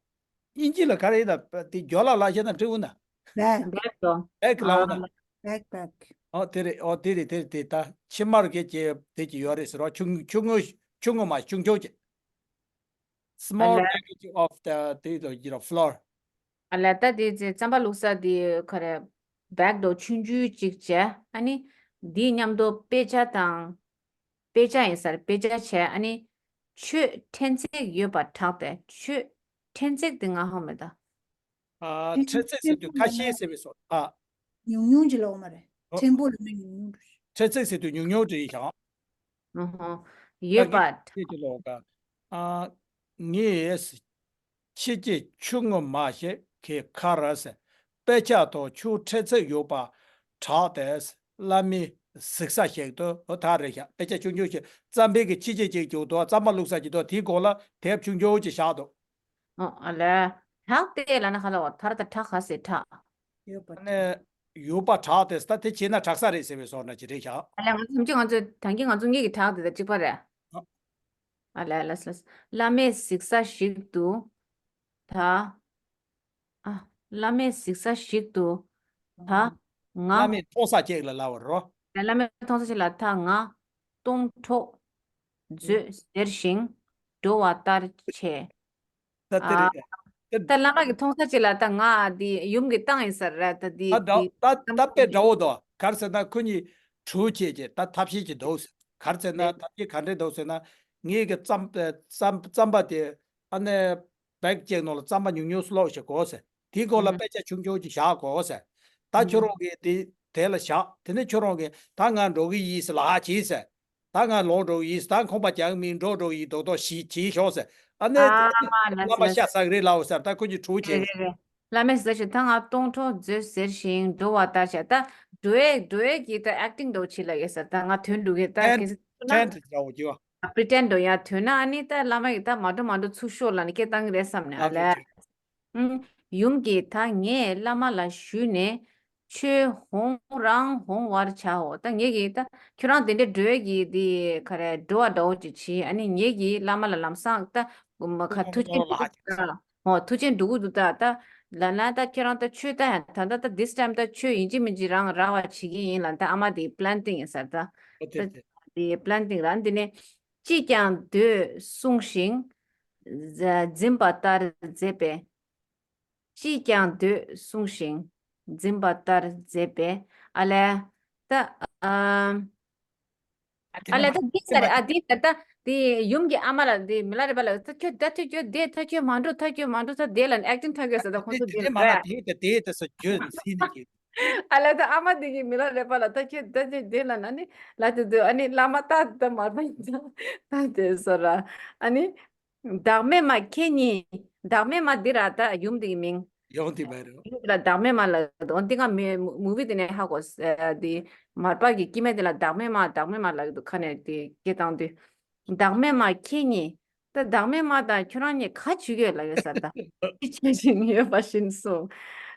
དབྱིན་ཇི་ལ་ག་རེ་ཡིན་ན་དེ་ཇོ་ལགས་ལ་བཤད་ན་འགྲིག་འོ་ན། བེག་བེག་དོ། བེག་ལ་འོ་ན། ཨ་བེག་བེག་ཨོ་དེ་རེད། ཨོ་དེ་རེད་དེ་རེད་དེ་ད་ཕྱེ་མར་གི་དགྱེ་དེ་ཅིག་ཡོད་རེད་ཟེར་བ། ཆུང་ཆུང་ངུ་ཆུང་ངུ་མ་ཆུང་ཆུང་ཅིག Small package of the, the, you know, flour. ཨ་ལ་ད་དེ་ཚེ་རྩམ་པ་བླུགས་ས་དེ་ག་རེ་བེག་དོ་ཆུང་ཆུང་ཅིག་བྱས། ཨ་ནི་དེའི་མཉམ་དུ་དཔེ་ཆ་དང་། དཔེ་ཆ་ཡིན་ས་རེད། དཔེ་ཆ་བྱས། ཨ་ནི་ཆོས་ཕྲེང་ཚེག་ཡོད་པ་དྲག་སྟེ། ཆོས་ཕྲེང་ཚེག་དེ་ང་ཧ་གོ་མེད་ད། ཨ་ཕྲེང་ཚེག་ཟེར་དུས་ཁ་ཤས་ཟེར་བའི་སོ། ཨ། ཉུང་ཉུང་ཅིག་ལོག་མ་རེད། ཨོ། ཕྲེང་པོ་ལ་མི་ཉུང་ཉུང་འགྲོ། ཕྲེང་ཚེག་ཟེར་དུས་ཉུང་ཉུང་འདྲ་ཡིན་ཤག་ཨོ་ཧོ། ཡོད་པ། ད་གི་ཅིག་ལོག་ག་ཨ། ངས་ཕྱེད་ཀའི་ཆུང་ངུ་མ་ཞིག་གི་ཁར་དཔེ་ཆ་དང་ཆོས་ཕྲེང་ཚེག་ཡོད་པ་དྲག་སྟེ། བླ་མས་གཟིགས་ས་ཞིག་ཏུ། ཨོ་ད་རེད་ཤག་དཔེ་ཆ་ཆུང་ཆུང་ཞིག་རྩམ་པའི་གི་ཕྱེད་ཀ་ཅིག་བྱུགས་འདུག་རྩམ་པ་བླུགས་ས་ཅིག་འདུག་དེའི་གོང་ལ་དེབ་ཆུང་ཆུང་ཅིག་བཞག་འདུག་ཨོ་ཨ་ལས། དྲག་སྟེ་ལབ་ན་ག་ལ་བ། ཐར་ད་དྲག་ག་ཟེར་དྲག་ཡོད་པ། ཨ་ནི་ཡོད་པ་དྲག་སྟེ། ད་དེ་བྱས་ན་དྲག་ས་རེད་ཟེར་བའི་བཟོ་འདྲ་ཅིག་རེད་ཤག་ཨ་ལས་ང་ཚོ་ཐམས་ཅད་ང་ཚོ་ད་གིན་ང་ཚོ་གཉིས་ཀྱི་དྲག་དེ་དང་གཅིག་པ་རེད། ཨ། ཨ་ལས་ལས་ལས། བླ་མས་གཟིགས་ས་ཞིག་ཏུ་ད། ཨ། བླ་མས་གཟིགས་ས་ཞིག་ཏུ་ད་ང་། བླ་མས་མཐོང་ས་ཅིག་ལ་ལབ་པ་རེད། བླ་མས་མཐོང་ས་ཅིག་ལ་ད་ང་སྟོང་འཕྲོག་མཛོད་ཟེར་ཞིང་འགྲོ་བ་ལྟར་བྱས། ད་དེ་ཨ། རེད། ད་བླ་མ་གིས་མཐོང་ས་ཅིག་ལ་ད་ང་འདི་ཡུམ་གྱིས་བཏང་ཡིན་ས་རེད། ད་འདི་ད་འདྲ་འདི་ད་ད་དཔེ་འདྲ་བོ་འདུག་ག་རེ་ཟེར་ན་ཁོ་གཉིས་གྲོས་བྱས་ཀྱི་ད་ཐབས་ཤེས་ཀྱི་འདུག་ག་རེ་ཟེར་ན་རེད། ཐབས་ཤེས་ག་འདྲས་འདུག་ཟེར་ན། ངེད་ཀྱི་རྩམ་རྩམ་རྩམ་པ་དེ་ཨ་ནི་བེག་ཅིག་ནང་ལ་རྩམ་པ་ཉུང་ཉུང་སློག་བཞག་གོ་ཟེར། དེའི་སྐོར་ལ་ཨུམ། དཔེ་ཆ་ཆུང་ཆུང་ཅིག་བཞག་གོ་ཟེར། ད་ཁྱོད་ཨུམ། རང་གིས་དེ་དེ་ལ་བཞག་དེ་ནས་ཁྱོད་རང་གིས་ད་ང་འགྲོ་གི་ཡིན་ཟེར་ལབ་བྱས་ཟེར། ད་ང་ལོག་འགྲོ་གི་ཡིན་ཟེར། ད་ཁང་པ་རྒྱག་མིན་འགྲོ་འགྲོ་གི་ཡིན་རྡོག་རྡོག་ཞིག་བྱས་ཤོག་ཟེར། ཨ་ནི་ཨ་མ་ལ་བླ་མ་ཤ་ཟ་གི་རེད་ལབ་ཟེར། ད་ཁོ་གཉིས་གྲོས་བྱས། རེད་རེད། བླ་མས་ཟེར་ཞིང་ད་ང་སྟོང་འཕྲོག་མཛོད་ཟེར་ཞིང་འགྲོ་བ་ལྟར་བྱས། ད་འགྲོ་ཡས་འགྲོ་ཡས་ཀྱི་ད་ཨེག་ཊིང་འདྲ་བོ་བྱེད་ལབ་ཡོད་ཟེར། ད་ང་དོན་འགྲུབ་གི་ད་ཁྲན་ཁྱེད་ཚོ་ན་ཁྲན་འདྲ་བོ་བྱེད་པ། པི་རི་ཊེན་འདྲ་ཡ་དོན་ན་ཨ་ནི་ད་བླ་མ་གིས་ད་མ་འགྲོ་མ་འགྲོ་ཚུར་ཤོག་ལབ་ནས་སྐད་བཏང་གི་རེད་བསམ་ནས་ཨ་ཨ་ལས། ཨུམ། ཡུམ་གྱིས་ད་ངས་བླ་མ་ལ་ཞུས་ནས་ཁྱོད་ཧོང་རང་ཧོང་བར་བྱའོ། ད་ངེད་ཀྱིས་ད་ཁྱོད་རང་དེ་འདྲའི་འགྲོ་ཡས་ཀྱི་དེ་ག་རེ་འགྲོ་བ་འདྲ་བོ་ཅིག་བྱེད། ཨ་ནི་ངེད་ཀྱིས་བླ་མ་ལ་ལམ་སང་ད་མ་ཁ་ཐུགས་རྗེ་འགྲོ་གི་འདུག་ད། ཧོ་ཐུགས་རྗེ་འགྲོ་གི་འདུག་ད། ད་ལབ་ན་ད་ཁྱོད་རང་ད་ཆོས་ད་ད་ད་ད་this time ད་ཆོས་ཡིན་གཅིག་མིན་གཅིག་རང་རག་པ་བྱེད་ཀྱི་ཡིན་ལབ། ད་ཨ་མ་དེ་པི་ལན་ཊིང་ཡིན་ས་རེད་ད། ཨོ་དེ་ད་དེ། དེ་པི་ལན་ཊིང་རེད། འདི་ནས་ཅིས་ཀྱང་འདོད་གསུངས་ཤིང་། འཛིན་པ་ལྟར་མཛད་པས། ཅིས་ཀྱང་འདོད་གསུངས་ཤིང་འཛིན་པ་ལྟར་མཛད་པས། ཨ་ལས། ད་ཨ། ཨ་ལས་ད་འདི་ཟེར་ཨ་འདི་ཟེར་ད་འདི་ཡུམ་གྱི་ཨ་མ་ལ་འདི་མི་ལ་རས་པ་ལ་ད་ཁྱོད་ད་ཁྱོད་ཁྱོད་དེ་ད་ཁྱོད་མ་འགྲོ་ད་ཁྱོད་མ་འགྲོ་ད་དེ་ལ་ཨེག་ཊིང་ཐག་གི་ཟེར་ད་ཁོང་ཚོ་འདི་དེ་མ་ན་རེད། དེ་ད་དེ་ད་ས་བརྗོད་ཟིན་ནས་ཀྱི། ཨ་ལས་ད་ཨ་མ་འདི་གི་མི་ལ་རས་པ་ལ་ད་ཁྱོད་ད་ཁྱོད་དེ་ལ་ན་ནི་ལ་དེ་དུ་ཨ་ནི་བླ་མ་ད་ད་མར་པ་ཡིན་ད་ད་དེ་ཟེར་ར་ཨ་ནི། བདག་མེད་མ་ཁྱེད་གཉིས། བདག་མེད་མ་འདི་ར་ད་ཡུམ་འདི་གི་མིང་། ཡུམ་འདི་མ་རེད། ཡུམ་འདི་ལ་བདག་མེད་མ་ལ་འོ་འདི་ང་མི་མུ་བི་འདི་ནས་ཧ་གོ་ས་འདི་མར་པ་གི་སྐྱེ་དམན་འདི་ལ་བདག་མེད་མ་བདག་མེད་མ་ལ་འདུག་ཁ་ནས་འདི་སྐད་བཏང་དུས། བདག་མེད་མ་ཁྱེད་གཉིས། ད་བདག་མེད་མ་དང་ཁྱོད་རང་གཉིས་ག་བྱེད་ཀྱི་ཡོད་ལབ་ཡོད་ས་ད། ཅི་བྱེད་བཞིན་ཡོད་པ་བཞིན་གསུངས།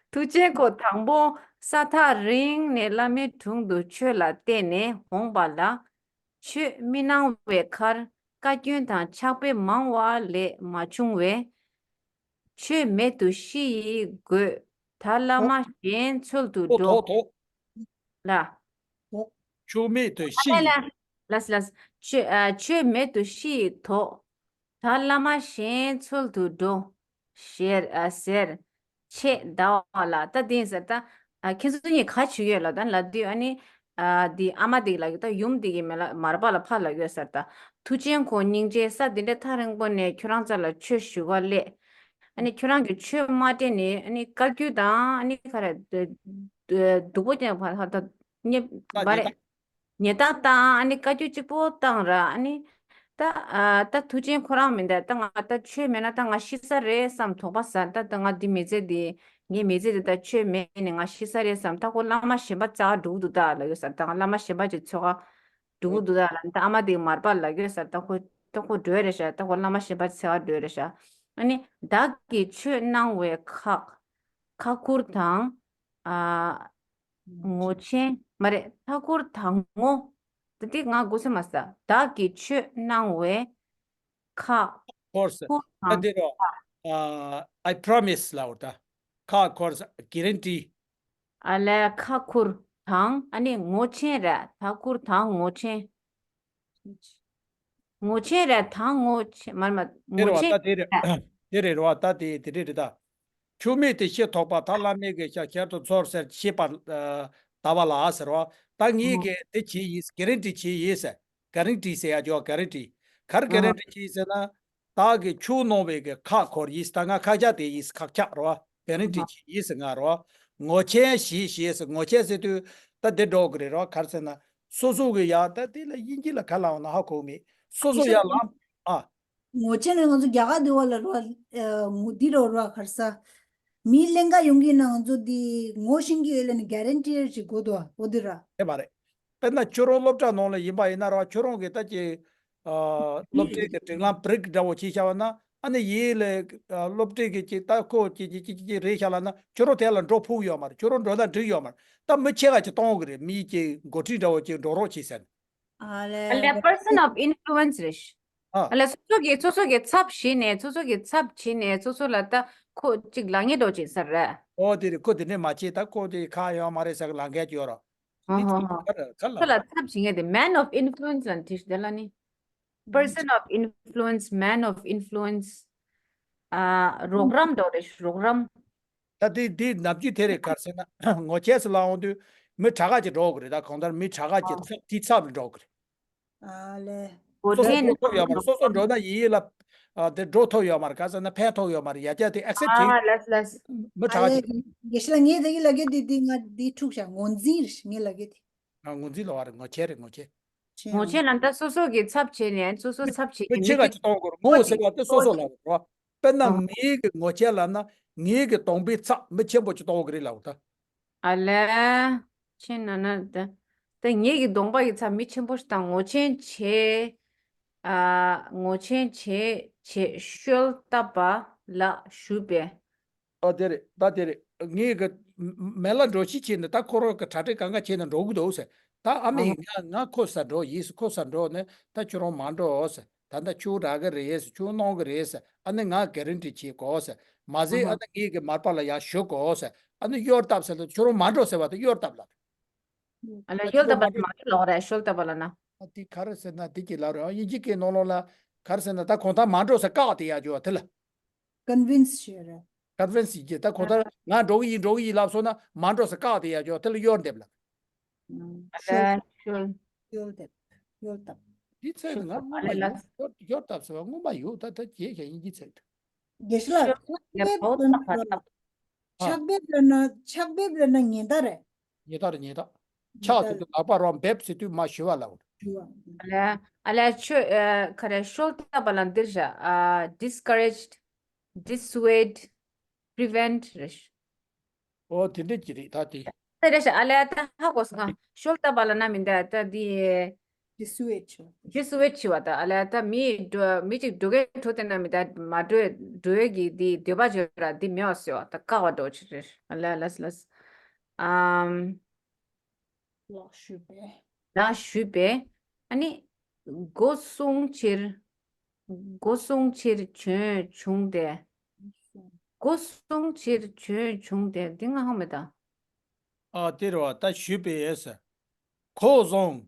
མཐུ་ཆེན་ཁོ་དང་པོ་ས་ཐག་རིང་ནས་བླ་མའི་དྲུང་དུ་ཆོས་ལ་བརྟེན་ནས་འོངས་པ་ལ། ཆོས་མི་གནང་བའི་ཁར་བཀའ་བཀྱོན་དང་ཕྱག་དཔེ་མང་བ་ལས་མ་བྱུང་བས། ཆོས་མེད་དུ་ཤི་ཡི་དགོས། ད་བླ་མ་གཞན་འཚོལ་དུ་འགྲོ། ལ། ཆོས་མེད་དུ་ཤི་ཡི། ལ་ལ་ལ་ལ། ཆོས་ཨ་ཆོས་མེད་དུ་ཤི་ཡི་དོགས། ད་བླ་མ་གཞན་འཚོལ་དུ་འགྲོ། ཞེར་ཨ་ཟེར། ཆེད་ཟླ་བ་ལ་ད་དེ་ཡིན་ཟེར་ད། ཨ་ཁྱེད་ཚོ་གཉིས་ག་བྱེད་ཡོད་ལ་ད་ལབ་དུས་ཨ་ནི། ཨ་དེ་ཨ་མ་དེ་གི་ལབ་ཡོད་ད་ཡུམ་དེ་གི་མེ་ལ་མར་པ་ལ་ཕར་ལབ་ཡོད་ཟེར་ད། མཐུ་ཆེན་ཁོ་སྙིང་རྗེ་ས་དེ་འདྲའི་ཐག་རིང་པོ་ནས་ཁྱོད་རང་རྩ་ལ་ཆོས་ཞུ་ག་སླེབས། ཨ་ནི་ཁྱོད་རང་གི་ཆོས་མ་སྤྲད་ནས་ཨ་ནི་བཀའ་བརྒྱུད་དང་ཨ་ནི་ག་རེ་སྡུག་པོ་ཅན་བར་ཧ་ད་ཉེ་བ་རེད། ཉེས་རྡུང་བཏང་ཨ་ནི་བཀའ་བརྒྱུད་གཅིག་པོ་བཏང་ར་ཨ་ནི། ད་ཨ་ད་མཐུ་ཆེན་ཁོ་རང་མི་འདུག་ད་ང་ད་ཆོས་མེད་ན་ད་ང་ཤི་ས་རེད་བསམ་དོགས་པ་ཟ། ད་ད་ང་འདི་མི་ཚེ་འདི་ངའི་མི་ཚེ་འདི་ད་ཆོས་མེད་ནས་ང་ཤི་ས་རེད་བསམ། ད་ཁོ་བླ་མ་གཞན་པ་བཙལ་འགྲོ་གི་འདུག་ད་ལབ་ཡོད་ས། ད་ང་བླ་མ་གཞན་པ་ཅིག་འཚོལ་ག་འགྲོ་གི་འདུག་ད་ལབ། ད་ཨ་མ་དེ་མར་པ་ལབ་ཡོད་ས། ད་ཁོ་ད་ཁོ་འགྲོ་ཡ་རེད་ཤག་ད་ཁོ་བླ་མ་གཞན་པ་འཚོལ་ག་འགྲོ་ཡ་རེད་ཤག་ཨ་ནི་བདག་གིས་ཆོས་གནང་བའི་ཁག་ཁག་ཁུར་དང་། ཨ། ངོ་ཆེན་མ་རེད། ཁག་ཁུར་དང་ངོ་། ད་དེ་ང་དགོས་ས་མ་ཟད་བདག་གིས་ཆོས་གནང་བའི་ཁག་ཁུར་དང་། ཨ་དེ་རོ། ཨ། I promise ལབ་འོ་ད། ཁག་ཁུར་གྷེ་རན་ཊི། ཨ་ལས་ཁག་ཁུར་དང་ཨ་ནི་ངོ་ཆེན་རེད། ཁག་ཁུར་དང་ངོ་ཆེན། ངོ་ཆེན་རེད་དང་ངོ་ཆེན་མར་མ་དེ་ངོ་རེད་བ་ཆེན་ད་དེ་རེད། རེད། དེ་རེད་རེད་བ་ད་དེ་དེ་རེད་རེད་ད། ཆོས་མེད་དུ་ཤི་དོགས་པ་ད་བླ་མའི་གི་ཤ་ཁྱེར་དུ་ཚོར་ཟེར་ཤེས་པ་ལྟ་བ་ལ་ཟེར་བ་ད་ངེད་ཀྱི་དེ་བྱས་ཡིན་གྷེ་རན་ཊི་བྱས་ཡིན་ཟེར། གྷེ་རན་ཊི་ཟེར་ཡ་ཅོ་གྷེ་རན་ཊི། གར་གྷེ་རན་ཊི་བྱས་ཟེར་ན། བདག་གིས་ཆོས་གནང་བའི་གི་ཁག་ཁུར་ཡིས་ད་ང་ཁག་ཆག་དེ་ཡིས་ཁག་ཆག་རོ། གྷེ་རན་ཊི་ཅིག་ཡིས་ང་རོ། ངོ་ཆེན་ཞེས་ཞེས་སུ་ངོ་ཆེན་ཟེར་དུས་ད་འདི་འགྲོ་གི་རེད་རོ། གར་ཟེར་ན་སོ་སོ་གི་ཡ་ད་དེ་ལ་དབྱིན་ཇི་ལ་ག་ལ་འོང་ན་ཧ་གོ་མེད། སོ་སོ་ཡ་ལ་ཨ། ངོ་ཆེན་ནི་ང་ཚོ་རྒྱ་གར་འདི་བ་ལ་རོ། ངོ་འདི་རོ་རོ་གར་ས། མི་གླེན་ཀ་ཡོང་གི་ན་ང་ཚོ་འདི་ངོ་ཤེས་ཀྱི་ཡོད་ལ་ནི་གྷེ་རན་ཊི་ཞིག་དགོས་དོ་འོ་འདི་ར། དེ་མ་རེད། དཔེར་ན་ཁྱོད་རང་སློབ་གྲྭ་ནང་ལ་ཡིན་པ་ཡིན་ན་ར་ཁྱོད་རང་གི་ད་ཀྱི། ཨ། སློབ་གྲྭའི་གི་སྒྲིག་ལམ་བི་རིག་འདྲ་བོ་བྱས་བཞག་པ་ན་ཨ་ནི་ཡིན་ལས། ཨ། སློབ་གྲྭའི་གི་ཅིག་ད་ཁོ་ཅིག་ཅིག་ཅིག་ཅིག་རེད་བཞག་ལ་ན་ཁྱོད་རང་དེ་ལ་འགྲོ་ཕོད་ཡོད་མ་རེད། ཁྱོད་རང་འགྲོ་ན་འགྲིག་ཡོད་མ་རེད། ད་མི་ཁྱེད་ག་ཅིག་གཏོང་གི་རེད། མི་ཅིག་འགོ་ཁྲིད་འདྲ་བོ་ཅིག་འགྲོ་རོགས་བྱས་ཟེར། ཨ་ལས། ཨ་ལས་person of influence རེད། ཨ་ལ་སོ་སོ་གི་སོ་སོ་གི་ཚབ་བྱས་ནས་སོ་སོ་གི་ཚབ་བྱས་ནས་སོ་སོ་ལ་ད་ཁོ་གཅིག་ལངས་ཉེས་འགྲོ་ཅིག་ཟེར་རེད། ཨོ་དེ་རེད། ཁོ་དེ་འདྲས་མ་བྱེད། ད་ཁོ་དེ་ཁག་ཡོད་མ་རེད་ཟེར་གི་ལངས་མཁན་ཅིག་ཡོད་ར། ཨ་ནི་ཧོ་ཧོ་ཧོ། ཁ་ལ་ཁ་ལ་ཁོ་ལ་ཚབ་བྱེད་མཁན་དེ་man of influence ལ་དེ་དེ་ལ་ནི། person of influence, man of influence. ཨ་རོགས་རམ་འགྲོ་རེད། རོགས་རམ། ད་དེ་དེ་ནམ་རྒྱུན་དེ་རེད། ག་རེ་ཟེར་ན་ངོ་ཤེས་སུ་ལ་འོང་དུས་མི་དྲག་ག་ཅིག་འགྲོ་གི་རེད། ད་གང་ལྟར་མི་དྲག་ག་ཅིག་ཨ་ཚབ་དེ་ཚབ་ལ་འགྲོ་གི་རེད། ཨ་ལས། སོ་སོ་འགྲོ་ཐུབ་ཡོད་མ་རེད། སོ་སོ་འགྲོ་ན་ཡིན་ཡིན་ལ་ཨ་དེ་འགྲོ་ཐུབ་ཡོད་མ་རེད། ག་ཟེར་ན་ཕན་ཐོགས་ཡོད་མ་རེད། ཡ་རྒྱ་དེ་ཨེག་སེབ་བྱེད། ཨ་ལས་ལས། མི་ཨ་དྲག་ག་ལས། ཅིག་དགེ་བཤེས་ལགས་ངས་དེ་གི་ལ་གེ་དེ་དེ་ང་དེ་འཁྲུག་བྱ་ངོས་འཛིན་རེད་ངས་ལ་གེ་དེ། ང་ངོས་འཛིན་ལ་བ་རེད། ངོ་ཤེས་རེད། ངོ་ཤེས། ངོ་ཤེས་ལ་ད་སོ་སོ་གི་ཚབ་བྱས་ནས་སོ་སོ་ཚབ་བྱས་མི་ནས་མི་ཕྱེད་ཀ་གཅིག་ཅིག་གཏོང་དགོས་རེད། ངོ་ཟེར་བ་དེ་སོ་སོ་ལ་རེད་བ། དཔེར་ན་ཨ་ངའི་གི་ངོ་ཤེས་ལབ་ན་ངའི་གི་གདོང་པའི་ཚབ་མི་ཆེན་པོ་གཅིག་གཏོང་དགོས་རེད་ལབ་ད། ཨ་ལས། ཕྱིན་ན་ན་ད་ད་ངའི་གི་གདོང་པ་གི་ཚབ་མི་ཆེན་པོ་ཞིག་དང་ངོ་ཆེན་བྱས། ཨ་ངོ་ཆེན་བྱས་བྱས་ཤོལ་ཏ་པ་ལ་ཞུས་པས། ཨ་དེ་རེད། ད་དེ་རེད། ངས་གི་མེ་ལ་འགྲོ་ཤི་བྱས་ནས་ད་ཁོ་རང་གི་གྲ་སྒྲིག་གང་ག་བྱས་ནས་འགྲོ་གི་འདུག་ཟེར། ད་ཨ་མས་ཨ་ང་ང་ཁོ་ས་འགྲོ་ཡིས་ཁོ་ས་འགྲོ་ནས་ད་ཁྱོད་རང་མ་འགྲོ་ཟེར། ད་ད་ཁྱོད་རག་གི་རེད་ཟེར། ཁྱོད་གནང་གི་རེད་ཟེར། ཨ་ནི་ང་གེ་རན་ཊི་བྱེད་དགོས་ཟེར། མ་ཟད་ཨ་ཨ་ནི་ངས་གི་མར་པ་ལ་ཡར་ཞུ་དགོས་ཟེར། ཨ་ནི་གཡོལ་བཏབ་ཟེར་ལ་ཁྱོད་རང་མ་འགྲོ་ཟེར་བ་དེ་གཡོལ་བཏབ་ལ། ཨ་ལ་ཤོལ་ཏ་པ་ལ་མ་འགྲོ་ལབ་རེད། ཤོལ་ཏ་པ་ལ་ན། ཨ་དེ་ག་རེ་ཟེར་ན་དེ་གི་ལབ་རེད། དབྱིན་ཇི་སྐད་ནང་ལོགས་ལ་ག་རེ་ཟེར་ན་ད་གང་ལྟར་མ་འགྲོ་ཟེར་བཀག་དེ་ཡ་ཅོ་དེ་ལ། ཀོན་ཝིན་སི་བྱས་རེད། ཀོན་ཝིན་སི་བྱས་ད་གང་ལྟར་ང་འགྲོ་གི་ཡིན་འགྲོ་གི་ཡིན་ལབ་སོང་ན་མ་འགྲོ་ཟེར་བཀག་དེ་ཡ་ཅོ་དེ་ལ་གཡོལ་འདེབས་ལ། ཨ་ཤོལ་ལ་ཤོལ། གཡོལ་འདེབས། གཡོལ་བཏབ། འདི་ཚད་ང་སྔོན་མ་ཡོད། གཡོལ་བཏབ་ཟེར་བ་སྔོན་མ་ཡོད། ད་ད་བརྗེད་ཤག་དབྱིན་ཇི་ཚད། དགེ་བཤེས་ལགས་ཕྱག་དཔེ་བོད་ན་ཕར་ལྟ། ཕྱག་དཔེ་བོད་ན་ཕྱག་དཔེ་བོད་ན་ཉེན་བརྡ་རེད། ཉེན་བརྡ་རེད། ཉེན་བརྡ། ཕྱག་ཏུ་ཏུ་ལག་པ་རང་འབེབས་ཟེར་དུས་མ་ཞུ་བ་ལ། ཞུ་བ། ཨ་ལས་ཨ་ལས་ཆོས་ཨ་ག་རེ་ཤོལ་ཏ་པ་ལ་འདིར་བཞག་ཨ་discouraged, dissuade, prevent རེད། ཨོ་དེ་འདྲས་ཀྱི་རེད་ད་དེ། དེ་རེད་ཤག་ཨ་ལས་ད་ཧ་གོ་སོང་། ང་ཤོལ་ཏ་པ་ལ་ན་མི་འདའ་ད་དེ། dissuade བྱེད་པ། dissuade བྱེད་པ་ད་ཨ་ལས་ད་མི་འགྲོ་མི་གཅིག་འགྲོ་གི་འགྲོ་དེ་ན་མི་ད་མ་འགྲོ་འགྲོ་གི་དེ་འདོད་པ་བྱོས་ར་དེ་མེད་པ་ཟེར་བ་ད་བཀག་པ་འགྲོ་ཆེ་རེད། ཨ་ལས་ལས་ལས། ཨམ། ལགས་ཞུས་པས། ལགས་ཞུས་པས། ཨ་ནི། སྒོ་སྲུང་ཕྱིར། སྒོ་སྲུང་ཕྱིར་བྱོན་བྱུང་སྟེ། སྒོ་སྲུང་ཕྱིར་བྱོན་བྱུང་སྟེ་འདི་ང་ཧ་མེད་ད། ཨ་དེ་རེད་བ། ད་ཞུས་པས་ཟེར། ཁོ་བཟང་།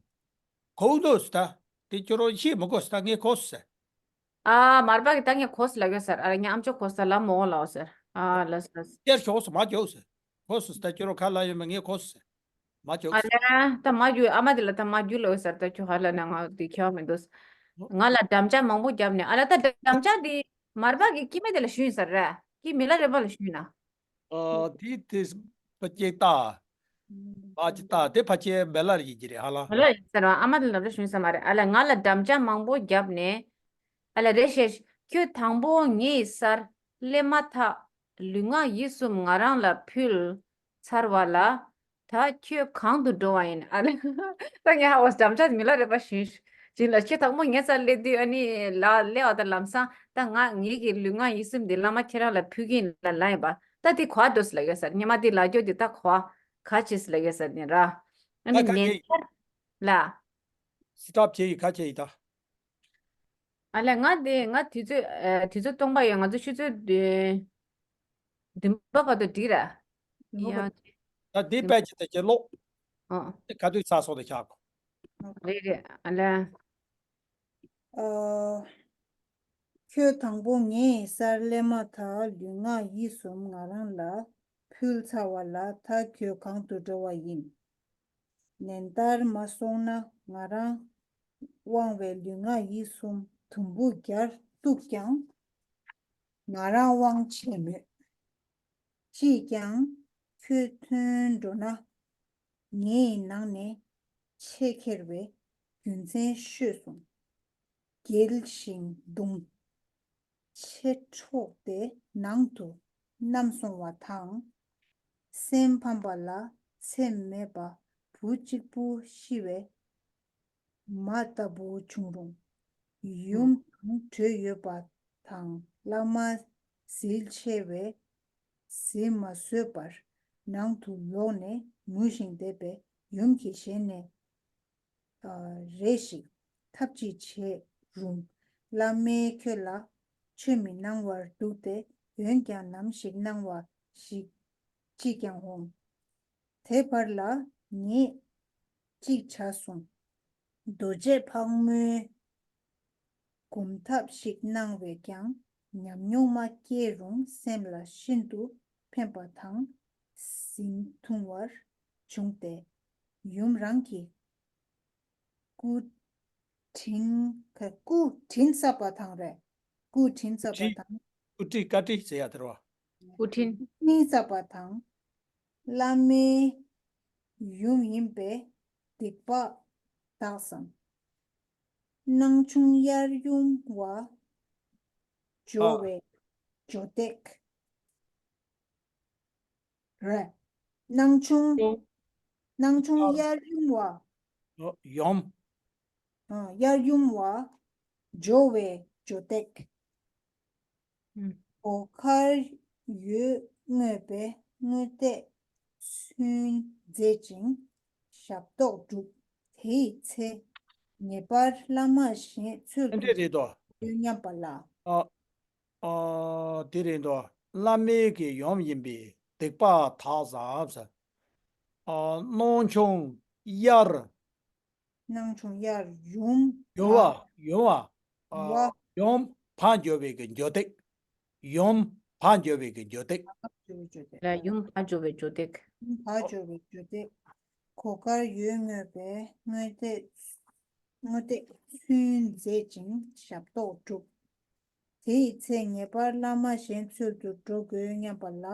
ཁོ་འདུག་ཟེར་ད། དེ་ཁྱོད་རང་ཤེས་མི་དགོས་ཟེར་ད་ངས་ཁོ་ཟེར། ཨ་མར་པ་གི་ད་ངས་ཁོ་ཟེར་ལབ་ཡོད་ཟེར། ཨ་ལ་ངས་ཨམ་ཅོག་ཁོ་ཟེར་ལབ་མོ་ལབ་ཟེར། ཨ་ལ་ཟེར། སྐྱར་ཞོག་ཟེར་མ་འཇོག་ཟེར། ཁོ་ཟེར་ད་ཁྱོད་རང་ཁ་ལ་ཡོད་མེད་ངས་ཁོ་ཟེར། མ་འཇོག་ཨ་ཟེར། ལ་ད་མ་རྒྱུ་ཨ་མ་དེ་ལ་ད་མ་རྒྱུ་ལོ་ཟེར། ད་ཁྱོད་ཧ་ལ་ན་ང་དེ་ཁྱོད་མི་འདུག་ང་ལ་འགྲམ་ལྕག་མང་པོ་བརྒྱབ་ནས་ཨ་ལ་ད་འགྲམ་ལྕག་དེ་མར་པ་གི་སྐྱེ་དམན་དེ་ལ་ཞུས་ཡིན་ཟེར་རེད། ཀྱི་མི་ལ་རེ་བ་ལ་ཞུས་ན། ཨ་དེ་དེ་ཕ་སྐྱེ་ལྟ། ཕ་སྐྱེ་ལྟ་དེ་ཕ་སྐྱེ་མེ་ལ་ཡིན་གྱི་རེད་ཧ་ལ། མེ་ལ་ཡིན་ཟེར་བ་ཨ་མ་དེ་ལ་རེ་ཞུས་ས་མ་རེད། ཨ་ལ་ང་ལ་འགྲམ་ལྕག་མང་པོ་བརྒྱབ་ནས། ཨ་ལ་རེ་བཤད། ཁྱོད་དང་པོ་ངའི་སར་སླེབས་མ་ཐག་ལུས་ངག་ཡིད་གསུམ་ང་རང་ལ་ཕུལ་ཚར་བ་ལ། ད་ཁྱོད་གང་དུ་འགྲོ་བ་ཡིན། ཨ་ལ། ད་ངས་ཧ་བ་འགྲམ་ལྕག་མི་ལ་རེ་བ་ཞུས། ཞུས་ལ་ཁྱོད་དང་པོ་ངའི་སར་སླེབས་དུས་ཨ་ནི་ལ་སླེབས་པ་དང་ལམ་སང་ད་ང་ངེད་ཀྱི་ལུས་ངག་ཡིད་གསུམ་འདི་བླ་མ་ཁྱེད་རང་ལ་ཕུལ་གྱིན་ལ་ལ་ཡིན་པ། ད་དེ་གོ་བ་འགྲོ་སི་ལ་ཡོད་ཟེར། ཉི་མ་དེ་ལ་རྒྱོ་དེ་ད་གོ་བ་ག་ཅི་སི་ལ་ཡོད་ཟེར་ནི་ར། ཨ་ད་ནི་ག་ཉན་གེ་ལ། སི་ཊོབ་བྱེད་ཡི་ག་བྱེད་ཡི་ད། ཨ་ལས་ང་དེ་ང་དུས་ཚོད་ཨ་དུས་ཚོད་སྟོང་པ་ཡོད། ང་ཚོ་ཆུ་ཚོད་བདུན་བདུན་པ་བར་དུ་འགྲིག་ར། ཡ། ད་དེ་དཔེ་ཅི་ད་ཅི་ལོག་ཨ། དེ་ག་དུས་ཚར་སོང་དེ་ཆག་གོ། རེད་རེད་ཨ་ལས། ཨ། ཁྱོད་དང་པོ་ངའི་སར་སླེབས་མ་ཐག་ལུས་ངག་ཡིད་གསུམ་ང་རང་ལ་ཕུལ་ཚར་བ་ལ་ད་ཁྱོད་གང་དུ་འགྲོ་བ་ཡིན། ནན་ཏར་མ་སོང་ན་ང་རང་དབང་བའི་ལུས་ངག་ཡིད་གསུམ་དུམ་བུ་བརྒྱར་གཏུགས་ཀྱང་ང་རང་དབང་བྱས་མོད། ཅིས་ཀྱང་ཁྱོད་ཐོན་འགྲོ་ན་ངའི་ནང་ནས་ཆེས་ཁེར་བའི་རྒྱུ་མཚན་ཤོད་གསུངས། རྒྱལ་ཞིང་གདུང་། ཆེ་འཕྲོག་སྟེ་ནང་དུ་བསྣམས་སོང་བ་དང་། སེམས་ཕམ་པ་ལ་ཚེ་མེད་པ་བུ་གཅིག་པུ་ཤི་བའི་མ་ལྟ་བུ་བྱུང་རུང་། ཡུམ་དང་བྲོས་ཡོད་པ་དང་བླ་མ་ཟིལ་ཆེ་བས་ཟིལ་མ་བཟོད་པར་ནང་དུ་ལོག་ནས་ངུ་ཞིང་བསྡད་པས་ཡུམ་གྱིས་ཞལ་ནས། ཨ། རེ་ཞིག་ཐབས་ཅིག་བྱས་རུང་ བླ་མས་ཁྱོད་ལ་ཆོས་མི་གནང་བར་འདུག་སྟེ། འོན་ཀྱང་ནམ་ཞིག་གནང་བ་ཞིག་ཅིས་ཀྱང་འོང་། དེ་བར་ལ་ངས་ཅིག་བྱས་སོང་། རྡོ་རྗེ་ཕག་མོས་སྒོམ་ཐབས་ཤིག་གནང་བས་ཀྱང་ཉམས་མྱོང་མ་སྐྱེས་རུང་སེམས་ལ་ཤིན་ཏུ་ཕན་པ་དང་ཟིང་ཐུང་བར་བྱུང་སྟེ། ཡུམ་རང་གི་སྐུ་དྲིན། སྐུ་དྲིན་བསབ་པ་དང་རེད། སྐུ་དྲིན་བསབ་པ་དྲིན། དང་། སྐུ་དྲིན་བཀའ་དྲིན་ཟེར་ཡ་དེ་རེད་བ། སྐུ་དྲིན། སྐུ་དྲིན་བསབ་པ་དང་། བླ་མའི་ཡུམ་ཡིན་པས་སྡིག་པ་དག་བསམ། སྣང་ཆུང་དབྱར་ཡུམ་བ། ཇོ་ཨ། བོའི་ཇོ་སྟེགས། རེད། སྣང་ཆུང་། ཆུང་། སྣང་ཆུང་ཨ། དབྱར་ཡུམ་བ། ཨོ། ཡུམ། ཨ། དབྱར་ཡུམ་བ། ཇོ་བོའི་ཇོ་སྟེགས། ཨུམ། སྒོ་ཁར་འོད་མངོན་པས་དངོས་གཏད་ཚུལ་མཛད་ཅིང་ཞབས་ཏོག་བསྒྲུབས། དེའི་ཚེ་ངེས་པར་བླ་མ་གཞན་འཚོལ། ཨེ་འདྲས་རེད་དོ། དུ་སྙམ་པ་ལ། ཨ། ཨ། དེ་རེད་དོ། བླ་མའི་གི་ཡུམ་ཡིན་པས་སྡིག་པ་དག་བསམ་ཟེར། ཨ། སྣང་ཆུང་དབྱར། སྣང་ཆུང་དབྱར་ཡུམ་ཡུམ་བ། བ། ཡུམ་བ། ཨ། བ། ཡུམ་བ་འཇོ་བོའི་གི་ཇོ་སྟེགས། ཡུམ་བ་འཇོ་བོའི་གི་ཇོ་སྟེགས། ཇོ་བོའི་ཇོ་སྟེགས། ལ་ཡུམ་བ་འཇོ་བོའི་ཇོ་སྟེགས། ཡུམ་བ་འཇོ་བོའི་ཇོ་སྟེགས། སྒོ་ཁར་འོད་མངོན་པས་དངོས་གཏད། དངོས་གཏད་ཚུལ་མཛད་ཅིང་ཞབས་ཏོག་བསྒྲུབས། དེའི་ཚེ་ངེས་པར་བླ་མ་གཞན་འཚོལ་དུ་འགྲོ་དགོས་སྙམ་པ་ལ།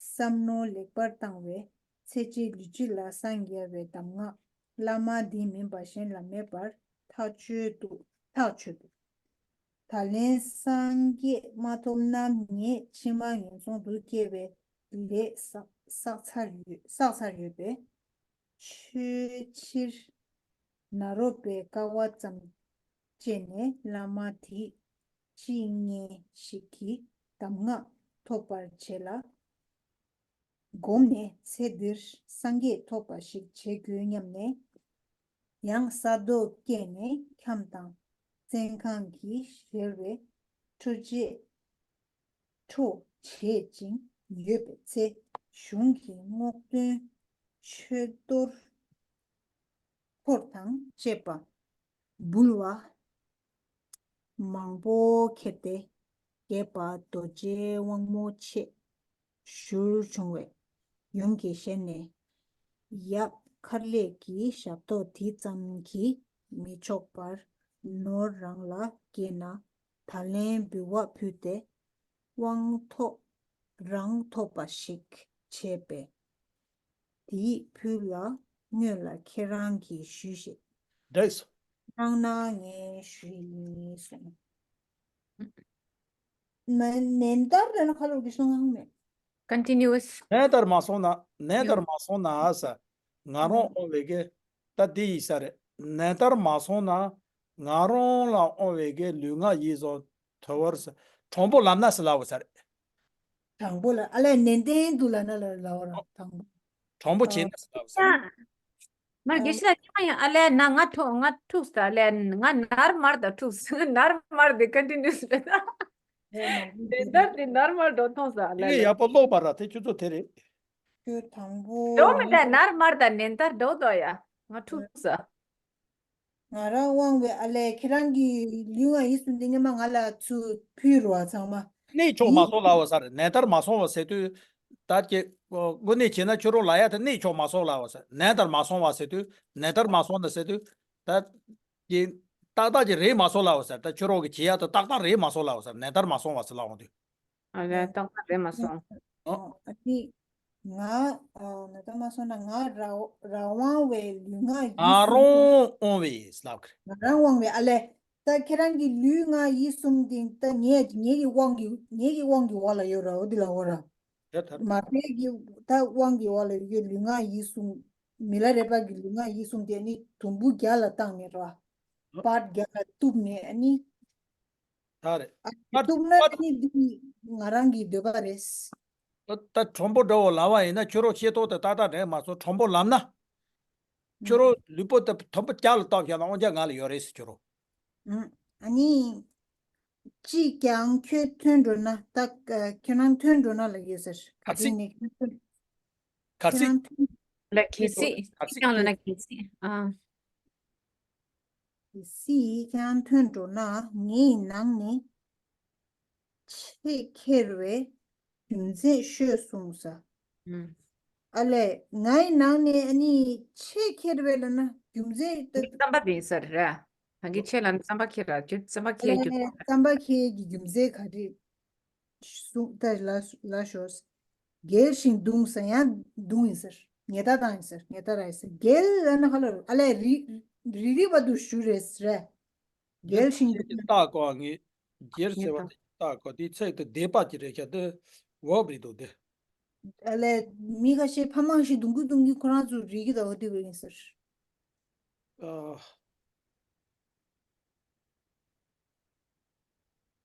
བསམ་མནོ་ལེགས་པར་བཏང་བས་ཚེ་གཅིག་ལུས་གཅིག་ལ་སངས་རྒྱས་པའི་གདམས་ངག་བླ་མ་འདི་མིན་པ་གཞན་ལ་མེད་པར་ཐག་ཆོད་དུ། ཐག་ཆོད་དུ། ད་ལན་སངས་རྒྱས་མ་ཐོབ་ན་ངས་ཕྱི་མ་ངན་སོང་དུ་སྐྱེ་བའི་ལས་བསགས་བསགས་ཚར་ཡོད། བསགས་ཚར་ཡོད་པས། ཆོས་ཕྱིར་ནཱ་རོ་པའི་དཀའ་བ་ཙམ་སྤྱད་ནས་བླ་མ་དེ་ཅི་སྙེད་ཞིག་གི་གདམས་ངག་ཐོབ་པར་བྱེད་ལ། བསྒོམས་ནས་ཚེ་འདིར་སངས་རྒྱས་ཐོབ་པ་ཞིག་བྱེད་དགོས་སྙམ་ནས། ཡང་ས་རྡོ་བཀལ་ནས་ཁྱམས་དང་བཙོན་ཁང་གི་ཞལ་བས་འཕྲུལ་ཆས་འཕྲོ་བྱེད་ཅིང་ཡོད་པའི་ཚེ། གཞུང་གི་སྔོག་འདོན་མཆོད་གཏོར་འཁོར་དང་བཅས་པ་འབུལ་བ་མང་པོ་ཁྱེར་ཏེ་རྒྱས་པ་རྡོ་རྗེ་དབང་མོ་ཆེ་ཞུར་བྱུང་བས། ཡུམ་གྱི་ཞལ་ནས། ཡབ་མཁར་ལས་ཀྱི་ཞབས་ཏོག་འདི་ཙམ་གྱིས་མི་ཆོག་པར་ནོར་རང་ལ་སྐྱེས་ན། ད་ལན་འབུལ་བ་ཕུལ་ཏེ་དབང་ཐོབ་རང་ཐོབ་པ་ཞིག་བྱས་པས། དེའི་ཕུལ་ལ་སྔོན་ལ་ཁྱེད་རང་གིས་ཞུས་ཤིག་འགྲིགས་སོ། གནང་ན་ངས་ཞུ་ཡིན་གསུངས། ན་ནན་ཏར་ལ་ན་ཁ་ལོར་གྱི་གསུང་ཧང་མེད། Continuous. ནན་ཏར་མ་སོང་ན། ནན་ཏར་མ་སོང་ན་ཨ་ས། ང་རང་ཨང་། འོང་བའི་གི་ད་འདི་ཡིན་ས་རེད། ནན་ཏར་མ་སོང་ན་ང་རང་ལ་ཨང་བའི་གི་ལུས་ངག་ཡིད་གསུམ་དོར་བར་ས། དྲང་པོ་ལབ་ན་ས་ལབ་ས་རེད། དྲང་པོ་ལ་ཨ་ལས་ནན་ཏན་དུ་ལབ་ན་ལ་ལབ་ར་དྲང་པོ། དྲང་པོ་བྱས་ན་ས་ལབ་ས་རེད། མ་དགེ་བཤེས་ལགས་ཉི་མ་ཡང་ཨ་ལས་ན་ང་ཐུག་ང་ཐུག་ས་ཨ་ལས་ང་ནར་མར་ད་ཐུག་ས་ནར་མར་དེ་ཀོན་ཊི་ནིའུ་སི་རེད་ད། ནན་ཏར་དེ་ནར་མར་འགྲོ་མཐོང་ས་ཨ་ལས་ཡིན་ལས། ཡག་པོ་ཀློག་པ་ར་དེ་ཁྱོད་ཚོ་དེ་རེད། ཁྱོད་དང་པོ། འགྲོ་མི་འདྲ་ནར་མར་དང་ནན་ཏར་འགྲོ་དོ་ཡ། ང་འཁྲུག་ས། ང་རང་དབང་བའི་ཨ་ལས་ཁྱེད་རང་གི་ལུས་ངག་ཡིད་གསུམ་འདི་སྔོན་མ་ང་ལ་ཚུར་ཕུལ་རོགས་ཚང་མ། གནས་མཆོག་མ་སོང་ལབ་པ་ས་རེད། ནན་ཏར་མ་སོང་བ་ཟེར་དུས། ད་ཀྱེ། དངོས་གནས་བྱས་ན་ཁྱོད་རང་ལབ་ཡ་དེ་གནས་མཆོག་མ་སོང་ལབ་པ་ས་རེད། ནན་ཏར་མ་སོང་བ་ཟེར་དུས། ནན་ཏར་མ་སོང་ན་ཟེར་དུས། ད། ཀྱེ། ཏག་ཏག་ཅིག་རེད་མ་སོང་ལབ་པ་ས་རེད། ད་ཁྱོད་རང་གི་བྱེད་ཡ་དེ་ཏག་ཏག་རེད་མ་སོང་ལབ་པ་ས་རེད། ནན་ཏར་མ་སོང་བ་ཟེར་ལབ་འོང་དུས། ཨ་ལས་ཏག་ཏག་རེད་མ་སོང་། ཨོ། ཨ་ནི། ང་། ཨ། ནན་ཏར་མ་སོང་ན་ང་རང་རང་དབང་བའི་ལུས་ངག་ཡིད་ང་གསུམ་དེ། རང་དབང་བའི་ལབ་ཀྱི་རེད། ང་རང་དབང་བའི་ཨ་ལས། ད་ཁྱེད་རང་གི་ལུས་ངག་ཡིད་གསུམ་དེ་ད་ངས་ངེད་ཀྱི་དབང་གི་ངེད་ཀྱི་དབང་གི་འོག་ལ་ཡོད་ར་འོ་དེ་ལ་འོ་ར། དེ་ལྟར། མ་ཕེ་གི་ད་དབང་གི་འོག་ལ་ཡོད་ལུས་ངག་ཡིད་གསུམ། མི་ལ་རས་པ་གི་ལུས་ངག་ཡིད་གསུམ་དེ་ནི་དུམ་བུ་བརྒྱ་ལ་བཏང་ནས་ར། ཨ། པར་བརྒྱ་ལ་གཏུབ་ནས་ཨ་ནི། ད་རེད། ཨ་ནི་པར་གཏུབ་ན་པར་ཨ་ནི་འདི་ནི་ང་རང་གི་འདོད་པ་རེད། ད་ད་དྲང་པོ་འདྲ་བོ་ལབ་པ་ཡིན་ན་ཁྱོད་རང་ཤེས་རྟོགས་དེ་ཏག་ཏག་རེད་མ་སོང་དྲང་པོ་ལབ་ན། ཁྱོད་རང་ལུས་པོ་དེ་དུམ་བུ་བརྒྱ་ལ་བཏང་བཞག་ན་དབང་ཆ་ང་ལ་ཡོད་རེད་ཟེར་ཁྱོད་རང་། ཨ་ནི། ཅིས་ཀྱང་ཁྱོད་ཐོན་འགྲོ་ན། ད་ཨ་ཁྱོད་རང་ཐོན་འགྲོ་ན་ལབ་ཡོད་ཟེར། ག་ཚིག་ནི་ག་ཁྱོད་ཚིག་རང་ཐོན། ལ་གལ་སྲིད། ག་ཅིས་ཀྱང་ལབ་ན་གལ་སྲིད། ཨ། གལ་སྲིད་ཁྱོད་རང་ཐོན་འགྲོ་ན། ངའི་ནང་ནས་ཆེས་ཁེར་བའི་རྒྱུ་མཚན་ཤོད་གསུངས་ས། ཨ་ལས། ངའི་ནང་ནས་ཨ་ནི་ཆེས་ཁེར་བའི་ལབ་ན་རྒྱུ་མཚན་ད། རྩམ་པ་དེ་ཡིན་ས་རེད། ད་གིན་ཆེས་ལབ་ན་རྩམ་པ་ཁེར་ར། རྒྱུ་རྩམ་པ་ཁེར་རྒྱུ། རྩམ་པ་ཁེར་གྱི་རྒྱུ་མཚན་ག་རེ་གསུངས་ད་ལ་ལ་ཤོར། འགྱེལ་ཞིང་བརྡུངས་ས། ཡང་བརྡུངས་ཡིན་ཟེར། ཉེས་དག་བཏང་ཡིན་ཟེར། ཉེས་དག་རག་ཡིན་ཟེར། འགྱེལ་ལབ་ན་ཧ་ལ་རུ། ཨ་ལས། རི་རི་རི་བ་དུ་ཞུ་རེད་ཟེར། འགྱེལ་ཞིང་འདི་བརྟག་གོ་ངས། འགྱེལ་ཟེར་བ་དེ་བརྟག་གོ། དེའི་ཚིག་དེ་བཟླས་པ་ཅིག་རེད་ཤག་དེ་verb རེད་འདུག་དེ། ཨ་ལས། མི་ཁ་ཤས་ཕ་མ་ཞིག་རྡུང་གི་རྡུང་གི་ཁོ་རང་ཚོ་རིག་གི་ད་འོ་དེ་བས་ཡིན་ཟེར། ཨ།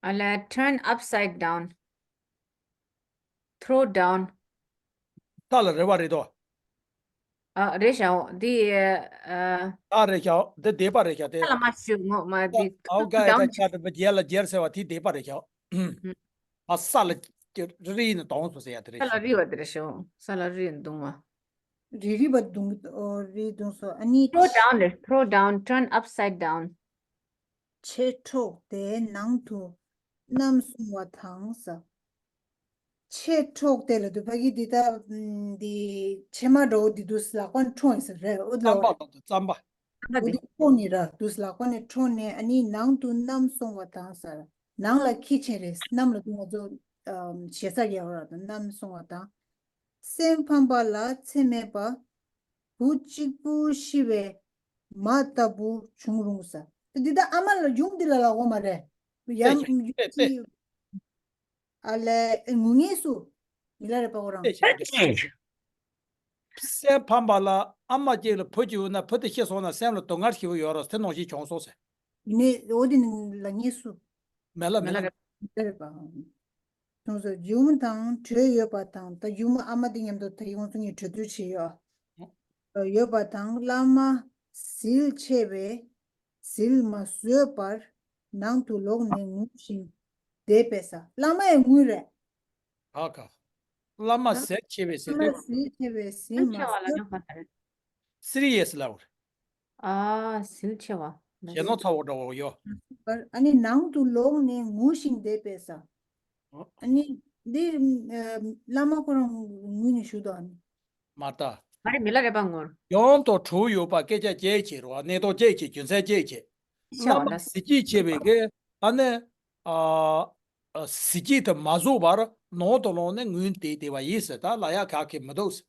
ཨ་ལས། Turn upside down, throw down. ས་ལ་རེ་བ་རེད་དོ། ཨ། རེད་ཤག་འདི། ཨ། ས་རེད་ཤག་འདི་བཟླས་པ་རེད་ཤག་དེ། ས་ལ་མ་ཞུ་ངོ་མ་འདི། ཨའོ་ག་ཡ་ད་ཆ་དེ་བ་འགྱེལ་ལ་འགྱེལ་ཟེར་བ་དེ་བཟླས་པ་རེད་ཤག་ཨ། ས་ལ་རི་རི་ཡིན་ན་དོང་སོ་ཟེར་ཡ་དེ་རེད་ཤག་ས་ལ་རི་བ་དེ་རེད་ཤག་ས་ལ་རི་ཡིན་རྡུང་བ། རི་རི་བ་རྡུང་། ཨོ་རི་རྡུང་སོ། ཨ་ནི། Throw down རེད། Throw down, turn upside down. ཆེ་འཕྲོག་སྟེ་ནང་དུ་བསྣམས་སོང་བ་དང་ས། ཆེ་འཕྲོག་སྟེ་ལ་དུ་ཕ་གི་འདི་ད་འདི་ཕྱེ་མ་འགྲོ་འདི་དུ་ལག་པ་འཕྲོག་ཡིན་ས་རེད། འོ་ལ་རྩམ་པ་ལ་དུ་རྩམ་པ། རྩམ་པ་འོ་འདི་འཕྲོག་ནི་ར་དུ་ལག་པ་ནས་འཕྲོག་ནས། ཨ་ནི་ནང་དུ་བསྣམས་སོང་བ་དང་ས། ནང་ལ་ཁྱི་ཆེན་རེད། བསྣམས་ལ་དུ་ང་ཚོ་ཞེ་ས་རྒྱག་ར་དུ་བསྣམས་སོང་བ་དང་། སེམས་ཕམ་པ་ལ་ཚེ་མེད་པ། བུ་གཅིག་པུ་ཤི་བའི་མ་ལྟ་བུ་བྱུང་རུང་ས། འདི་ད་ཨ་མ་ལ་ཡུམ་འདི་ལ་ལ་འོ་མ་རེད། ཡ་ཡུམ་གྱི། ཨ་ལས་ངུ་ངེས་སུ། མི་ལ་རེ་པ་འོ་རང་། སེམས་ཕམ་པ་ལ་ཨ་མ་གཅིག་ལ་བུ་གཅིག་ཡོད་ན། བུ་དེ་ཤི་སོང་ན་སེམས་ལ་སྡུག་བསྔལ་ཞེ་པོ་ཡོད་ར། དེ་ནང་བཞིན་བྱུང་སོང་ཟེར། ནི་འོ་དེ་ནི་ལ་ངེས་སུ། མེ་ལ་མེ་མེ་ལ་ལ་རེ་པ། སོང་ཙང་ཡུམ་དང་བྲོས་ཡོད་པ་དང་། ད་ཡུམ་ཨ་མ་དེ་མཉམ་དུ་ད་ཡོངས་སུ་ངས་བྲོས་བྲོས་བྱས་ཡོད། ཡོད་པ་དང་། བླ་མ་ཟིལ་ཆེ་བས་ཟིལ་མ་བཟོད་པར་ནང་དུ་ལོག་ནས་ངུ་ཞིང་བསྡད་པས་ས། བླ་མ་ཡང་ངུས་རེད། ཨ་ཁ། བླ་མ་ཟིལ་ཆེ་བས་ཟེར་བླ་མ་དུས། ཟིལ་ཆེ་བས་ཟིལ་མ་བཟོད། སི་རི་ཡས་ལབ་རེད། ཨ། ཟིལ་ཆེ་བ། ཞེ་སྣང་ཚ་བོ་འདྲ་བོ་ཡོད། ཨ་ནི་ནང་དུ་ལོག་ནས་ངུ་ཞིང་བསྡད་པས་ས། ཨ་ནི་འདི་ཨ་བླ་མ་ཁོ་རང་ངུས་ནས་བཞུགས་དོ། ཨ་ནི། མ་ལྟ། ཨ་རེ་མི་ལ་རེ་པ་ངུར། ཡོང་དོ་གྲུ་ཡོད་པ་སྐད་ཆ་བྱེད་ཆེ་རོ། གནས་སྟངས་བྱེད་ཆེ། རྒྱུ་མཚན་བྱེད་ཆེ། བླ་མ་ཟིལ་གྱིས་ཆེ་བའི་གི་ཨ་ནི། ཨ། ཟིལ་གྱིས་དེ་མ་བཟོད་པར་ནང་དུ་ལོག་ནས་ངུས་བསྡད་བསྡད་པ་ཡིན་ཟེར། ད་ལ་ཡ་ག་གེ་མི་འདུག་ཟེར།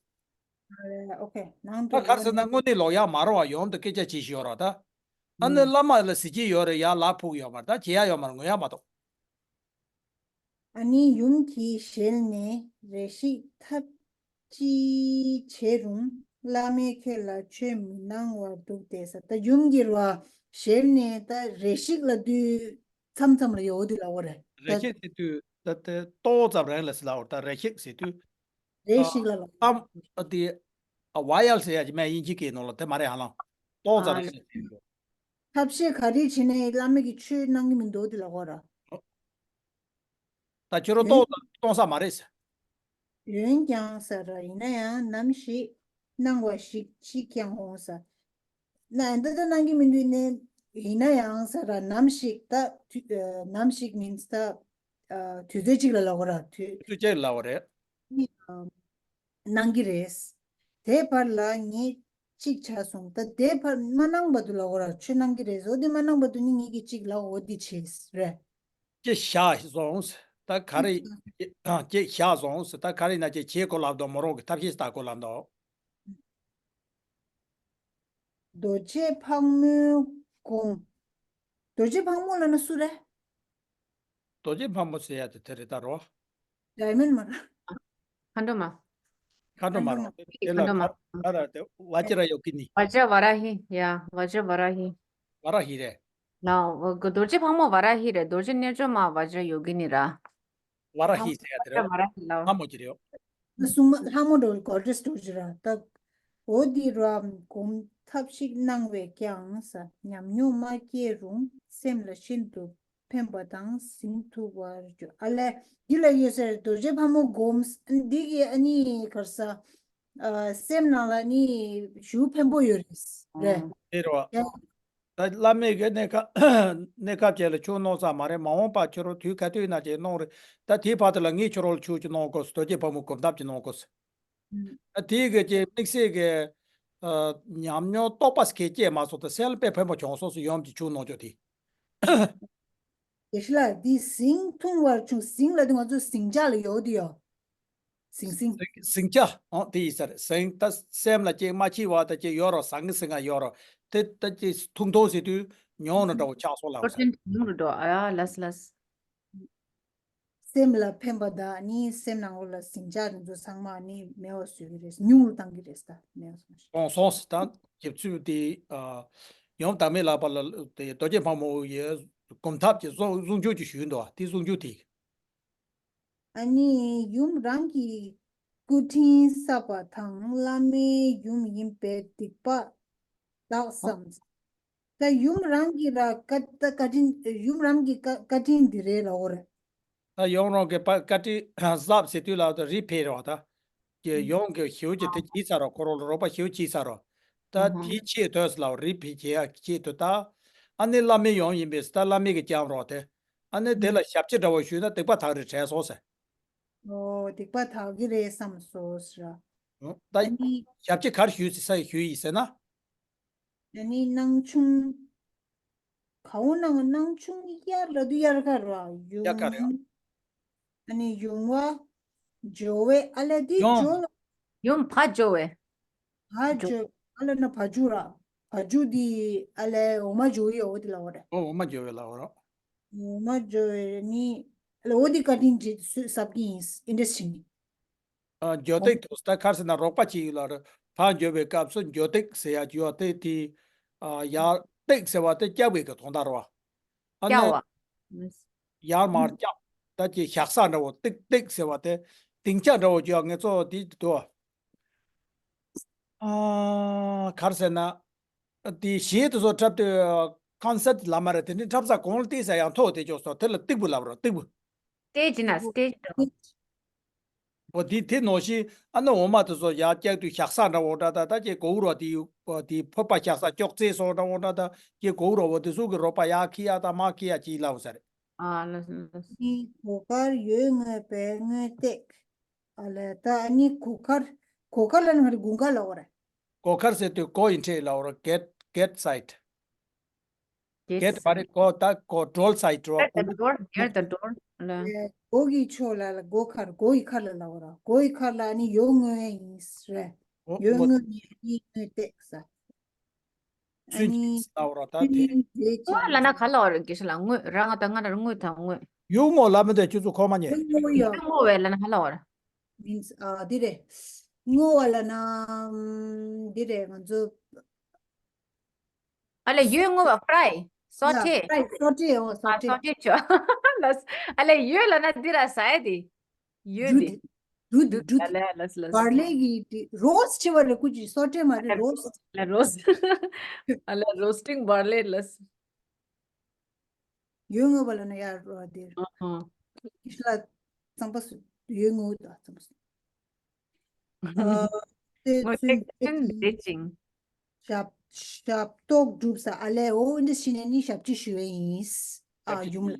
ཨ་ལས། ཨོ་ཁེ། ནང་དུ་ད་ག་རེ་ཟེར་ན་དངོས་གནས་ལོག་ཡག་མ་རེད་བ། ཡོང་དུ་སྐད་ཆ་བྱེད་བཞིན་ཡོད་ར་ད། ཨ་ནི་ཨུམ། བླ་མ་ལ་ཟིལ་གྱིས་ཡོད་རེད། ཡར་ལག་ཕུག་ཡོད་མ་རེད། ད་བྱེད་ཡག་ཡོད་མ་རེད། ངུ་ཡག་མ་གཏོགས། ཨ་ནི་ཡུམ་གྱིས་ཞལ་ནས་རེ་ཞིག་ཐབས་ཅི་བྱེད་རུང་བླ་མས་ཁྱེད་ལ་ཆོས་མི་གནང་བར་འདུག་སྟེ་ས། ད་ཡུམ་གྱིས་ར་ཞལ་ནས་ད་རེ་ཞིག་ལབ་དུས་མཚམས་མཚམས་ལ་ཡོད་དེ་ལབ་པ་རེད། རེ་ད་ཞིག་ཟེར་དུས་ད་དེ་ཏོག་ཙམ་རིང་ལ་ཟེར་ལབ་པ་རེད། ད་རེ་ཞིག་ཟེར་དུས། རེ་ཞིག་ལ་ལ། ཨ། ཨམ། ཨ་དེ། ཨ། ཝ་ཡལ་ཟེར་ཡ་ཅིག་མེད། དབྱིན་ཇི་སྐད་ནང་ལ་དེ་མ་རེད། ཧ་ལམ་ཏོག་ཙམ་རེད་ཟེར་དུས། ཐབས་ཤེས་ག་རེ་བྱས་ནས་བླ་མ་གིས་ཆོས་གནང་གི་མི་འདུག་དེ་ལབ་པ་ར། ད་ཁྱོད་རང་ཏོག་ཙམ་གཏོང་ས་མ་རེད་ཟེར། འོན་ཀྱང་ས་ར། ཡིན་ན་ཡང་ནམ་ཞིག་གནང་བ་ཞིག་ཅིག་ཀྱང་འོང་ས། ན་འདི་ལྟར་གནང་གི་མི་འདུག་ནས། ཡིན་ན་ཡང་ས་ར། ནམ་ཞིག་ད་དུས་ཨ་ནམ་ཞིག་མིན་ས། ཨ། དུས་ཚོད་ཅིག་ལ་ལབ་པ་ར། དུས། དུས་ཚོད་ཅིག་ལབ་པ་རེད། ཨ། གནང་གི་རེད། དེའི་བར་ལ་ངས་གཅིག་བྱས་སོང་། ད་དེའི་བར་མ་གནང་བར་དུ་ལབ་པ་ར། ཆོས་གནང་གི་རེད། འོ་དེ་མ་གནང་བར་དུ་ནི་ངེད་ཀྱིས་གཅིག་ལབ། འོ་དེ་བྱས་རེད། ཅིག་བཞག་སོང་ཟེར། ད་ག་རེ། ཨ། ཅིག་བཞག་སོང་ཟེར། ད་ག་རེ་ན་ཅིག་བྱེད་དགོས་ལབ་འདུག་མོ་རང་གི་ཐབས་ཤེས་བལྟ་དགོས་ལབ་འདུག་རྡོ་རྗེ་ཕག་མོའི་དགོངས། རྡོ་རྗེ་ཕག་མོ་ལབ་ན་སུ་རེད། རྡོ་རྗེ་ཕག་མོ་ཟེར་ཡ་དེ་དེ་རེད་ད་རོ། ཌའི་མོན་མ་རེད། མཁའ་འགྲོ་མ། མཁའ་འགྲོ་མ་རོ། མཁའ་འགྲོ་མ། དེ་ལ་མཁའ་འགྲོ་མ། ག་ར་དེ་ཝ་ཇི་ར་ཡོ་གི་ནི། བཛྲ་ཝཱ་ར་ཧི། ཡ། བཛྲ་ཝཱ་ར་ཧི། ཝཱ་ར་ཧི་རེད། ལའོ། རྡོ་རྗེ་ཕག་མོ་ཝཱ་ར་ཧི་རེད། རྡོ་རྗེ་རྣལ་འབྱོར་མ་ཝཛྲ་ཡོ་གི་ནི་ར། ཝཱ་ར་ཧི་ཟེར་ཡ་དེ་རེད། ཝཱ་ར་ཧི་ལའོ། ལྷ་མོ་ཅིག་རེད། སྲུང་མ་ལྷ་མོ་འགྲོ་གོ་ཌེས་འགྲོ་ཅི་ར་ད། འོ་དེ་ར་སྒོམ་ཐབས་ཤིག་གནང་བས་ཀྱང་ས། ཉམས་མྱོང་མ་སྐྱེས་རུང་སེམས་ལ་ཤིན་ཏུ་ འཕེན་པ་དང་གཟིངས་ཐུབ་པར་འགྱུར། ཨ་ལས། འདི་ལ་ཡོད་ཟེར། རྡོ་རྗེ་ཕག་མོ་སྒོམ། འདི་གི་ཨ་ནི་ག་རེ་ཟ། ཨ། སེམས་ནང་ལ་ནི་ཞེ་པོ་ཕན་པོ་ཡོད་རེད། རེད། དེ་རེད་བ། ཡ། ད་བླ་མས་གི་གནས་སྐབས་གནས་སྐབས་ཅིག་ལ་ཆོས་གནང་ས་མ་རེད། མ་འོངས་པ་ཁྱོད་རང་དུས་ག་དུས་ན་ཅིག་གནང་རེད། ད་དེའི་བར་དུ་ལ་ངས་ཁྱོད་རང་ལ་ཆོས་ཅིག་གནང་དགོས་སོ། རྡོ་རྗེ་ཕག་མོ་སྒོམ་ཐབས་ཅིག་གནང་དགོས་སོ། ཨ། དེའི་གི་ཅིག་དམིགས་བསལ་གི། ཨ། ཉམས་མྱོང་རྟོགས་པ་སྐྱེ་སྐྱེས་མ་སོང་། ད་སེམས་ལ་དཔེ་ཕན་པོ་བྱུང་སོང་སོ། ཡུམ་གྱི་ཆོས་གནང་ཕྱོགས་དེ། དགེ་བཤེས་ལགས། འདི་གཟིངས་ཐུང་བར་བྱུང་། གཟིངས་ལབ་དུས་ང་ཚོ་གཟིངས་ཆག་ལ་ཡོད་དེ་ཡོད། གཟིངས་གཟིངས། གཟིངས་ཆག། ཨོ། དེ་ཡིན་ས་རེད། གཟིངས། ད་སེམས་ལ་ཅིག་མ་སྐྱིད་པ་ད་ཅིག་ཡོད་རོ། ཟང་ངེ་ཟིང་ང་ཡོད་རོ། དེ་ད་ཅིག་ཐུང་ཐུང་ཟེར་དུས་ཉུང་རུ་འགྲོ་ཆགས་སོང་ལབ་ས། ཉུང་རུ་འགྲོ། ཨ། ལགས་ལགས། སེམས་ལ་ཕན་པ་དང་ནི་སེམས་ནང་ལོགས་ལ་གཟིངས་ཆག་དེ་ཚོ་ཚང་མ་ནི་མེད་པ་བཟོ་གི་རེད། ཉུང་རུ་གཏང་གི་རེད། ད་མེད་པ་བཟོ། སོང་སོང་ཟེར། ད་རྒྱབ་ཚུལ་དེ། ཨ། ཡུམ་བདག་མེད་ལགས་པ་ལ་དེ་རྡོ་རྗེ་ཕག་མོ་ཡི་སྒོམ་ཐབས་ཀྱི་གསུང་གསུང་ཆོས་ཅིག་ཞུས་འདུག་བ། དེ་གསུང་ཆོས་དེ། ཨ་ནི་ཡུམ་རང་གི་སྐུ་དྲིན་བསགས་པ་དང་བླ་མའི་ཡུམ་ཡིན་པའི་སྡིག་པ་དག་བསམ། ད་ཡུམ་རང་གི་ར་བཀའ་ད་བཀའ་དྲིན། ཡུམ་རང་གི་བཀའ་བཀའ་དྲིན་འདི་རེད་ལབ་དགོས་རེད། ད་ཡུམ་རང་གི་བཀའ་བཀའ་དྲིན་བསགས་ཟེར་དུས་ལ་ད་རིག་ཕེབས་རེད་བ། ད་ཀྱི་ཡུམ་གྱི་ཞེ་པོ་ཅིག་དེ་བྱས་ཚར་རོ། ཁོ་རང་ལ་རོགས་པ་ཞེ་པོ་བྱས་ཚར་རོ། ད་དེའི་ཆེད་དུ་ལ་རིག་ཕེབས་བྱེད་ཡ་ཆེད་དུ་ད། ཨ་ནི་བླ་མའི་ཡུམ་ཡིན་པས་ད་བླ་མའི་གི་སྐྱབས་རོགས་དེ། ཨ་ནི་དེ་ལ་ཞབས་ཕྱི་འདྲ་བོ་ཞུས་ན་སྡིག་པ་དག་རེད་དྲན་སོང་ཟེར། ཨོ། སྡིག་པ་དག་གི་རེད་བསམ་སོང་ཟེར། ཨོ། ད་ཨ་ནི་ཞབས་ཕྱི་ག་རེ་ཞུས་ཟེར་ས་ཞུས་ཡིན་ཟེར་ན། ཨ་ནི་སྣང་ཆུང་། ག་འོ་ན་སྣང་ཆུང་དབྱར་ལ་དུ་དབྱར་ཁ་ར་ཡུམ། དབྱར་ཁ་རེད། ཨ་ནི་ཡུམ་བ་ཇོ་བོ། ཨ་ལས་དེ་ཡུམ་ཇོ་ལ། ཡུམ་བ་ཇོ་བོ། བ་ཇོ། ཇོ། ཨ་ལ་ན་བ་ཇུ་ར། བ་ཇུ་དེ་ཨ་ལས་འོ་མ་ཇོ་བོ་ཡོད་དེ་ལ་འོ་ར། ཨོ། འོ་མ་ཇོ་བོ་ལ་འོ་ར། འོ་མ་ཇོ་བོ་ནི་ཨ་ལ་འོ་དེ་བཀའ་དྲིན་ཅིག་གསབ་ཀྱི་ཡིན། ཨིན་འདྲ་ཞིག་ནི། ཨ། འཇོ་སྟེགས་དུ་ད་ག་རེ་ཟེར་ན་རོགས་པ་གཅིག་ཡོད་ལ་རེད། ཕར་འཇོ་བའི་སྐབས་སུ་འཇོ་སྟེགས་ཟེར་ཡ་ཅིག་ཡོད་དེ། དེ། ཨ། ཡར་སྟེགས་ཟེར་བ་དེ་བཀྱག་པའི་གི་དོན་དག་རེད་བ། ཨ་ནི་བཀྱག་པ། ཡར་མར་བཀྱག། ད་ཅིག་བཞག་ས་འདྲ་བོ། སྟེགས་སྟེགས་ཟེར་བ་དེ་སྡིངས་ཆ་འདྲ་བོ་ཅིག་ཡོད། ངེད་ཚོ་དེ་དུ། ཨ། ག་རེ་ཟེར་ན། དེ་གཞས་དེ་ཚོ་འཁྲབ་དུས་ཀོན་སར་ཊི་ལ་མ་རེད། དེ་འདྲའི་འཁྲབ་ས་གོང་ལ་བལྟས་ས་ཡང་མཐོ་དེ་ཅོག་སོ། དེ་ལ་སྟེགས་བུ་ལབ་རོ། སྟེགས་བུ། སྟེ་ཇི་ན་སྟེ་ཇི་ན། འོ་དེ་དེ་ནང་བཞིན་ཨ་ནི་འོ་མ་དེ་ཚོ་ཡར་བཀྱག་དུས་བཞག་ས་འདྲ་བོ་འདྲ། ད་ད་ཅིག་གོ་བོ་རོ། དེ་དེ་ཕོར་པ་བཞག་ས་ཅོག་ཙེ་སོགས་འདྲ་བོ་འདྲ། ད་ཅིག་གོ་བོ་རོ་བོ་དེ་ཚོ་གི་རོགས་པ་ཡར་འཁྱེར་ཡ་དང་མར་འཁྱེར་ཡ་ཅིག་ལབ་ས་རེད། ཨ་ལ་ལ། ནི་སྒོ་དཀར་འོད་མངོན་པའི་མངོན་སྟེགས། ཨ་ལས་ད་ཨ་ནི་སྒོ་དཀར། སྒོ་དཀར་ལ་ནི་ང་རི་དགུན་ཁ་ལ་འོ་ར། སྒོ་དཀར་ཟེར་དུས་སྒོ་ཡིན་ཁྲེ་ལ་འོ་ར། གེ་ཊི་གེ་ཊི་སའིཌ། གེ་ཊི་སའིཌ། མ་རེད། སྒོ་ད་སྒོ་ཌོར་སའིཌ་རོ། At the door, near the door. ལ། ཨེ། སྒོ་གི་ཕྱོགས་ལ་ལ་སྒོ་དཀར། སྒོ་ཡི་ཁ་ལ་ལ་འོ་ར། སྒོ་ཡི་ཁ་ལ་ནི་འོད་མངོན་ཡིན་ཟེར། འོ་འོད་འོ། མངོན་ནི་ནི་མངོན་སྟེགས་ཟེར། ཚུན་ཨ་ནི་ཆད་ལ་འོ་ར། ད་དེ། ཚུན་ཆད། ཨོ་ལ་ན་ག་ལ་འོ་ར། དགེ་བཤེས་ལགས། དངོས་རང་ང་ད་ང་ར་དངོས་དང་དངོས། འོད་མངོན་ལ་མི་འདོད་ཁྱོད་ཚོ་ཁོ་མ་ཉེ། འོད་མངོན་ཡོད། འོད་མངོན་བས་ལ་ན་ག་ལ་འོ་ར། མིན་ཨ་འདི་རེད། མངོན་བ་ལ་ན་འདི་རེད། ང་ཚོ། ཨ་ལས་འོད་མངོན་བ་ཕ་རའི། སོ་ཡ་ཊེ། ཕ་རའི། སོ་ཊེ། འོ་སོ་ཨ་ཊེ། སོ་ཊེ་ཆོ། ལ། ཨ་ལས་འོད་ལ་ན་འདི་ར་ཟ་ཡ་དེ། འོད་འབྲུ་དེ། འབྲུ་དེ། འབྲུ་དེ། ཨ་ལས་ལ་ལ། བར་ལས་ཀྱི་དེ་རོ་སི་ཆེ་བ་རེད། ཀུ་ཅི་སོ་ཊེ་མ་རེད། རོ་སི། ལ་རོ་སི། ཨ་ལས་རོ་སི་ཊིང་བར་ལས་ལ། འོད་མངོན་བ་ལ་ན་ཡ་རོ་དེ། ཨ་ཧ། ཨིཤ་ལ་ཚང་པ་སུ་འོད་མངོན་བ་ཚང་པ་སུ། ཨ། དེ་ངོ་ཚུན་ཚིག་ཚུན་ཆད་ཀྱི་བདེ་ཅིང་། ཞབས་ཞབས་ཏོག་སྒྲུབ་ས། ཨ་ལས་འོ་འདི་ཕྱི་ནས་ནི་ཞབས་ཕྱི་ཞུ་བའི་ཡིན། ཨ་ཞབས་ཕྱི་ཡུམ་ལ།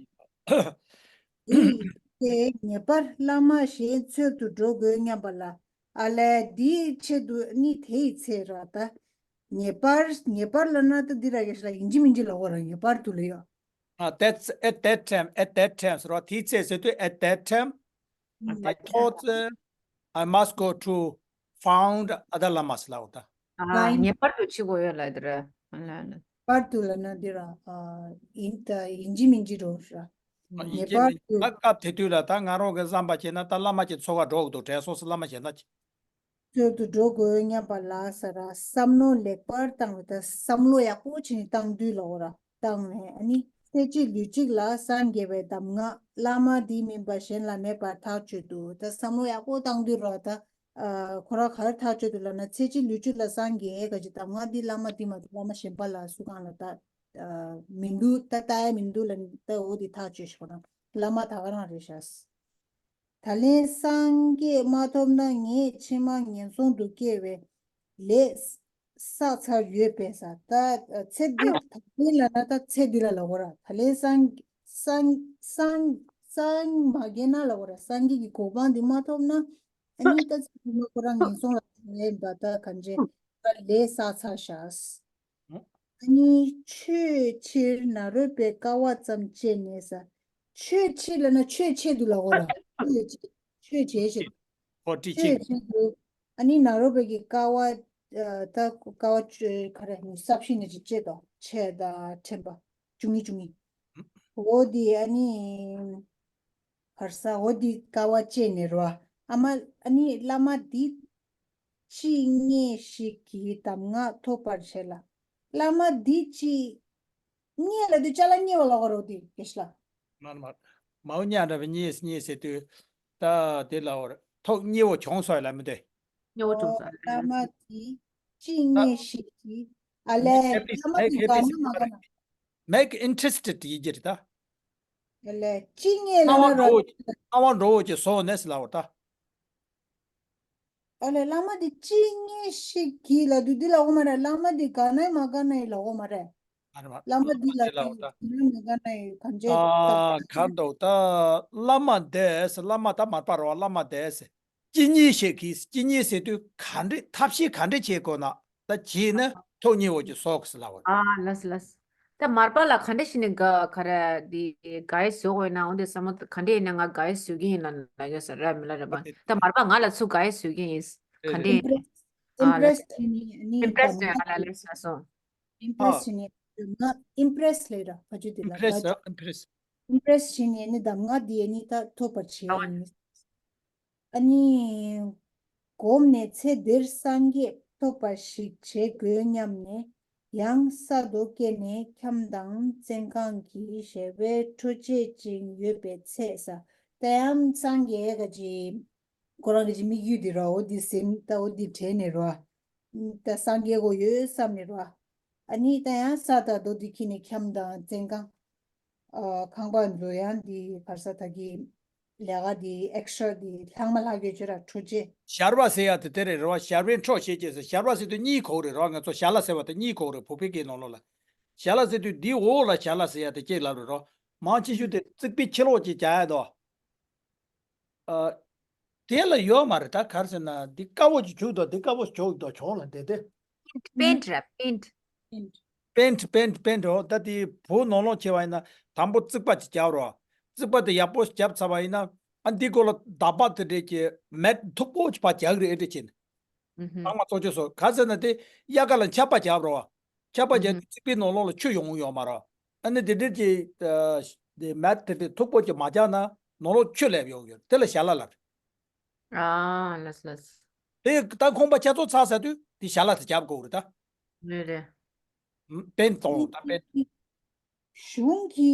ཞུ་ཡིན། དེ་ངེས་པར་བླ་མ་གཞན་འཚོལ་དུ་འགྲོ་དགོས་སྙམ་པ་ལ། ཨ་ལས་འདིའི་ཆེད་དུ་ནི་དེ་ཡི་ཚེ་ར་ད། ངེས་པར་ངེས་པར་ལ་ན་ད་འདི་ར་གེ་ཤ་ལ་ཡིན་གཅིག་མིན་གཅིག་ལ་འོ་ར། ངེས་པར་དུ་ལ་ཡོད། ཨ། That's at that time, at that time ཟེར་བ། དེའི་ཚེ་ཟེར་དུས་at that time. ཨ། I thought, uh, I must go to found other lamas ལབ་ད། ཨ། ངེས་པར་དུ་ཕྱི་དགོས་ཡོད་ལབ་དེ་རེད། ཨ་ལ་ལ། པར་དུ་ལ་ན་འདི་ར། ཨ། ཡིན་ད་ཡིན་གཅིག་མིན་གཅིག་འགྲོ་ར། ཨ། ཡིན་ངེས་གཅིག་པར་མིན་དུ། ད་སྐབས་དེ་དུས་ལ་ད་ང་རང་གི་བསམ་པ་བྱས་ན་ད་བླ་མ་ཅིག་འཚོལ་ག་འགྲོ་གི་འདུག་དྲན་སོང་ཟེར། བླ་མ་གཞན་དག་ཅིག་འཚོལ་དུ་འགྲོ་དགོས་སྙམ་པ་ལ་ཟེར་ར། བསམ་བློ་ལེགས་པར་བཏང་བ་ད། བསམ་བློ་ཡག་པོ་བྱས་ནས་བཏང་དུས་ལ་འོ་ར། བཏང་ནས་ཨ་ནི་ཚེ་གཅིག་ལུས་གཅིག་ལ་སངས་རྒྱས་པའི་གདམས་ངག་བླ་མ་འདི་མིན་པ་གཞན་ལ་མེད་པར་ཐག་ཆོད་དུ། ད་བསམ་བློ་ཡག་པོ་བཏང་དུས་ར་ད། ཨ། ཁོ་ར་ག་རེ་ཐག་ཆོད་དུ་ལབ་ན། ཚེ་གཅིག་ལུས་གཅིག་ལ་སངས་རྒྱས་ག་ཅིག་གདམས་ངག་འདི་བླ་མ་འདི་མ་གཏོགས་བླ་མ་གཞན་པ་ལ་སུ་གང་ལ་ད། ཨ། མི་འདུག་ད་ལྟ་ཡ་མི་འདུག་ལ་ད་འོ་དེ་ཐག་གཅོད་ཤོག་ན་བླ་མ་ད་ག་རང་རེད་ཤག་ད་ལན་སངས་རྒྱས་མ་ཐོབ་ན་ངས་ཕྱི་མ་ངན་སོང་དུ་སྐྱེ་བའི་ལས་བསགས་ཚར་ཡོད་པས་ས། ད་ཚེ་འདི་ད་ལན་ལ་ན་ད་ཚེ་འདི་ལ་ལ་འོ་ར་ད་ལན་སངས་སངས་སངས་སངས་མ་རྒྱས་ན་ལ་འོ་ར་སངས་རྒྱས་ཀྱི་གོ་འཕང་འདི་མ་ཐོབ་ན་ཨ་ནི་ད་ཚེ་འདི་མ་ཁོ་རང་ངན་སོང་ལ་ལན་པ་ད་གང་བྱེད་ད་ལས་བསགས་ཚར་ཤག་ཨ་ནི་ཆོས་ཕྱིར་ནཱ་རོ་པའི་དཀའ་བ་ཙམ་སྤྱད་ནས་ས། ཆོས་ཕྱིར་ལ་ན་ཆོས་ཆེད་དུ་ལ་འོ་ར། ཆོས་ཆོས་བྱེད་ཆེད། ཨོ་ཊི་ཆོས་ཆེད། ཆེད་དུ། ཨ་ནི་ནཱ་རོ་པའི་གི་དཀའ་བ་ཨ་ད་དཀའ་བ་ཆོས་ག་རེ་ནི་ས་བཞི་ནས་ཅིག་སྤྱད་དོ་ཆེད་དང་ཕྲན་པ། བཅུ་གཉིས་བཅུ་གཉིས། འོ་དེ་ཨ་ནི། བར་ས་འོ་འདི་དཀའ་བ་སྤྱད་ནས་རོ། ཨ་མ་ཨ་ནི་བླ་མ་འདི་ཅི་མཉེས་ཤིག་གི་གདམས་ངག་ཐོབ་པར་བྱེད་ལ། བླ་མ་འདི་ཅི་མཉེས་ལ་དུ་ཅ་ལ་མཉེས་བ་ལ་གོ་རོ་དེ་གེ་ཤ་ལ། མ་མ་མའུ་ཉ་འདྲ་བའི་མཉེས་མཉེས་ཟེར་དུས་ད་དེ་ལ་འོར་ཐོག་མཉེས་བོ་བྱུང་སོ་ལ་མི་འདོད། མཉེས་བོ་བྱུང་སོ་ལ་བླ་མ་འདི་ཅི་མཉེས་ཤིག་གི་ཨ་ལས་བླ་མ་འདི་ག་ན་མ་ག་ན། Make interested ཡིན་གྱི་རེད་ད། ལས་ཅི་ངས་ལ་ན་རོ། སྣང་བ་འགྲོ་བོ་ཅི་སོང་ནས་ལའོ་ད། ཨ་ལས་བླ་མ་དེ་ཅི་ངས་ཤིག་གིས་ལ་དུས་འདི་ལ་འོ་མ་རེད། བླ་མ་དེ་ག་ནས་མ་ག་ནས་ལ་འོ་མ་རེད། བླ་མ་དེ་ལ་དུས་ག་ནས་མ་ག་ནས་གང་བྱས་ཨ་ག་འདུག་ད། བླ་མ་དེས་བླ་མ་ད་མར་པ་རོ་བླ་མ་དེས། ཅི་ཉེས་ཤིག་གིས་ཅི་ཉེས་ཟེར་དུས་ག་འདྲས་ཐབས་ཤེས་ག་འདྲས་བྱེད་དགོས་ན་ད་བྱས་ན་ཐོག་ཉེས་བོ་ཅི་སོགས་ལ་བར། ཨ་ལས་ལས། ད་མར་པ་ལ་ག་འདྲས་ཤིག་ནས་ག་ག་རེ་འདི་ག་ཡེ་བཟོ་དགོས་ན་འོ་འདི་བསམ་བློ་ག་འདྲས་ཡིན་ན་ང་ག་ཡེ་བཟོ་གི་ཡིན་ལ་ལ་ཡོད་ས་ར་མི་ལ་རེ་བ་ད་མར་པ་ང་ལ་ཚུར་ག་ཡེ་བཟོ་གི་ཡིན་ག་འདྲས་ཡིན་ཨ་ལས་ཨིམ་པྲེ་སི་བྱས་ནས་ནི་ཨིམ་པྲེ་སི་བྱས་ཨ་ལ་ལས་ས་སོང་ཨིམ་པྲེ་སི་བྱས་ནས་ང་ཨིམ་པྲེ་སི་ལས་ར་ཕ་ཆུ་དེ་ལ་ཨིམ་པྲེ་སི་ཨིམ་པྲེ་སི་ཨིམ་པྲེ་སི་བྱས་ནས་ནི་གདམས་ངག་འདི་ཡེ་ནི་ད་ཐོབ་པར་བྱས་ཡིན། ཨ་ནི། གོམས་ནས་ཚེ་འདིར་སངས་རྒྱས་ཐོབ་པ་ཞིག་བྱེད་དགོས་སྙམ་ནས་ཡང་ས་རྡོ་བཀལ་ནས་ཁྱམས་དང་བཙན་ཁང་གི་ཞལ་པའི་ཁྲོ་བཅད་ཅིང་ཡོད་པའི་ཚེ་ས་ད་ཡང་སངས་རྒྱས་ག་ཅི་ཁོ་རང་གི་ཅི་དམིགས་ཡུལ་འདི་ར་འོ་འདི་ཟིན་ད་འོ་འདི་དྲན་ནས་ར་ད་སངས་རྒྱས་གོ་ཡོད་བསམ་ནས་ར་ཨ་ནི་ད་ཡང་ས་དང་རྡོ་འདི་འཁྱེར་ནས་ཁྱམས་དང་བཙན་ཁང་། ཨ་ཁང་པ་འཛུལ་ཡང་འདི་གར་ས་ད་གི་ལས་ཀ་འདི་ཨེག་སི་ཊ་ར་འདི་ལྷག་མ་ལྷག་ཡོད་ཅེ་ར་ཁྲུ་ཅེ། ཞར་བ་ཟེར་ཡ་དེ་དེ་རེད་རེད་བ། ཞར་བའི་འཕྲོ་ཞེས་བྱས་ཟེར་ཞར་བ་ཟེར་དུས་གཉིས་གོ་རེད་རེད་བ། ང་ཚོ་ཞར་ལ་ཟེར་བ་དེ་གཉིས་གོ་རེད་བོད་པའི་སྐད་ནང་ལོགས་ལ། ཞར་ལ་ཟེར་དུས་འདི་འོག་ལ་ཞར་ལ་ཟེར་ཡ་དེ་ཅེས་ལབ་རེད་རོ། མང་ཆེ་ཤོས་དེ་རྩིག་པའི་ཕྱི་ལོགས་ཀྱི་རྒྱག་ཡ་དོ། ཨ། དེ་ལ་ཡོད་མ་རེད་ད་གར་ཟེར་ན་འདི་དཀར་པོ་ཅིག་བྱུག་དོ་འདི་དཀར་པོ་བྱུག་དོ་གྱོང་ལ་འདི་དེ། པེན་ཊི་ར་པེན་ཊི། པེན་ཊི་པེན་ཊི་པེན་ཊི་འོ་ད་དེ་བོད་ནང་ལོགས་བྱས་པ་ཡིན་ན་དང་པོ་རྩིག་པ་ཅིག་རྒྱབ་རོགས། རྩིག་པ་དེ་ཡག་པོ་རྒྱབ་ཚར་བ་ཡིན་ན་ཨ་འདི་སྐོར་ལ་འདག་པ་དེ་འདྲས་ཀྱི་མེད་མཐུག་པོ་ཅིག་ཕར་རྒྱག་རེད་ཨེ་འདྲས་བྱས་ནས། ཨུ་ཧུ། ཚང་མ་གཙོ་ཆེ་སོ་ག་ཟེར་ན་དེ་དབྱར་ཁ་ལ་ཆར་པ་རྒྱབ་རོགས། ཆར་པ་རྒྱག་དུས་རྩིག་པའི་ནང་ལོགས་ལ་ཆུ་ཡོང་ཡོང་མ་རེད། ཨ་ནི་དེ་འདྲས་ཀྱི་ཨ་དེ་མེད་དེ་འདྲས་མཐུག་པོ་ཅིག་མ་རྒྱག་ན་ནང་ལོགས་ཆུ་སླེབས་ཡོང་གི་ཡོད་དེ་ལ་ཞར་ལ་ལབ། ཨ་ལགས་ལགས། དེ་ད་ཁང་པ་ཆ་ཚང་ཚར་ཚར་དུས་དེ་ཞར་ལ་དེ་རྒྱབ་དགོས་རེད་ད། རེད་རེད། པེན་ཊི་གཏོང་ད་པེན་ཊི། གཞུང་གི་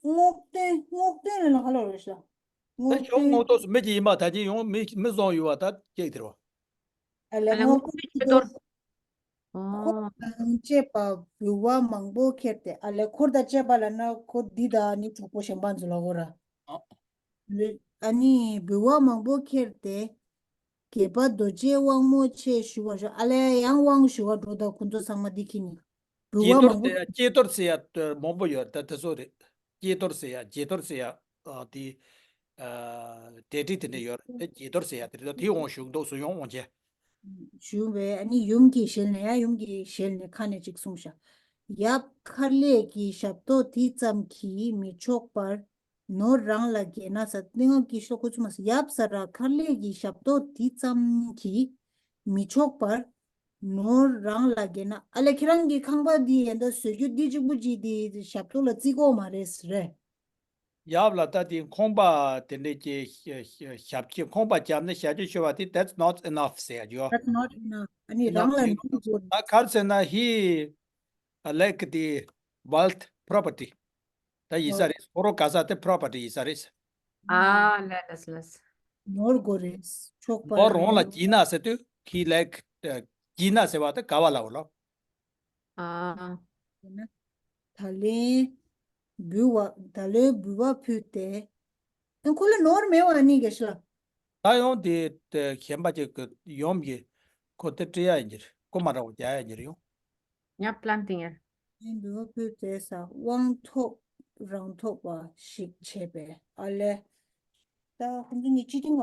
སྔོག་འདོན་སྔོག་འདོན་ལ་ན་ག་ལ་རེད་ཤག་ད་གཞུང་སྔོག་འདོན་སུ་མི་གྱི་ཡིན་པ་ད་ཅི་ཡོང་མི་མི་བཟང་ཡོད་བ་ད་ཅེས་དེར་བ། ཨ་ལས་ཨ་ལས་སྔོག་སྔོག་འདོན་འདོན་ཤེས་འདོར། འཁོར་དང་བཅས་པ་འབུལ་བ་མང་པོ་ཁྱེར་ཏེ་ཨ་ལས་འཁོར་དང་བཅས་པ་ལ་ན་འཁོར་འདི་དང་ནི་གྲོགས་པོ་གཞན་པ་ཚོ་ལ་འོ་ར། ཨ། ཨ་ནི་འབུལ་བ་མང་པོ་ཁྱེར་ཏེ། དགྱེས་པ་རྡོ་རྗེ་དབང་མོ་ཆེ་ཞུ་བར་ཞུ་ཨ་ལས་ཡང་དབང་ཞུ་བ་འགྲོ་དང་ཁོ་ཚོ་ཚང་མ་འདི་ཁྱེར་ནི། འབུལ་བ་མང་པོ། ཀྱེ་རྡོར་ཟེར་ཡ་མང་པོ་ཡོད་ད་དེ་ཚོ་རེད། ཀྱེ་རྡོར་ཟེར་ཡ་ཀྱེ་རྡོར་ཟེར་ཡ་ཨ་དེ་ཨ་གྲ་སྒྲིག་དེ་འདྲ་ཡོད་རེད་དེ་ཀྱེ་རྡོར་ཟེར་ཡ་དེ་རེད་ད་དེའི་དབང་ཞུ་འདུག་སུ་ཡོང་དབང་ཆེ། ཞུ་བས་ཨ་ནི་ཡུམ་གྱི་ཞལ་ནས་ཡང་ཡུམ་གྱི་ཞལ་ནས་ཁ་ནས་ཅིག་གསུངས་ཤག་ཡབ་མཁར་ལས་ཀྱི་ཞབས་ཏོག་འདི་ཙམ་གྱིས་མི་ཆོག་པར་ནོར་རང་ལ་འགེལ་ན་ས་གནས་ངག་གི་ཤོག་ཁུ་ཚུ་མ་ས་ཡབ་ས་ར་མཁར་ལས་ཀྱི་ཞབས་ཏོག་འདི་ཙམ་གྱིས་མི་ཆོག་པར་ནོར་རང་ལ་འགེལ་ན་ཨ་ལས་ཁྱེད་རང་གི་ཁང་པ་འདི་ཡན་ད་བཟོ་རྒྱུ་འདི་གཅིག་པུ་གཅིག་འདི་ཞབས་ཏོག་ལ་བརྩི་དགོས་མ་རེད་ཟེར་རེད། ཡབ་ལ་ལྟ་དེ་ཁང་པ་དེ་འདྲས་ཀྱི་ཞབས་ཀྱི་ཁང་པ་བརྒྱབ་ནས་ཞབས་ཀྱི་ཤོར་བ་དེ་that's not enough ཟེར་ཡ་ཡོད། That's not enough. ཨ་ནི་རང་ལ་ནོར་དགོས། ད་གར་ཟེར་ན་ཧི་ལེག་དེ་wealth property ད་ཡིན་ས་རེད། ཁོ་རོ་ག་ས་དེ་property ཡིན་ས་རེད། ཨ་ལས་ལས་ལས། ནོར་དགོས་རེད། ཆོག་པ་ནོར་རང་ལ་བགྱིས་ན་ཟེར་དུས་ཧི་ལེག་བགྱིས་ན་ཟེར་བ་དེ་ག་བ་ལ་འོ་ལོ། ཨ། ཡིན་ན། ད་ལན་འབུལ་བ། ད་ལན་འབུལ་བ་ཕུལ་ཏེ། ཨ། ཁོ་ལ་ནོར་མེད་པ་ནི་ག་ཤི་ལ། ད་ཡང་དེ་དེ་གཞན་པ་ཅིག་གི་ཡོམ་གྱི་ཁོ་དེ་སྤྲད་ཡ་ཡིན་གྱི་རེད། ཁོ་མ་རག་པ་རྒྱག་ཡ་ཡིན་གྱི་རེད་ཡོང་། ཉབ་ལན་ཏིང་ཡ། འབུལ་བ་ཕུལ་ཏེ་ས་དབང་ཐོབ་རང་ཐོབ་པ་ཞིག་བྱས་པས་ཨ་ལས། ད་ཁོང་ཚོ་གཉིས་ཅི་ཏིང་བ།